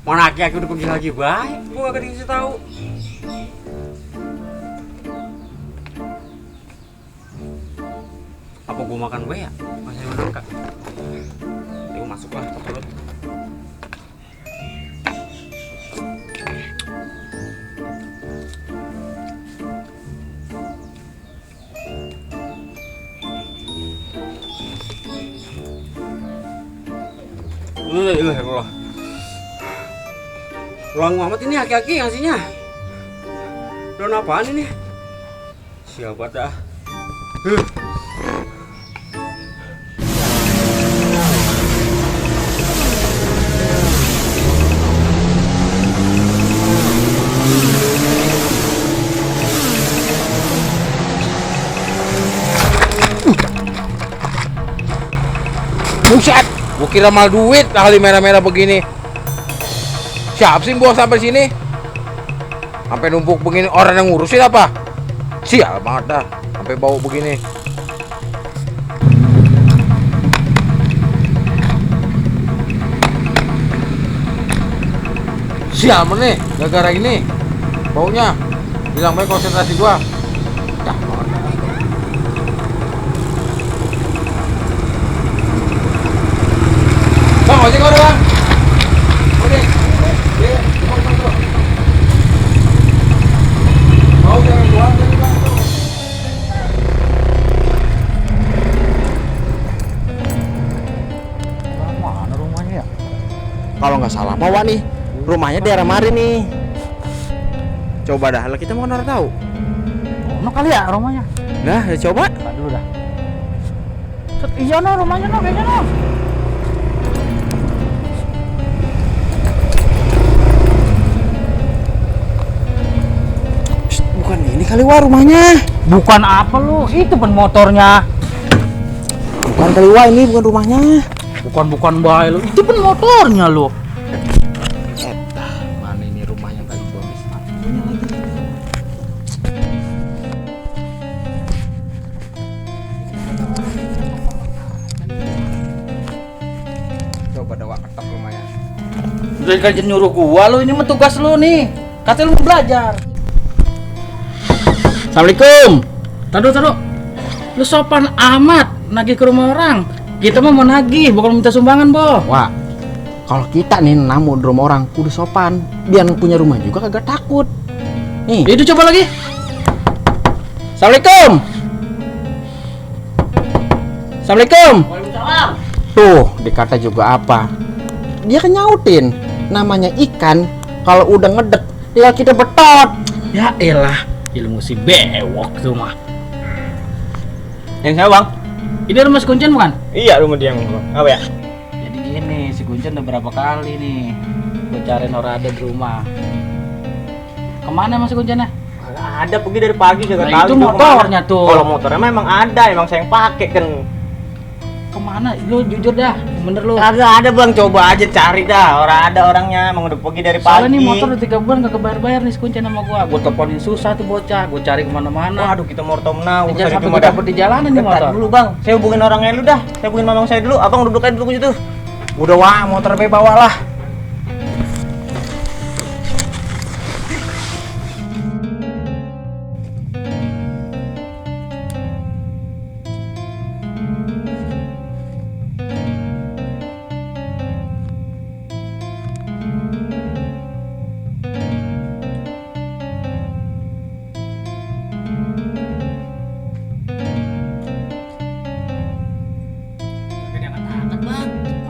Mana aki-aki udah pergi lagi baik, gua gak dikasih tahu. Apa gua makan gue ya? Masih menangkap. Yuk masuklah ke perut. Allah. Ruang Muhammad ini aki-aki ngasihnya. Daun apaan ini? Siapa dah? Buset, gua kira mal duit kali merah-merah begini. Siap sih buang sampai sini? Sampai numpuk begini orang yang ngurusin apa? Sial banget dah, sampai bau begini. Sial nih, gara-gara ini baunya hilang baik konsentrasi gua. Dah banget. Bang, ojek mana bang? Ojek. Mau jangan buang dari bang. Mana rumahnya ya? Kalau nggak salah bawa nih, rumahnya daerah mari nih. Coba dah, lah kita mau nara tahu. Oh, kali ya rumahnya. Nah, ya coba. Tadi dulu dah. Set, iya no rumahnya no kayaknya no. Bukan ini kali wah rumahnya. Bukan apa lu? Itu ban motornya. Bukan kali wah ini bukan rumahnya. Bukan bae lu. Itu ban motornya lu. Mana ini rumahnya kali gua mis. Coba dawa ketok lumayan. Udah kan nyuruh gua lu, ini mah tugas lu nih. Katanya lu mau belajar. Assalamualaikum. Taduh. Lu sopan amat nagih ke rumah orang. Kita mah mau nagih, bukan minta sumbangan, Bo. Wah, kalau kita nih namu di rumah orang kudu sopan. Biar punya rumah juga kagak takut. Nih. Itu coba lagi. Assalamualaikum. Assalamualaikum. Waalaikumsalam. Tuh, dikata juga apa? Dia kan nyautin. Namanya ikan, kalau udah ngedek, ya kita betot. Ya elah, ilmu si bewok tuh mah. Yang saya bang? Ini rumah si Kuncen bukan? Iya rumah dia bang. Apa ya? Jadi gini, si Kuncen udah berapa kali nih gue cariin orang ada di rumah. Kemana mas si Kuncennya? Ada pergi dari pagi kagak Nah, tahu. itu motornya tuh. Kalau motornya memang ada, emang saya yang pakai kan. Kemana? Lu jujur dah, bener lu. Kagak ada bang, coba aja cari dah. Orang ada orangnya, emang udah pergi dari pagi. Soalnya nih motor udah 3 bulan gak kebayar-bayar nih si Kuncen sama gua. Gua teleponin susah tuh bocah, gua cari kemana-mana. Waduh kita mau menau. Jangan sampai gua dapet di jalanan nih motor. Dulu bang, saya hubungin orangnya dulu dah. Saya hubungin mamang saya dulu. Abang duduk aja dulu situ. Udah wah, motor be bawa lah.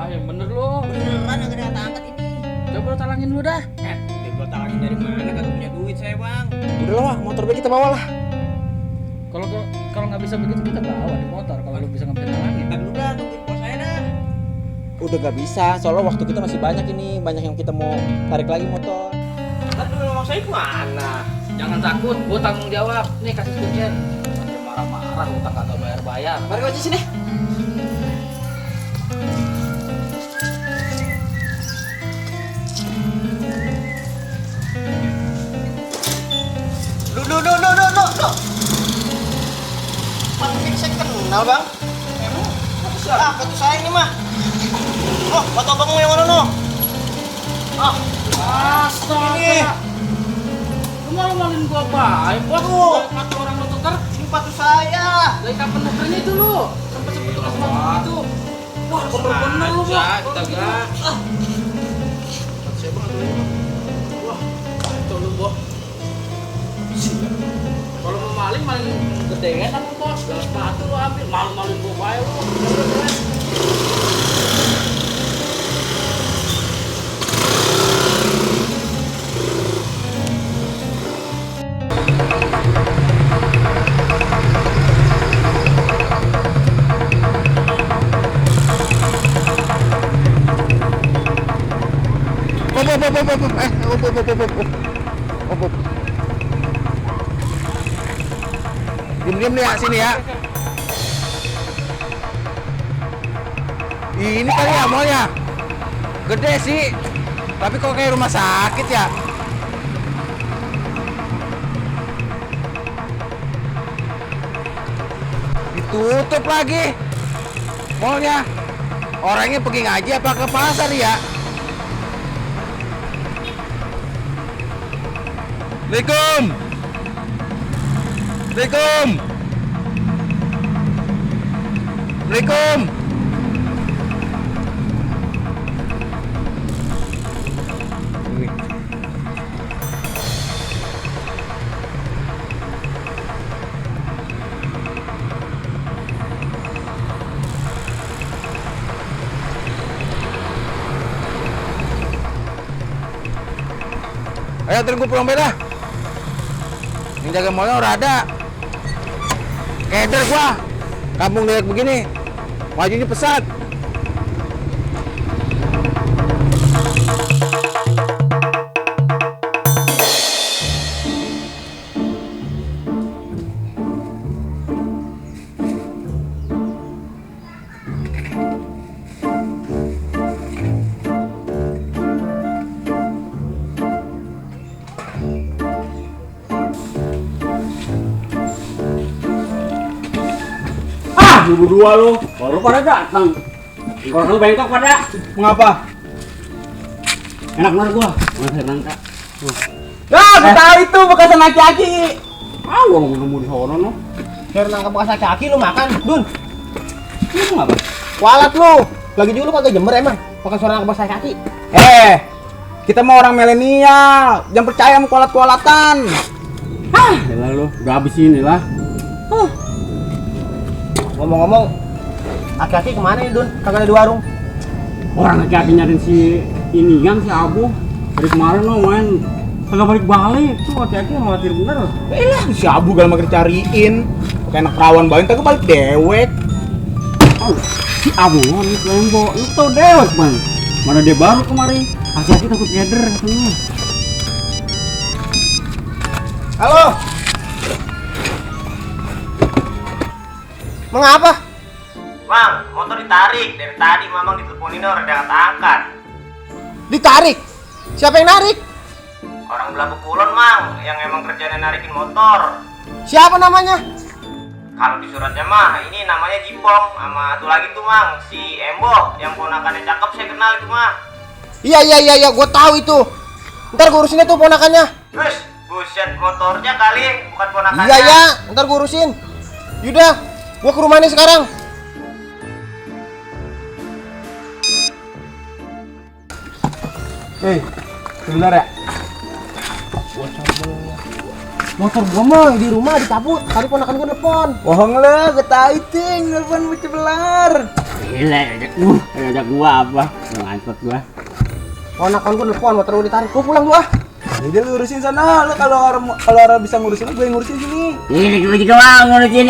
Ah, yang bener lu. Beneran agak ada angkat ini. Coba lu talangin dulu dah. Dia gua talangin dari mana? Kagak punya duit saya bang. Udah lah, motor be kita bawa lah. Kalau nggak bisa begitu kita bawa di motor. Kalau lu bisa nggak bisa talangin. Kita dulu dah, tungguin bos saya dah. Udah gak bisa, soalnya waktu kita masih banyak ini. Banyak yang kita mau tarik lagi motor. Kan dulu mamang saya kemana? Jangan takut, gua tanggung jawab. Nih kasih Kuncen. Dia marah-marah, utang kagak bayar-bayar. Mari aja sini. Lu. Pakai saya kenal bang. Emang? Batu saya ini mah. Oh, batu abangmu yang mana no? Ah, Astaga. Lu malu-maluin gua baik, Bos. Kata orang lu tuker. ini batu saya. Dari kapan nukernya itu lu? Sempet tuker sama gua itu. Wah, bener-bener lu, Bos. Astaga. Saya banget lu. Wah, itu lu, Bos. Kalau mau maling gedean apa, Bos? Gak sepatu lu ambil. Malu-maluin gua baik lu. Diam nih ya, sini ya. Ini kali ya malnya. Gede sih. Tapi kok kayak rumah sakit ya? Ditutup lagi. Malnya. Orangnya pergi ngaji apa ke pasar ya? Assalamualaikum. Assalamualaikum. Assalamualaikum. Ayo tunggu pulang beda. Yang jaga malnya udah ada. Keder gua. Kampung lihat begini. Majunya pesat. berdua lu, baru pada datang. Kalau lu bengkok pada. Mengapa? Enak banget gua. Masih nangka. Nah, gue tahu itu bekasan aki-aki. Ah, gua nemu di sono no. Biar nangkap bekas kaki lu makan, Dun. Lu ngapa? Kualat lu. Lagi dulu kagak jember emang. Pakai suara nangkap bekas kaki. Kita mau orang milenial, jangan percaya sama kualat-kualatan. Ya lu, udah habis ini lah. Ngomong-ngomong, aki-aki kemana nih, Dun? Kagak ada di warung. Orang laki-laki nyariin si ini kan si Abu. Dari kemarin lo main kagak balik-balik. Tuh laki-laki khawatir bener. Lah, si Abu gak mager cariin. Kayak anak perawan bawain, kagak balik dewek. Oh, si Abu lo nih Lembo, lu tau dewek man. Mana dia baru kemarin. Laki-laki takut keder katanya. Halo. Mengapa? Bang, motor ditarik. Dari tadi Mamang diteleponin orang udah angkat. Ditarik? Siapa yang narik? Orang belah Kulon, Mang, yang emang kerjanya narikin motor. Siapa namanya? Kalau di suratnya mah, ini namanya Jipong. Sama satu lagi tuh, Mang, si Embo, yang ponakannya cakep, saya kenal itu, mah. Iya, gue tahu itu. Ntar gue urusin tuh ponakannya. Terus, buset motornya kali, bukan ponakannya. Iya, ntar gue urusin. Yaudah, gue ke rumahnya sekarang. Sebentar ya. Motor gue mah di rumah dicabut. Tadi ponakan gue nelfon. Bohong lo, gue tahu ting, nelfon bocah belar. Gila, ajak gua apa? Ngantot gua. Ponakan gue nelfon, motor gue ditarik. Gue pulang gua. Jadi lu urusin sana, lu kalau orang bisa ngurusin, gue yang ngurusin sini. Ini gue juga mau ngurusin.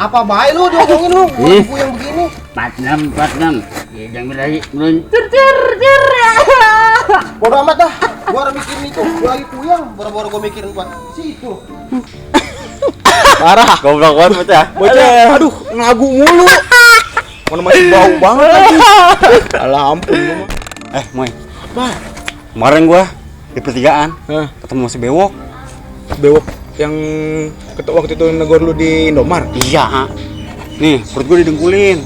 Apa baik lu diomongin lu? Gue yang begini. 46. Ya jangan lagi meluncur. Bodo amat dah. Gua orang mikirin itu. Gua lagi puyeng. Boro-boro gua mikirin buat situ. Parah. Goblok banget bocah. Bocah, aduh, ngagu mulu. Mana masih bau banget lagi. Alah ampun lu mah. Moy. Kemarin gua di pertigaan ketemu si Bewok. Bewok yang waktu itu negor lu di Indomar. Iya. Nih, perut gua didengkulin.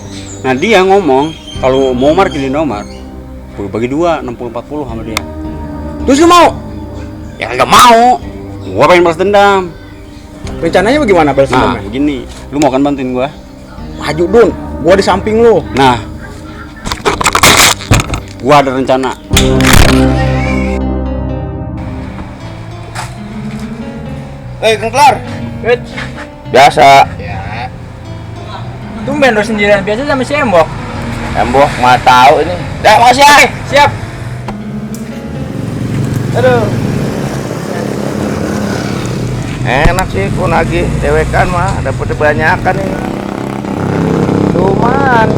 Nah, dia ngomong kalau mau parkir di Indomar, gua bagi 2, 60-40 sama dia. Terus lu mau? Ya kagak mau. Gua pengen balas dendam. Rencananya bagaimana balas dendamnya? Nah, begini. Lu mau kan bantuin gua? Maju Dun, gua di samping lu. Nah, gua ada rencana. Kang Klar. Biasa. Tumben lu sendirian, biasa sama si Embok. Embok mah tahu ini. Dah, makasih ya. Siap. Aduh. Enak sih pun lagi dewekan mah dapat kebanyakan ini. Cuman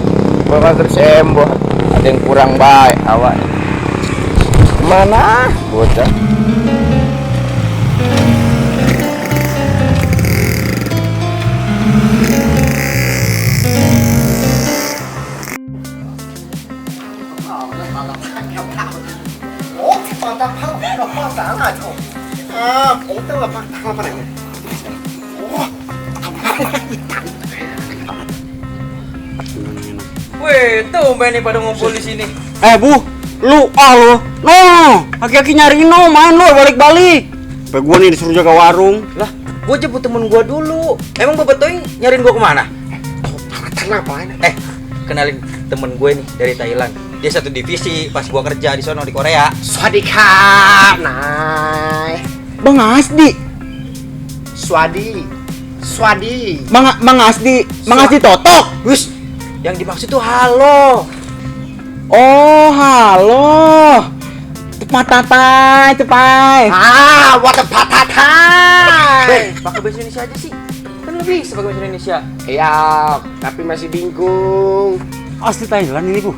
gua kagak sembok, ada yang kurang baik awak. Mana bocah? Wih, tumben nih pada ngumpul di sini. Bu, lu no, kaki-kaki nyariin no, main lu balik-balik. Sampai gua nih disuruh jaga warung. Lah, gua jemput temen gua dulu. Emang Bapak Toing nyariin gua kemana? Ngapain? Kenalin temen gue nih dari Thailand. Dia satu divisi pas gua kerja di sono di Korea. Swadikap. Nah. Bang Asdi. Swadi. Mang Asdi Totok. Wis, yang dimaksud tuh halo. Oh, halo. Tepat-tatai, tepai. What the patatai. Pakai bahasa Indonesia aja sih. Kan lebih sebagai bahasa Indonesia. Iya, tapi masih bingung. Asli Thailand ini, Bu.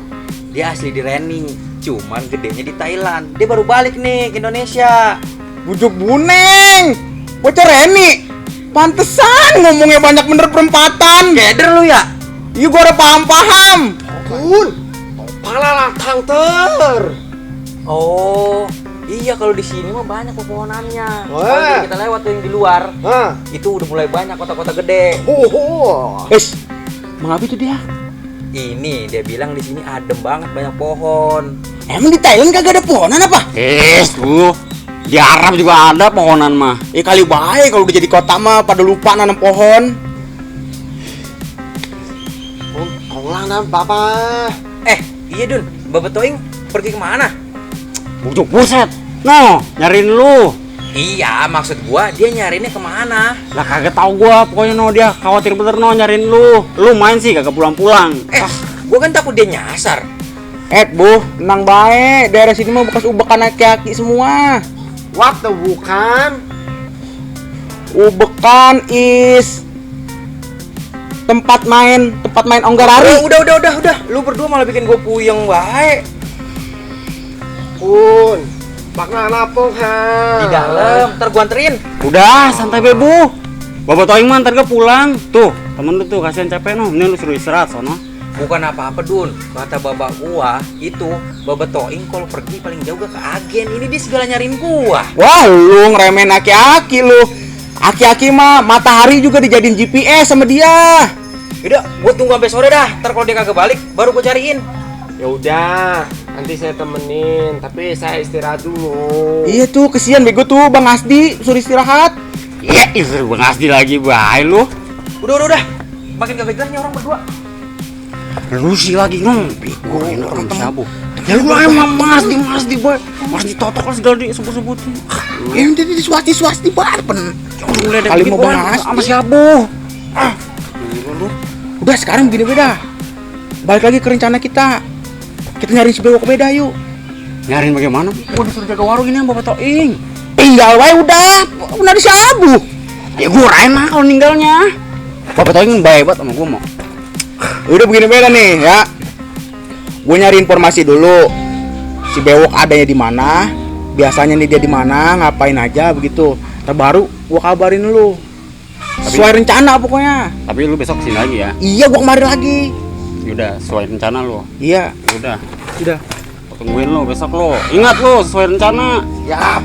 Dia asli di Reni, cuman gedenya di Thailand. Dia baru balik nih ke Indonesia. Bujuk buneng. Bocah Reni. Pantesan ngomongnya banyak bener perempatan. Keder lu ya? Iya, gua udah paham. Pala latang ter. Oh, Iya, kalau di sini mah banyak pepohonannya. Wah. Kalau kita lewat tuh yang di luar, itu udah mulai banyak kota-kota gede. Mengapa itu dia? Ini dia bilang di sini adem banget, banyak pohon. Emang di Thailand kagak ada pohonan apa? Lu di Arab juga ada pohonan mah. Kali baik kalau udah jadi kota mah pada lupa nanam pohon. Tolong papa. Iya Dun, Bapak Toing pergi kemana? Bujuk buset. No, nyariin lu. Iya, maksud gua dia nyariinnya kemana? Lah kagak tahu gua, pokoknya no dia khawatir bener no nyariin lu. Lu main sih kagak pulang-pulang. Gua kan takut dia nyasar. Bu, tenang baik. Daerah sini mah bekas ubekan aki-aki semua. Waktu bukan. Ubekan is tempat main onggarari. Udah. Lu berdua malah bikin gua puyeng baik. Pun, makna napok ha. Di dalam, ntar gua anterin. Udah, santai bebu. Bapak Toing mah ntar pulang. Tuh, temen lu tuh kasihan capek no. Mending lu suruh istirahat sono. Bukan apa-apa Dun, kata bapak gua itu Bapak Toing kalau pergi paling jauh gak ke agen. Ini dia segala nyariin gua. Wah, lu ngeremehin aki-aki lu. Aki-aki mah matahari juga dijadiin GPS sama dia. Yaudah, gua tunggu sampai sore dah. Ntar kalau dia kagak balik, baru gua cariin. Ya udah, nanti saya temenin, tapi saya istirahat dulu. Iya tuh, kesian bego tuh Bang Asdi, suruh istirahat. Iya, istirahat Bang Asdi lagi, baik lu. Udah. Makin gak begarnya orang berdua. Lu sih lagi ngomong, bego ini orang sabu. Ya lu emang Mas Asdi boy. Mas ditotok lah segala disebut-sebutin. Ya udah di swasti barpen. Kali mau Bang Asdi sama si Abu. Udah sekarang begini beda. Balik lagi ke rencana kita. Kita nyari si bewok beda yuk. Nyariin bagaimana? Gua disuruh jaga warung ini sama Bapak Toing. Tinggal wae udah di si Abu. Ya gua rain mah kalau ninggalnya. Bapak Toing baik banget sama gua mau. Udah begini beda nih ya. Gue nyari informasi dulu. Si bewok adanya di mana? Biasanya nih dia di mana? Ngapain aja begitu. Terbaru gua kabarin lu. Sesuai rencana pokoknya. Tapi lu besok kesini lagi ya? Iya, gua kemarin lagi. Udah sesuai rencana lu. Iya. Udah. Tungguin lu besok lu. Ingat lu sesuai rencana. Siap.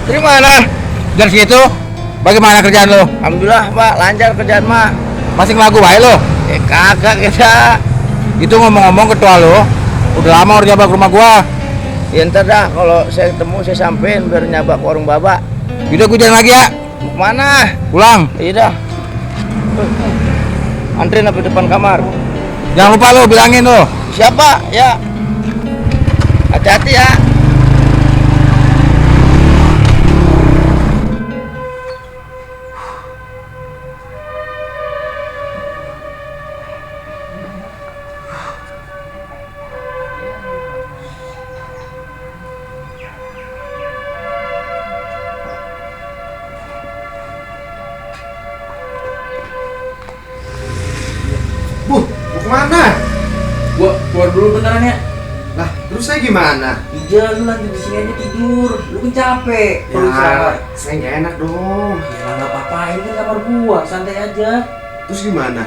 Dari mana? Dari situ. Bagaimana kerjaan lo? Alhamdulillah, Pak, lancar kerjaan, Mak. Masih ngelagu baik lo? Kagak kita. Itu ngomong-ngomong ketua lo, udah lama udah nyabak rumah gua. Ya ntar dah, kalau saya ketemu saya sampein biar nyabak warung Baba. Udah gue jalan lagi ya. Mau kemana? Pulang. Iya dah. Antrin sampai depan kamar. Jangan lupa lo bilangin lo. Siapa? Ya. Hati-hati ya. Mau kemana? Gua keluar dulu beneran ya. Lah, terus saya gimana? Iya, lu lagi di sini aja tidur. Lu kan capek. Perlu istirahat. Saya nggak enak dong. Ya nggak apa-apa, ini kan kamar gua, santai aja. Terus gimana?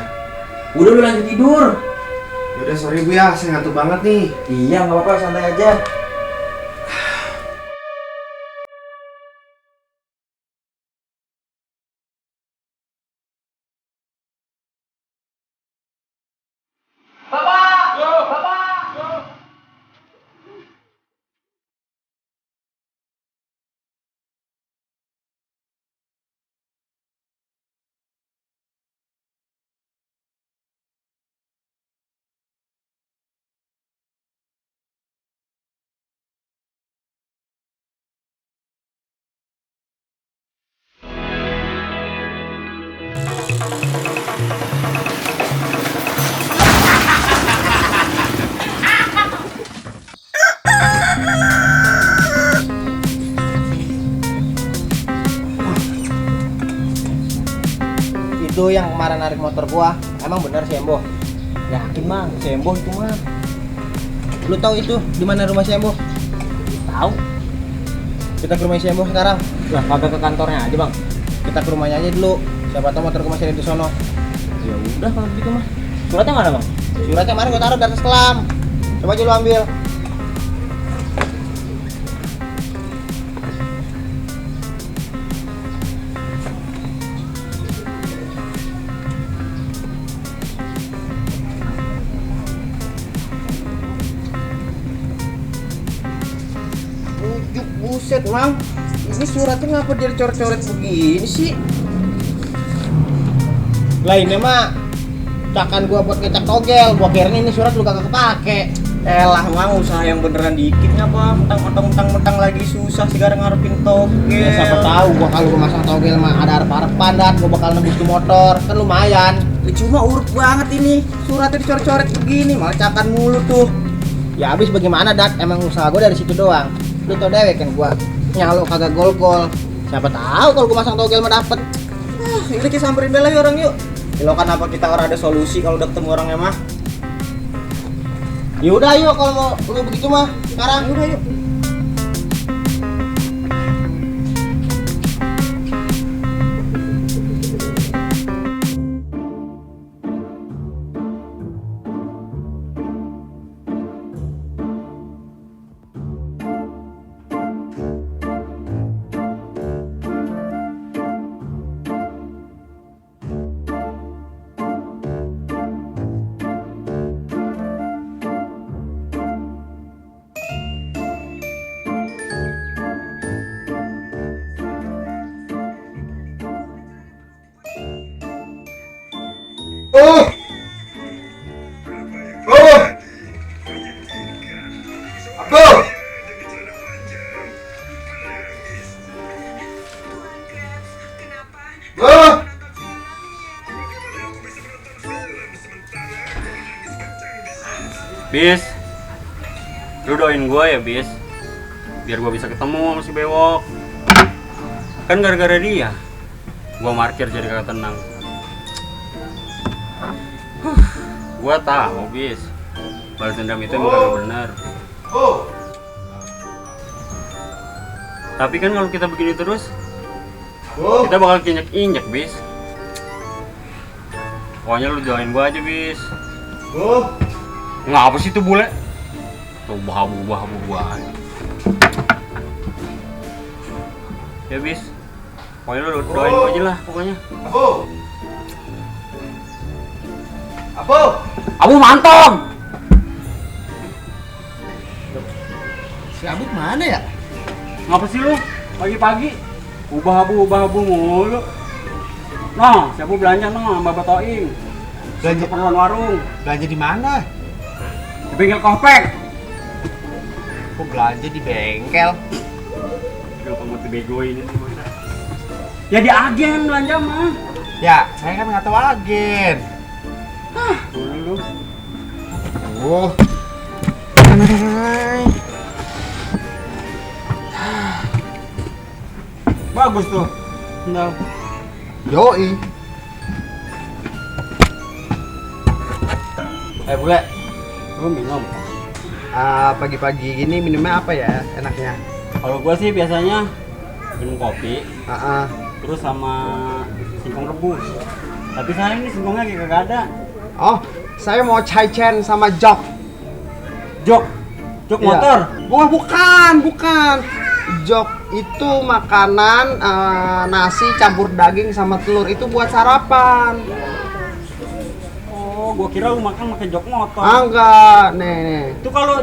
Udah lu lanjut tidur. Yaudah sorry Bu ya, saya ngantuk banget nih. Iya, nggak apa-apa, santai aja. Itu yang kemarin narik motor gua, emang bener si Embo? Yakin mang, si Embo itu mah. Lu tahu itu di mana rumah si Embo? Tahu. Kita ke rumah si Embo sekarang. Lah, kagak ke kantornya aja bang. Kita ke rumahnya aja dulu. Siapa tahu motor gua masih ada di sono. Ya udah kalau begitu mah. Suratnya mana bang? Suratnya kemarin gua taruh di atas kelam. Coba aja lu ambil. Buset mang, ini suratnya ngapa dia coret-coret begini sih? Lainnya mah cakan gua buat ngecek togel, gua kira ini surat lu kagak kepake. Elah mang, usaha yang beneran dikit ngapa mentang-mentang lagi susah sekarang ngarepin togel. Ya siapa tahu gua kalau gua masang togel mah ada arep-arepan dan gua bakal nembus ke motor, kan lumayan. Cuma urut banget ini, suratnya dicoret-coret begini, malah cakan mulu tuh. Ya habis bagaimana Dat, emang usaha gua dari situ doang. Lu tau dewek kan gua nyalo kagak gol-gol. Siapa tahu kalau gua masang togel mah dapet. Ini kita samperin deh lagi orang yuk. Lo kan apa kita orang ada solusi kalau udah ketemu orangnya mah. Yaudah yuk kalau mau lu begitu mah sekarang yaudah yuk. Bis, lu doain gue ya Bis, biar gue bisa ketemu sama si Bewok. Kan gara-gara dia gue parkir jadi kagak tenang. Gue tahu Bis, balas dendam itu emang kagak benar. Tapi kan kalau kita begini terus, kita bakal injek Bis. Pokoknya lu doain gue aja Bis. Ngapa sih tuh bule? Tuh bahabu aja. Ya Bis, pokoknya lu doain gue aja lah pokoknya. Abu mantap. Si Abuk mana ya? Ngapa sih lu pagi-pagi ubah-abu mulu? Nah, siapa belanja noh sama Bapak Toing? Belanja keperluan warung. Belanja di mana? Di bengkel kopek. Kok belanja di bengkel? Kenapa mau dibegoin ini? Ya di agen belanja mah. Ya, saya kan nggak tahu agen. Lu. Oh. Bagus tuh. Nah. Yoi. Bule, lu minum? Pagi-pagi gini minumnya apa ya enaknya? Kalau gua sih biasanya minum kopi, terus sama singkong rebus. Tapi sayang nih singkongnya kayak kagak ada. Oh, saya mau chai chen sama jok. Jok motor? Bukan. Jok itu makanan nasi campur daging sama telur, itu buat sarapan. Oh, gua kira lu makan pakai jok motor. Enggak, nih. Itu kalau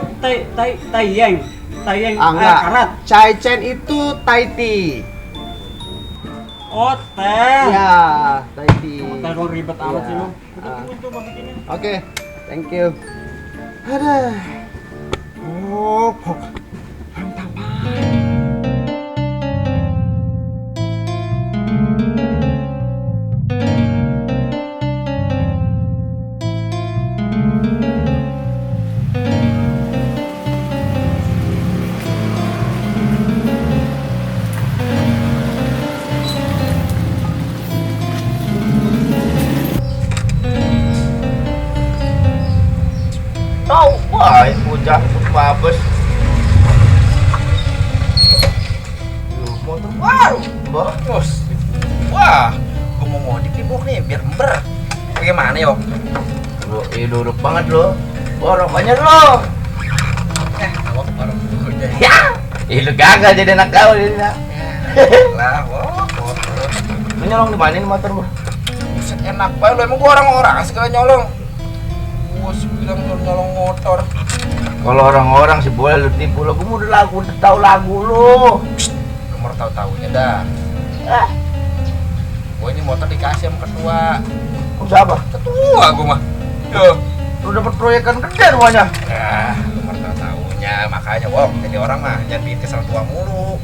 taiyeng Enggak. karat. Chai chen itu Thai tea. Oh, teh. Ya, Thai tea. Teh dong ribet amat sih lu. Coba bikinin. Oke, thank you. Aduh. Oh, baik bocah babes. Motor baru, bagus. Wah, gua mau modif nih, Bok nih, biar ember. Bagaimana, Yok? Lo, duduk banget lo. Borok banyak lo. Wok, borok aja. Ya, lu kagak jadi anak kau jadi nak. Lah, Wok. Lu nyolong di mana nih motor gua? Buset, enak banget lo, emang gua orang-orang segala nyolong. Gua bilang lu nyolong motor. Kalau orang-orang sih boleh lu tipu lo, gua udah tahu lagu lu. Nomor tahu-tahunya dah. Gua ini motor dikasih sama ketua. Siapa? Ketua gua mah. Yo, lu dapat proyekan gede rumahnya. Ya, nomor tahu-tahunya makanya Wok, jadi orang mah jangan bikin kesal tua mulu.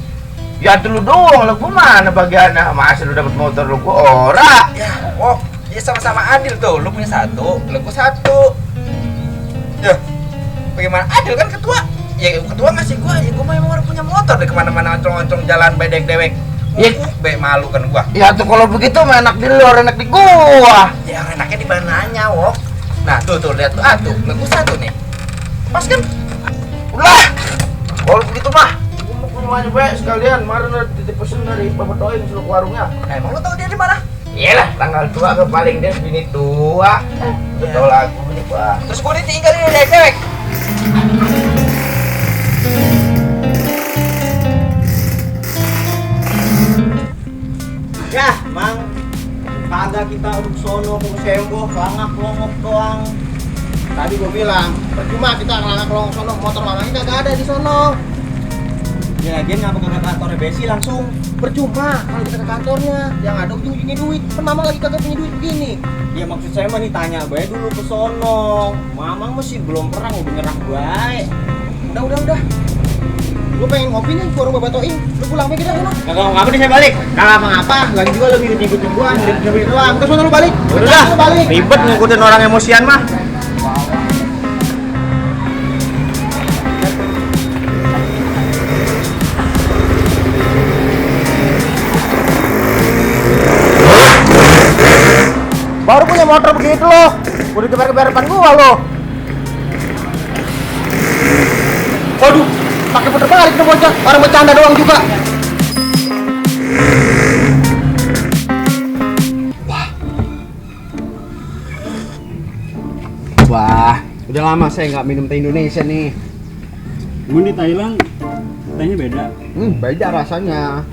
Ya dulu doang, lu gua mana bagiannya? Masa lu dapat motor lu gua ora. Ya, Wok, ya sama-sama adil tuh. Lu punya satu, lu gua satu. Ya, bagaimana adil kan ketua? Ya ketua ngasih gua, ya gua memang orang punya motor deh kemana-mana oncong-oncong jalan bedek dewek. Iya, malu kan gua. Ya tuh kalau begitu mah enak di luar, enak di gua. Ya enaknya di mananya, Wok. Nah, tuh lihat tuh, tuh, gua satu nih. Pas kan? Udah. Kalau begitu mah, gua mau ke rumahnya be sekalian. Kemarin udah titip pesen dari Bapak Toin suruh ke warungnya. Nah, emang lu tahu dia di mana? Iyalah, tanggal tua ke paling dia bini tua. Betul lagu ini gua. Terus gua ditinggalin dari cewek. Ya, Mang. Kagak kita uduk sono ke Sembo, kelangak-kelongok doang. Tadi gua bilang, percuma kita kelangak-kelongok sono, motor mamanya kagak ada di sono. Ya lagian ngapa ke kantornya Besi langsung? Percuma kalau kita ke kantornya, yang ada ujung-ujungnya duit. Kan Mama lagi kagak punya duit begini. Ya maksud saya mah nih tanya bae dulu ke sono. Mamang masih belum pernah udah nyerah bae. Udah. Gue pengen ngopi nih, warung Bapak Toing. Lu pulang pergi dah sana. Kagak ngapa nih saya balik. Kagak apa-apa, lagi juga lu ngikut-ngikutin gua, ngikut-ngikutin doang. Terus lu balik. Udah, balik. Ribet ngikutin orang emosian mah. Baru punya motor begitu loh. Udah geber-geber depan gua loh. Waduh, pakai puter balik tuh bocah, orang bercanda doang juga. Wah, udah lama saya nggak minum teh Indonesia nih. Emang di Thailand tehnya beda? Beda rasanya.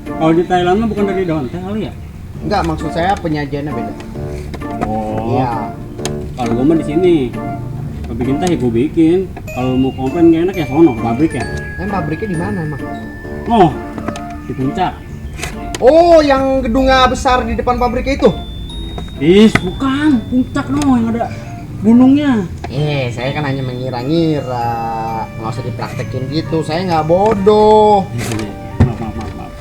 Kalau di Thailand mah bukan dari daun teh kali ya? Enggak, maksud saya penyajiannya beda. Oh. Iya. Kalau gua mah di sini. Kalau bikin teh ya gua bikin. Kalau mau komplain gak enak ya sono pabrik ya. Pabriknya di mana emang? Oh, di puncak. Oh, yang gedungnya besar di depan pabriknya itu? Bukan, puncak yang ada gunungnya. Saya kan hanya mengira-ngira. Nggak usah dipraktekin gitu, saya nggak bodoh. Maaf.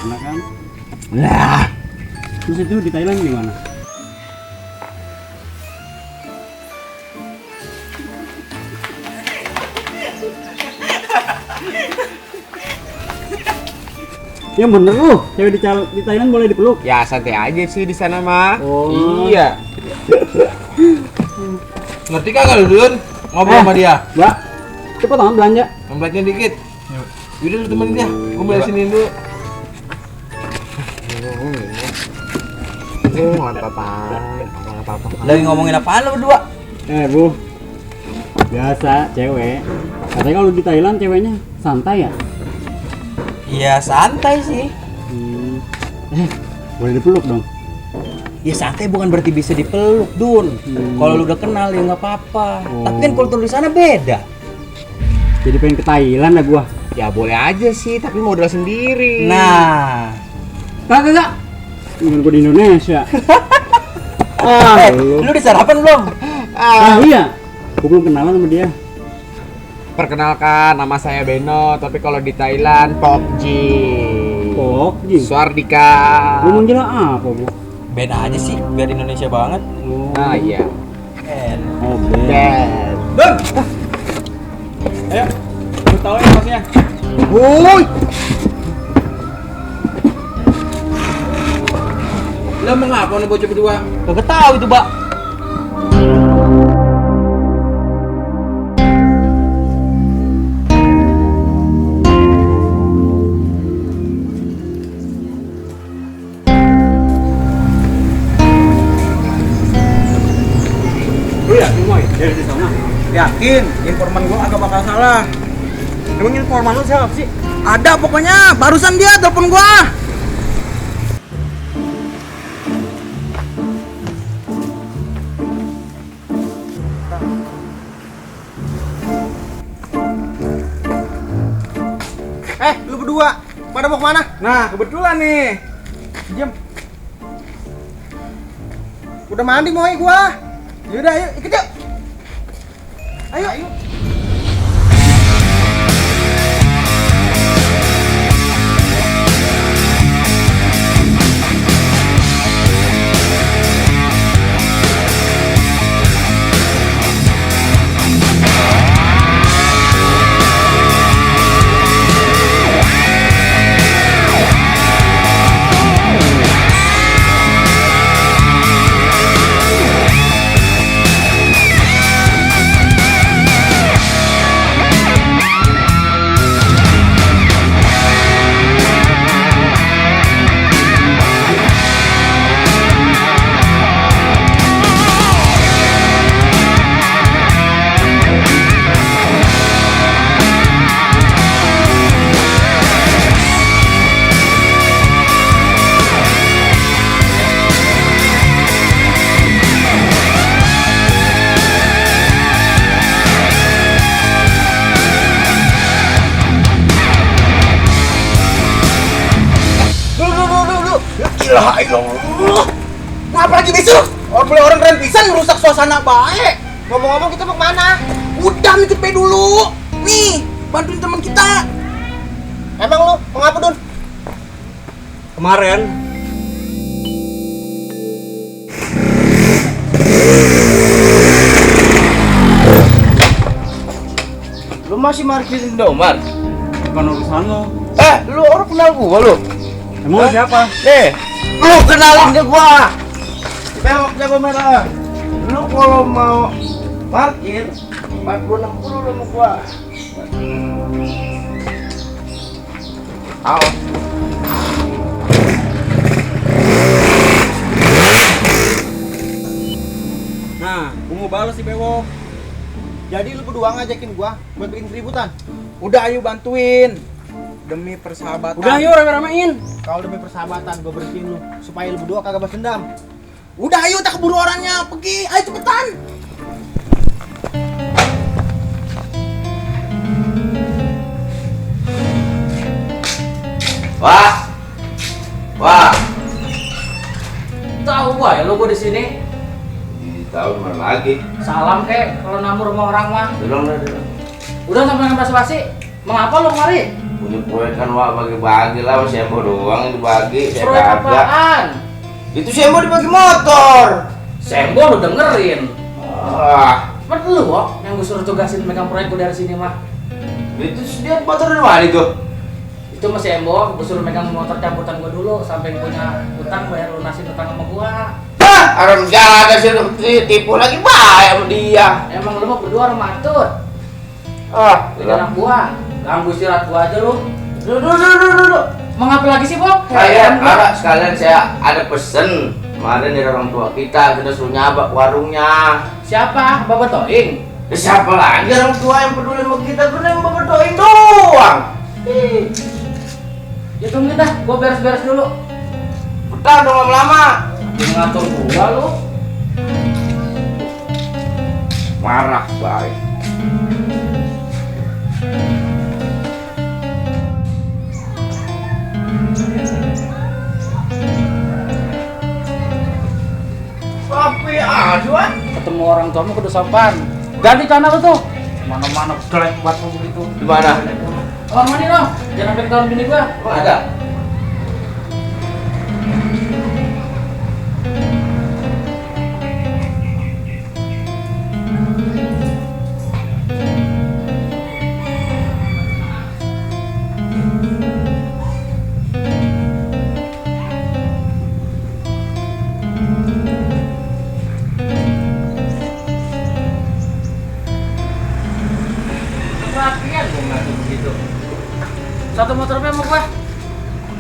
Enak kan? Lah. Terus itu di Thailand gimana? Ya bener lu, cewek di Thailand boleh dipeluk? Ya santai aja sih di sana mah. Oh. Iya. Ngerti kagak lu Dun? Ngobrol sama dia. Mbak, cepet tangan belanja. Nambahnya dikit. Yaudah lu temenin dia. Gua beresin dulu. Nggak apa-apa. Lagi ngomongin apaan lo berdua? Bu, biasa cewek. Katanya kalau di Thailand ceweknya santai ya? Iya santai sih. Boleh dipeluk dong? Ya santai bukan berarti bisa dipeluk Dun. Kalau lu udah kenal ya nggak apa-apa. Tapi kan kultur di sana beda. Jadi pengen ke Thailand ya gua? Ya boleh aja sih, tapi modal sendiri. Nah, kagak. Dengan gua di Indonesia. lu udah sarapan belum? Iya. Gua belum kenalan sama dia. Perkenalkan, nama saya Beno, tapi kalau di Thailand Pokji. Pokji? Swardika. Lu manggil apa, Bu? Ben aja sih, biar Indonesia banget. Ah iya. Ben. Oh, Ben. Dun! Ayo, lu tahu ya masnya? Woi. Lah mengapa nih bocah berdua? Kagak tahu itu, Mbak. Lu yakin Moy dari di sana? Yakin, informan gua agak bakal salah. Emang informan lu siapa sih? Ada pokoknya, barusan dia telepon gua. Lu berdua, pada mau kemana? Nah, kebetulan nih. Diam. Udah mandi Moy gua. Yaudah, ayo ikut yuk. Ayo. Ilaha illallah. Ngapa lagi besok? Orang keren pisan merusak suasana baik. Ngomong-ngomong kita mau kemana? Udah ikut P dulu. Nih, bantuin teman kita. Emang lu mau ngapa Dun? Kemarin Lu masih markirin Indomart? bukan urusan lo. Lu orang kenal gua lu? Emang lu siapa? Nih, lu kenalin ke gua. Belok jago merah. Lu kalau mau parkir 40-60 sama gua. Awas. Nah, gua mau balas si Bewok. Jadi lu berdua ngajakin gua buat bikin keributan? Udah ayo bantuin. Demi persahabatan. Udah, yuk rame-ramein. Kalau demi persahabatan gua bersihin lu supaya lu berdua kagak balas dendam. Udah ayo tak keburu orangnya. Pergi, ayo cepetan. Wah, Tahu gua ya lo gua di sini. tahu mana lagi? Salam kek kalau namur sama orang mah. Belum. Udah sampai nggak basa-basi. Mengapa lo kemari? Punya proyek kan wah bagi-bagi lah, si Embo doang yang dibagi, saya Proyek kagak. apaan? Itu si Embo dibagi motor. Sembo lo dengerin. Ah, Lu kok yang gue suruh tugasin megang proyek gue dari sini mah. itu dia motor dari mana itu? Itu masih Embo, gue suruh megang motor camputan gue dulu sampai punya utang bayar lunasin utang sama gua. Orang jaga sih tipu lagi bayar sama dia. Emang lu mau berdua orang matut. Tiga anak gua, ganggu istirahat gua aja lu. Duduk. Mau ngapa lagi sih, Bob? Ada sekalian saya ada pesen. Kemarin dari orang tua kita suruh nyabak warungnya. Siapa? Bapak Toing. Siapa lagi orang tua yang peduli sama kita? Bener yang Bapak Toing doang. Ya tunggu dah, gua beres-beres dulu. Betah dong lama-lama. Ngatur gua lu. Marah baik. Tapi aduan. Ketemu orang tuamu kudu sopan. Ganti tanah lu tuh. Mana-mana jelek buat lu begitu. Di mana? Oh, mandi dong. Jangan sampai ketahuan bini gua. Emang ada? Perhatian gua ngatur begitu. Satu motor apa mau gua?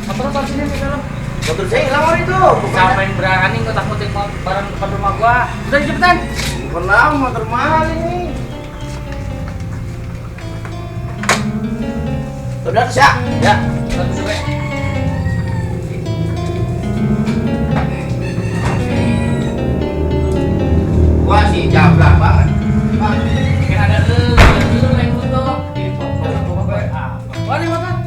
Motor taruh sini di dalam. Motor saya hilang hari itu. Siapa yang berani ngotak-ngotik barang depan rumah gua? Udah cepetan. Kenapa motor mahal ini? Udah siap. Ya, satu juga. Gua sih jablak banget. Mungkin ada lu yang butuh. Di bawah gue. Mana motor?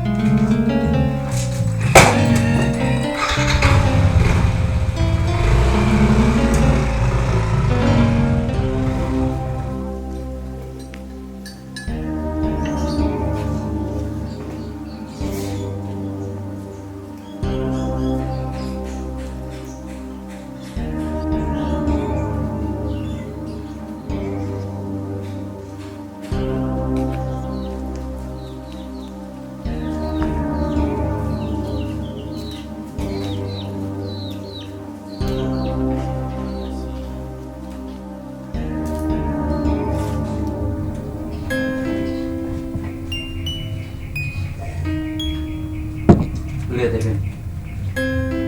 Lihat ya Ben,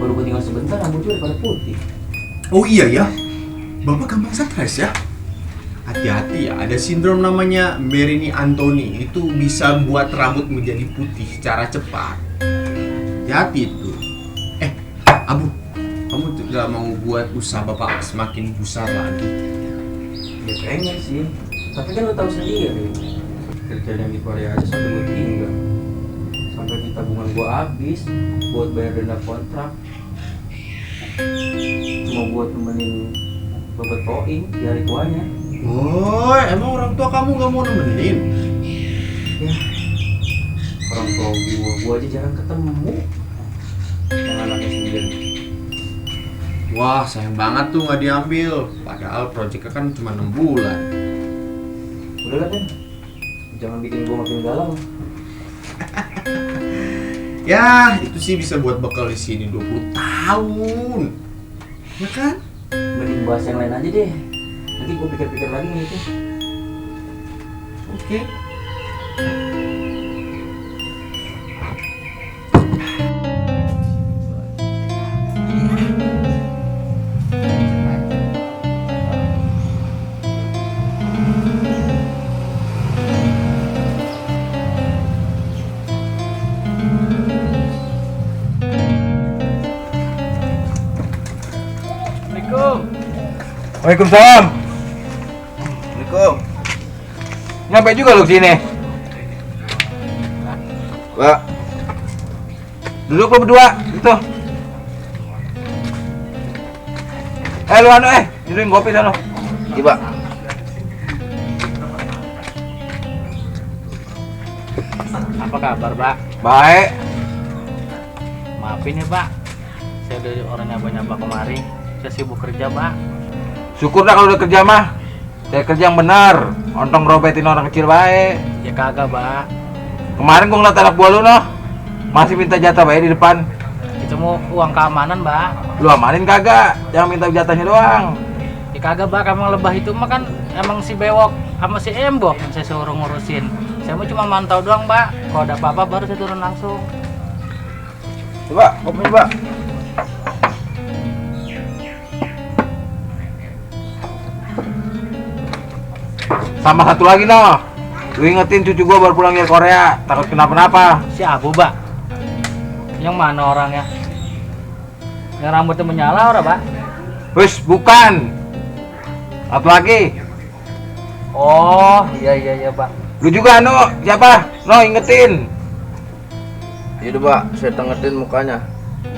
baru gue tinggal sebentar rambut gue pada putih. Oh iya ya, Bapak gampang stres ya. Hati-hati ya, ada sindrom namanya Merini Anthony. Itu bisa buat rambut menjadi putih secara cepat. Hati-hati itu. Abu, kamu gak mau buat usaha Bapak semakin besar lagi? Ya pengen sih, tapi kan lo tahu sendiri, kerjaan yang di Korea aja sampai gue tinggal, sampai di tabungan gue habis buat bayar denda kontrak, cuma buat nemenin babat toing di hari tuanya. Oh, emang orang tua kamu gak mau nemenin? Ya, orang tua gue aja jarang ketemu, yang anaknya sendiri. Wah, sayang banget tuh gak diambil. Padahal proyeknya kan cuma 6 bulan. Udah lah Ben, jangan bikin gue makin galau. Ya, itu sih bisa buat bekal di sini 20 tahun. Ya kan? Mending bahas yang lain aja deh. Nanti gue pikir-pikir lagi nih itu. Oke. Waalaikumsalam. Assalamualaikum. Nyampe juga lu sini. Pak, Duduk lu berdua, gitu. Lu juduin kopi sana. iya Pak. Apa kabar, Pak? Baik. Maafin ya, Pak. Saya dari orang nyapa-nyapa kemari. Saya sibuk kerja, Pak. Syukur dah kalau udah kerja mah. Saya kerja yang benar. Ontong robetin orang kecil baik. Ya kagak, Pak. Kemarin gua ngeliat anak buah lu noh, masih minta jatah baik di depan. Itu mau uang keamanan, Pak. Lu amanin kagak? Jangan minta jatahnya doang. Ya kagak, Pak. Emang lebah itu mah kan emang si Bewok sama si Embok yang saya suruh ngurusin. Saya mau cuma mantau doang, Pak. Kalau ada apa-apa baru saya turun langsung. Coba, kopinya Pak. Sama satu lagi noh, lu ingetin cucu gua baru pulang dari Korea, takut kenapa-napa. Si Abu, Pak. Yang mana orangnya? Yang rambutnya menyala orang, Pak? Wis, bukan. Satu lagi. Oh, iya, Pak. Lu juga no, siapa? No, ingetin. Iya Pak, saya tengetin mukanya.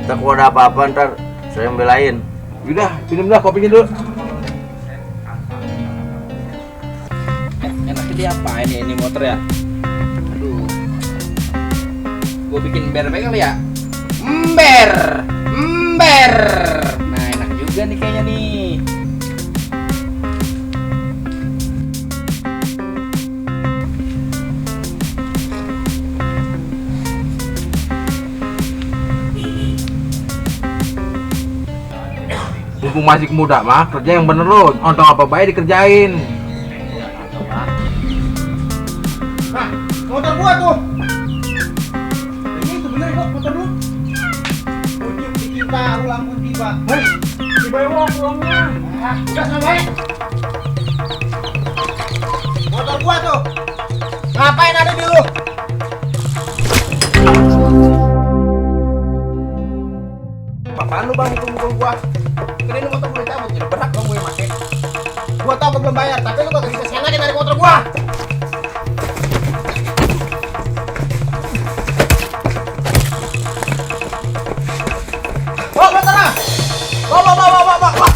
Ntar kalau ada apa-apa ntar saya yang belain. Udah, minum dah kopinya dulu. Enaknya dia apain ya ini motor ya? Aduh, gue bikin ember kali ya? Ember. Nah enak juga nih kayaknya nih. Mumpung masih muda mah, kerja yang bener lo. Ontong apa baik dikerjain. Nah, motor gua tuh. Ini itu bener kok motor lu. Ujuk dikit Pak, ulang putih Pak. Hei, si Bewok ulangnya. Udah selesai. Motor gua tuh. Ngapain ada di lu? Apaan lu bang mukul gua? Kira ini motor boleh cabut, jadi berat dong gue yang pake. Gua tau gua belum bayar, tapi lu kagak bisa sengaja dari motor gua. Oh, motor ah! Bawa.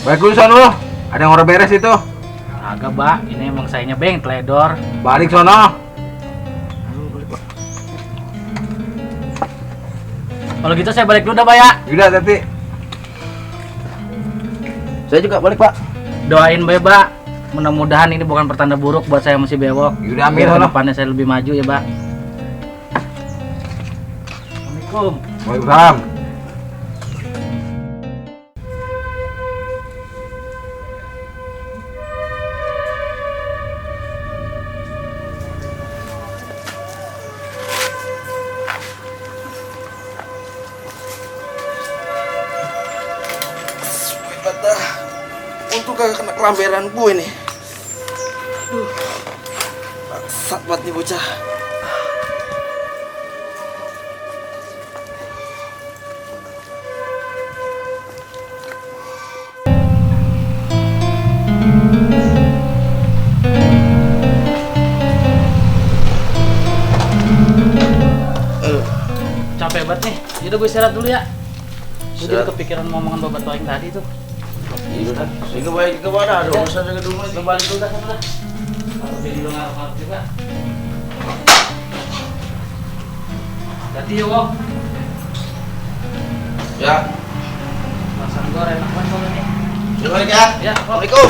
Baik dulu sono, ada yang orang beres itu. Agak, Pak. Ini emang sayanya beng teledor. Balik sono. Kalau gitu saya balik dulu dah, Pak ya. Udah, hati. Saya juga balik, Pak. Doain Pak. Mudah-mudahan ini bukan pertanda buruk buat saya masih bewok. Udah, amin. Biar depannya saya lebih maju ya, Pak. Assalamualaikum. Waalaikumsalam. Untuk kagak kena kelamberan gue nih. Bangsat banget nih bocah. Capek banget nih. Yaudah gue istirahat dulu ya. Gue jadi kepikiran ngomongan Bapak Toing tadi tuh. Iya udah. Saya balik ke mana? Ada urusan dengan rumah. Kembali dulu dah sana. Kalau jadi lo ngarep juga. Hati ya, Wok. Ya. Masakan gue enak banget soalnya nih. Saya balik ya. Ya, Wok. Assalamualaikum.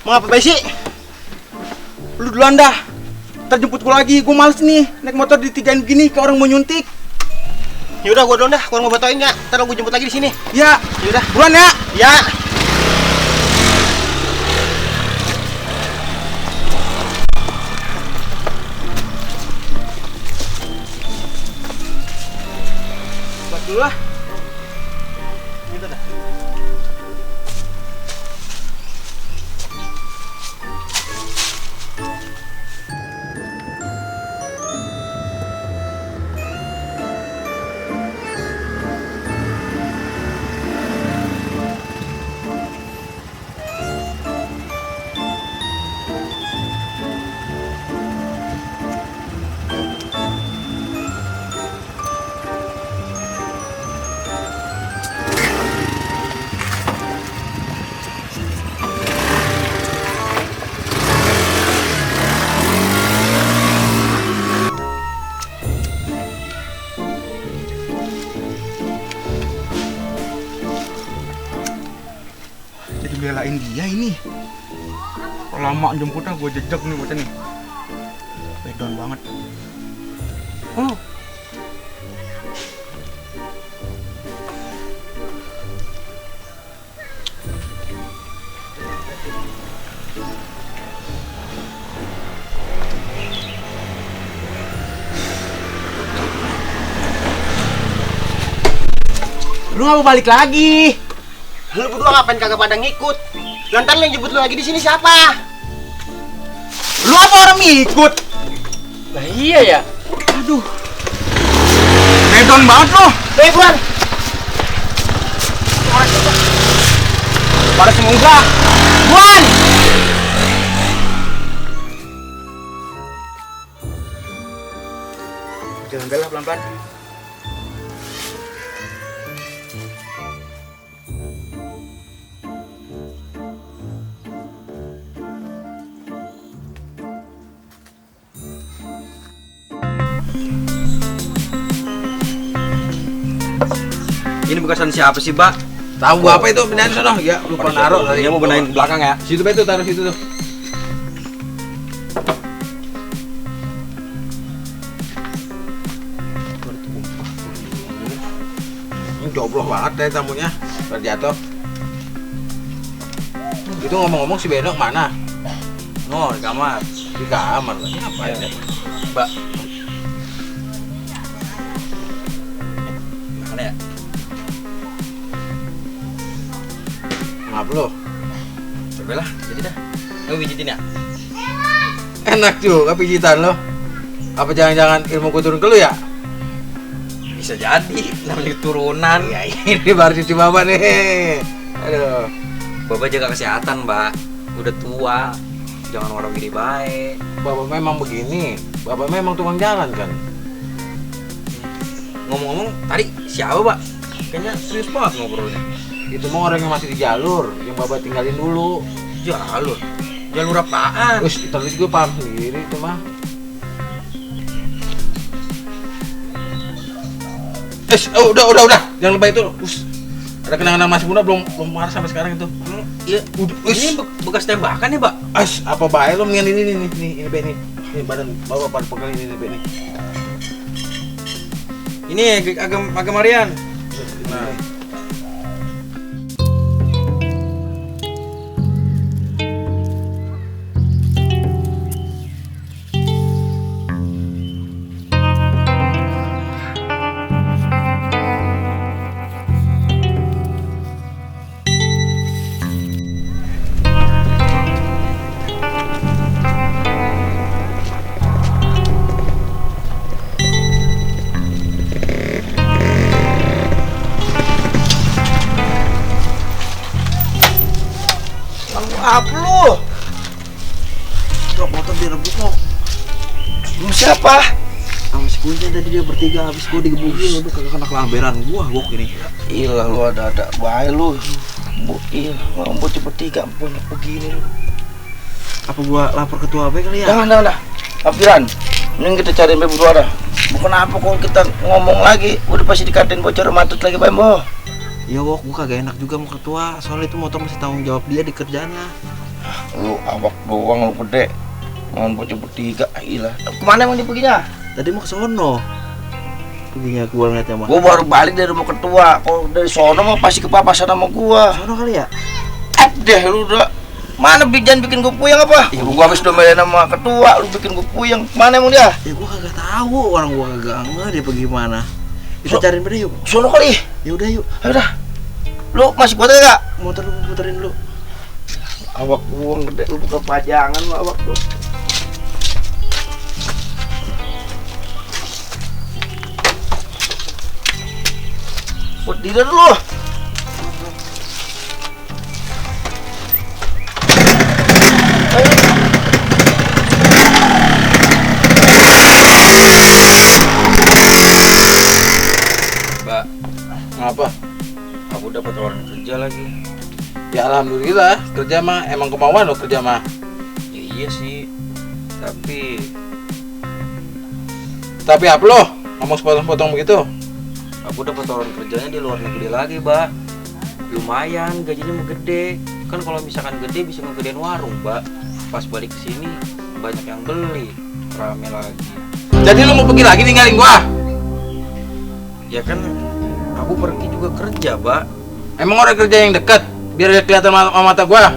Mengapa sih? Lu duluan dah. Ntar jemput gua lagi. Gua males nih naik motor ditigain begini ke orang mau nyuntik. Yaudah gua duluan dah. Gua mau batoin ya. Ntar gua jemput lagi di sini. Ya. Yaudah. Duluan ya. Ya. Buat dulu lah. Gitu dah. Belain dia ini. Kalau lama jemputnya gue jejak nih bocah nih. Bedon banget. Oh. Lu nggak mau balik lagi? Lu berdua ngapain kagak pada ngikut? Lantar lu yang jemput lu lagi di sini siapa? Lu apa orang ngikut? Nah iya ya. Aduh. Bedon banget loh. Buruan. Pada semoga. Buruan. Jangan bela pelan-pelan. Ini bekasan siapa sih, Pak? Tahu gua apa itu beneran sono? Ya, lupa naruh tadi. Dia mau benahin ke belakang ya. Situ Pak, itu taruh situ tuh. Ini jobloh banget deh tamunya. Terjatuh. Itu ngomong-ngomong si Beno mana? Oh, di kamar. Di kamar lagi ngapain ya? Mbak. Mana ya? Maaf lo. Coba lah, jadi dah. Kamu pijitin ya? Enak juga pijitan lo. Apa jangan-jangan ilmu gue turun ke lu ya? Bisa jadi, namanya turunan. Ya ini baru cuci bapak nih. Aduh. Bapak jaga kesehatan, Mbak. Udah tua. Jangan orang gini baik. Bapak memang begini. Bapak memang tukang jalan kan? Ngomong-ngomong, tadi siapa, Pak? Kayaknya serius banget ngobrolnya. Itu mau orang yang masih di jalur, yang bapak tinggalin dulu. Jalur? Jalur apaan? Wih, itu juga paham sendiri itu mah. Udah. Jangan lebay itu. Ada kenangan masih muda belum marah sampai sekarang itu. Iya, ini bekas tembakan ya, Pak? Apa bae lo mendingan ini Be nih. Ini badan bawa pada pegang ini Be nih. Ini agak Marian. Nah. Apa lu? Truk motor direbut lo. Lu siapa? Sama si Kunci tadi dia bertiga habis gua digebukin, udah kagak kena kelamberan gua ini. Ilah lu ada bae lu. Orang bocah bertiga banyak begini lu. Apa gua lapor ketua AB kali ya? Jangan dah. Apiran. Mending kita cariin Be berdua dah. Bukan apa kalau kita ngomong lagi, udah pasti dikatain bocor matut lagi Pak Embo. Iya Wok, gua kagak enak juga mau ketua, soalnya itu motor masih tanggung jawab dia di kerjaannya. Lu awak doang lu gede. Mohon bocah bertiga, ilah. Kemana emang dia perginya? Tadi mau ke sono. Perginya gua ngeliatnya mah. Gua baru balik dari rumah ketua. Kalau dari sono mah pasti ke papasan sama gua. Sono kali ya? Deh lu udah. Mana jangan bikin gua puyeng apa? Ya gua habis domelin sama ketua, lu bikin gua puyeng. Mana emang dia? Ya gua kagak tahu, orang gua kagak nge dia pergi mana. Kita cariin pada yuk. Sono kali. Ya udah yuk. Ayo dah. Lu masih kuat enggak? Motor lu puterin dulu. Awak uang gede lu buka pajangan lu awak lu. Berdiri dulu. Mbak, Ngapa? aku dapat tawaran kerja lagi. Ya alhamdulillah, kerja mah emang kemauan lo kerja mah. Ya iya sih, tapi apa lo? Ngomong sepotong-potong begitu? aku dapat tawaran kerjanya di luar negeri lagi, Mbak. Lumayan, gajinya mau gede. Kan kalau misalkan gede bisa ngegedein warung, Mbak. Pas balik ke sini banyak yang beli, rame lagi. Jadi lo mau pergi lagi ninggalin gua? Ya kan, aku pergi juga kerja, Mbak. Emang orang kerja yang dekat, biar dia kelihatan sama mata gua.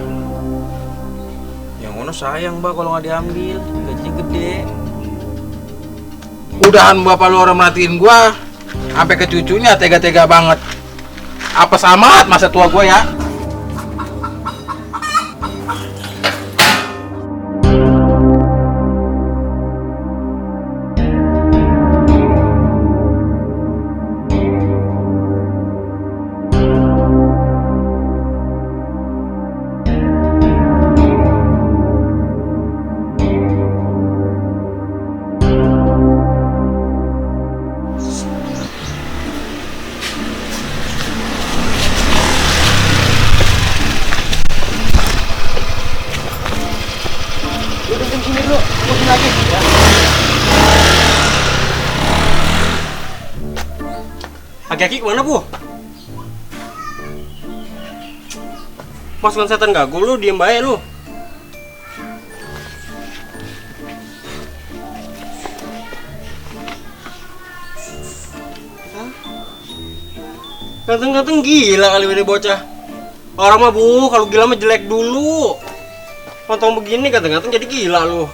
Yang ngono sayang, Mbak, kalau nggak diambil, gajinya gede. Udahan bapak lu orang merhatiin gua, sampai ke cucunya tega-tega banget. Apa sama masa tua gua ya? Aki-aki kemana, Bu? Masukan setan gagu lu, diem baik lu. Ganteng-ganteng gila kali ini bocah. Orang mah Bu, kalau gila mah jelek dulu. Potong begini ganteng-ganteng jadi gila lu.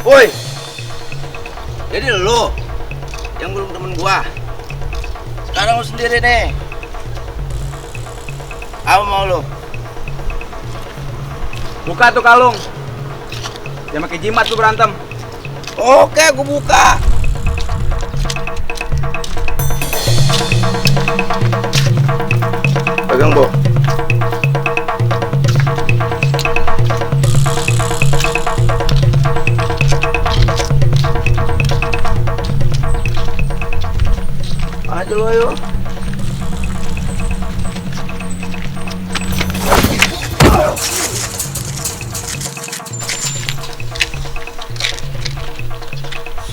Woi, jadi lo yang belum temen gua. Sekarang lo sendiri nih. Apa mau lo? Buka tuh kalung. Jangan pakai jimat tuh berantem. Oke, gua buka. Pegang, Bo. Ayo lo, ayo.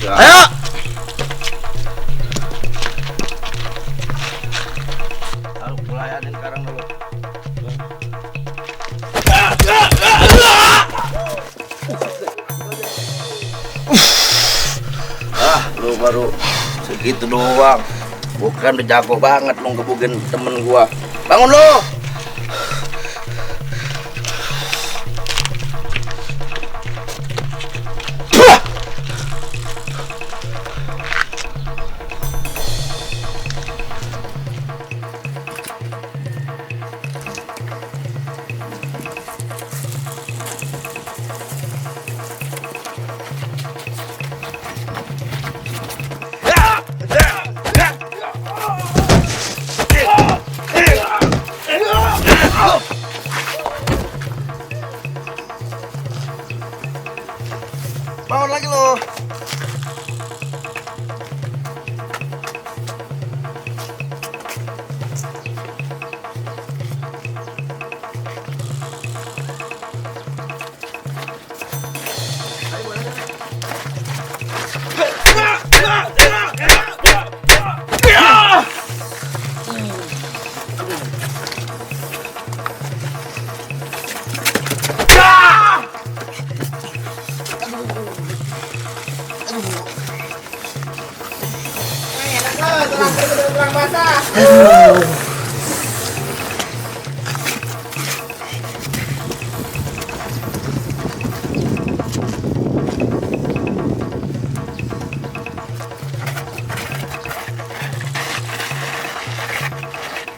Ayo. Aku pelayanin sekarang dulu. Lu baru segitu doang. Bukan udah jago banget lo ngebukin temen gua. Bangun lo. Bangun lagi lo.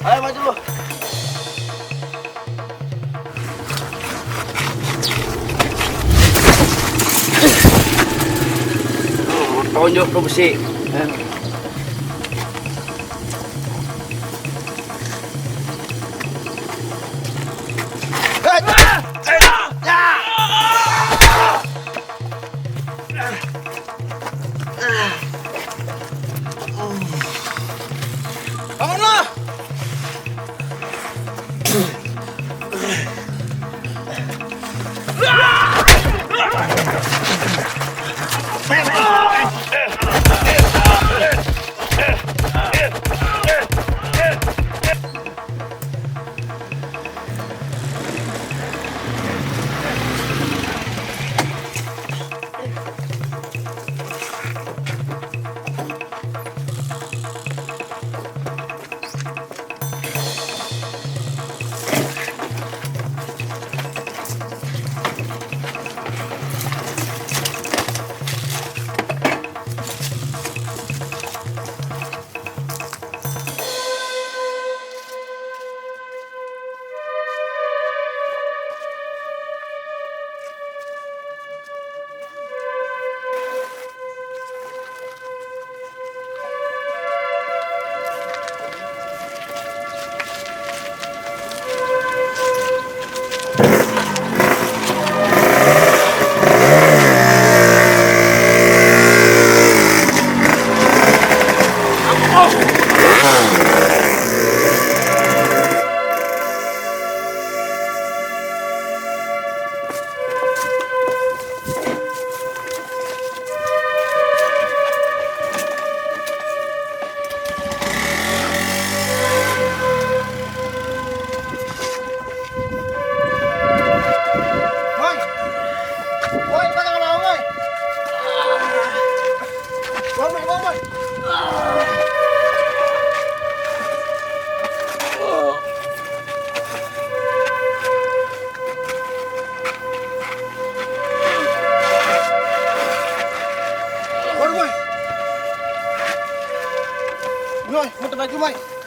Ayo maju lu. Tonjok tuh besi. Bangunlah. lu, Moy.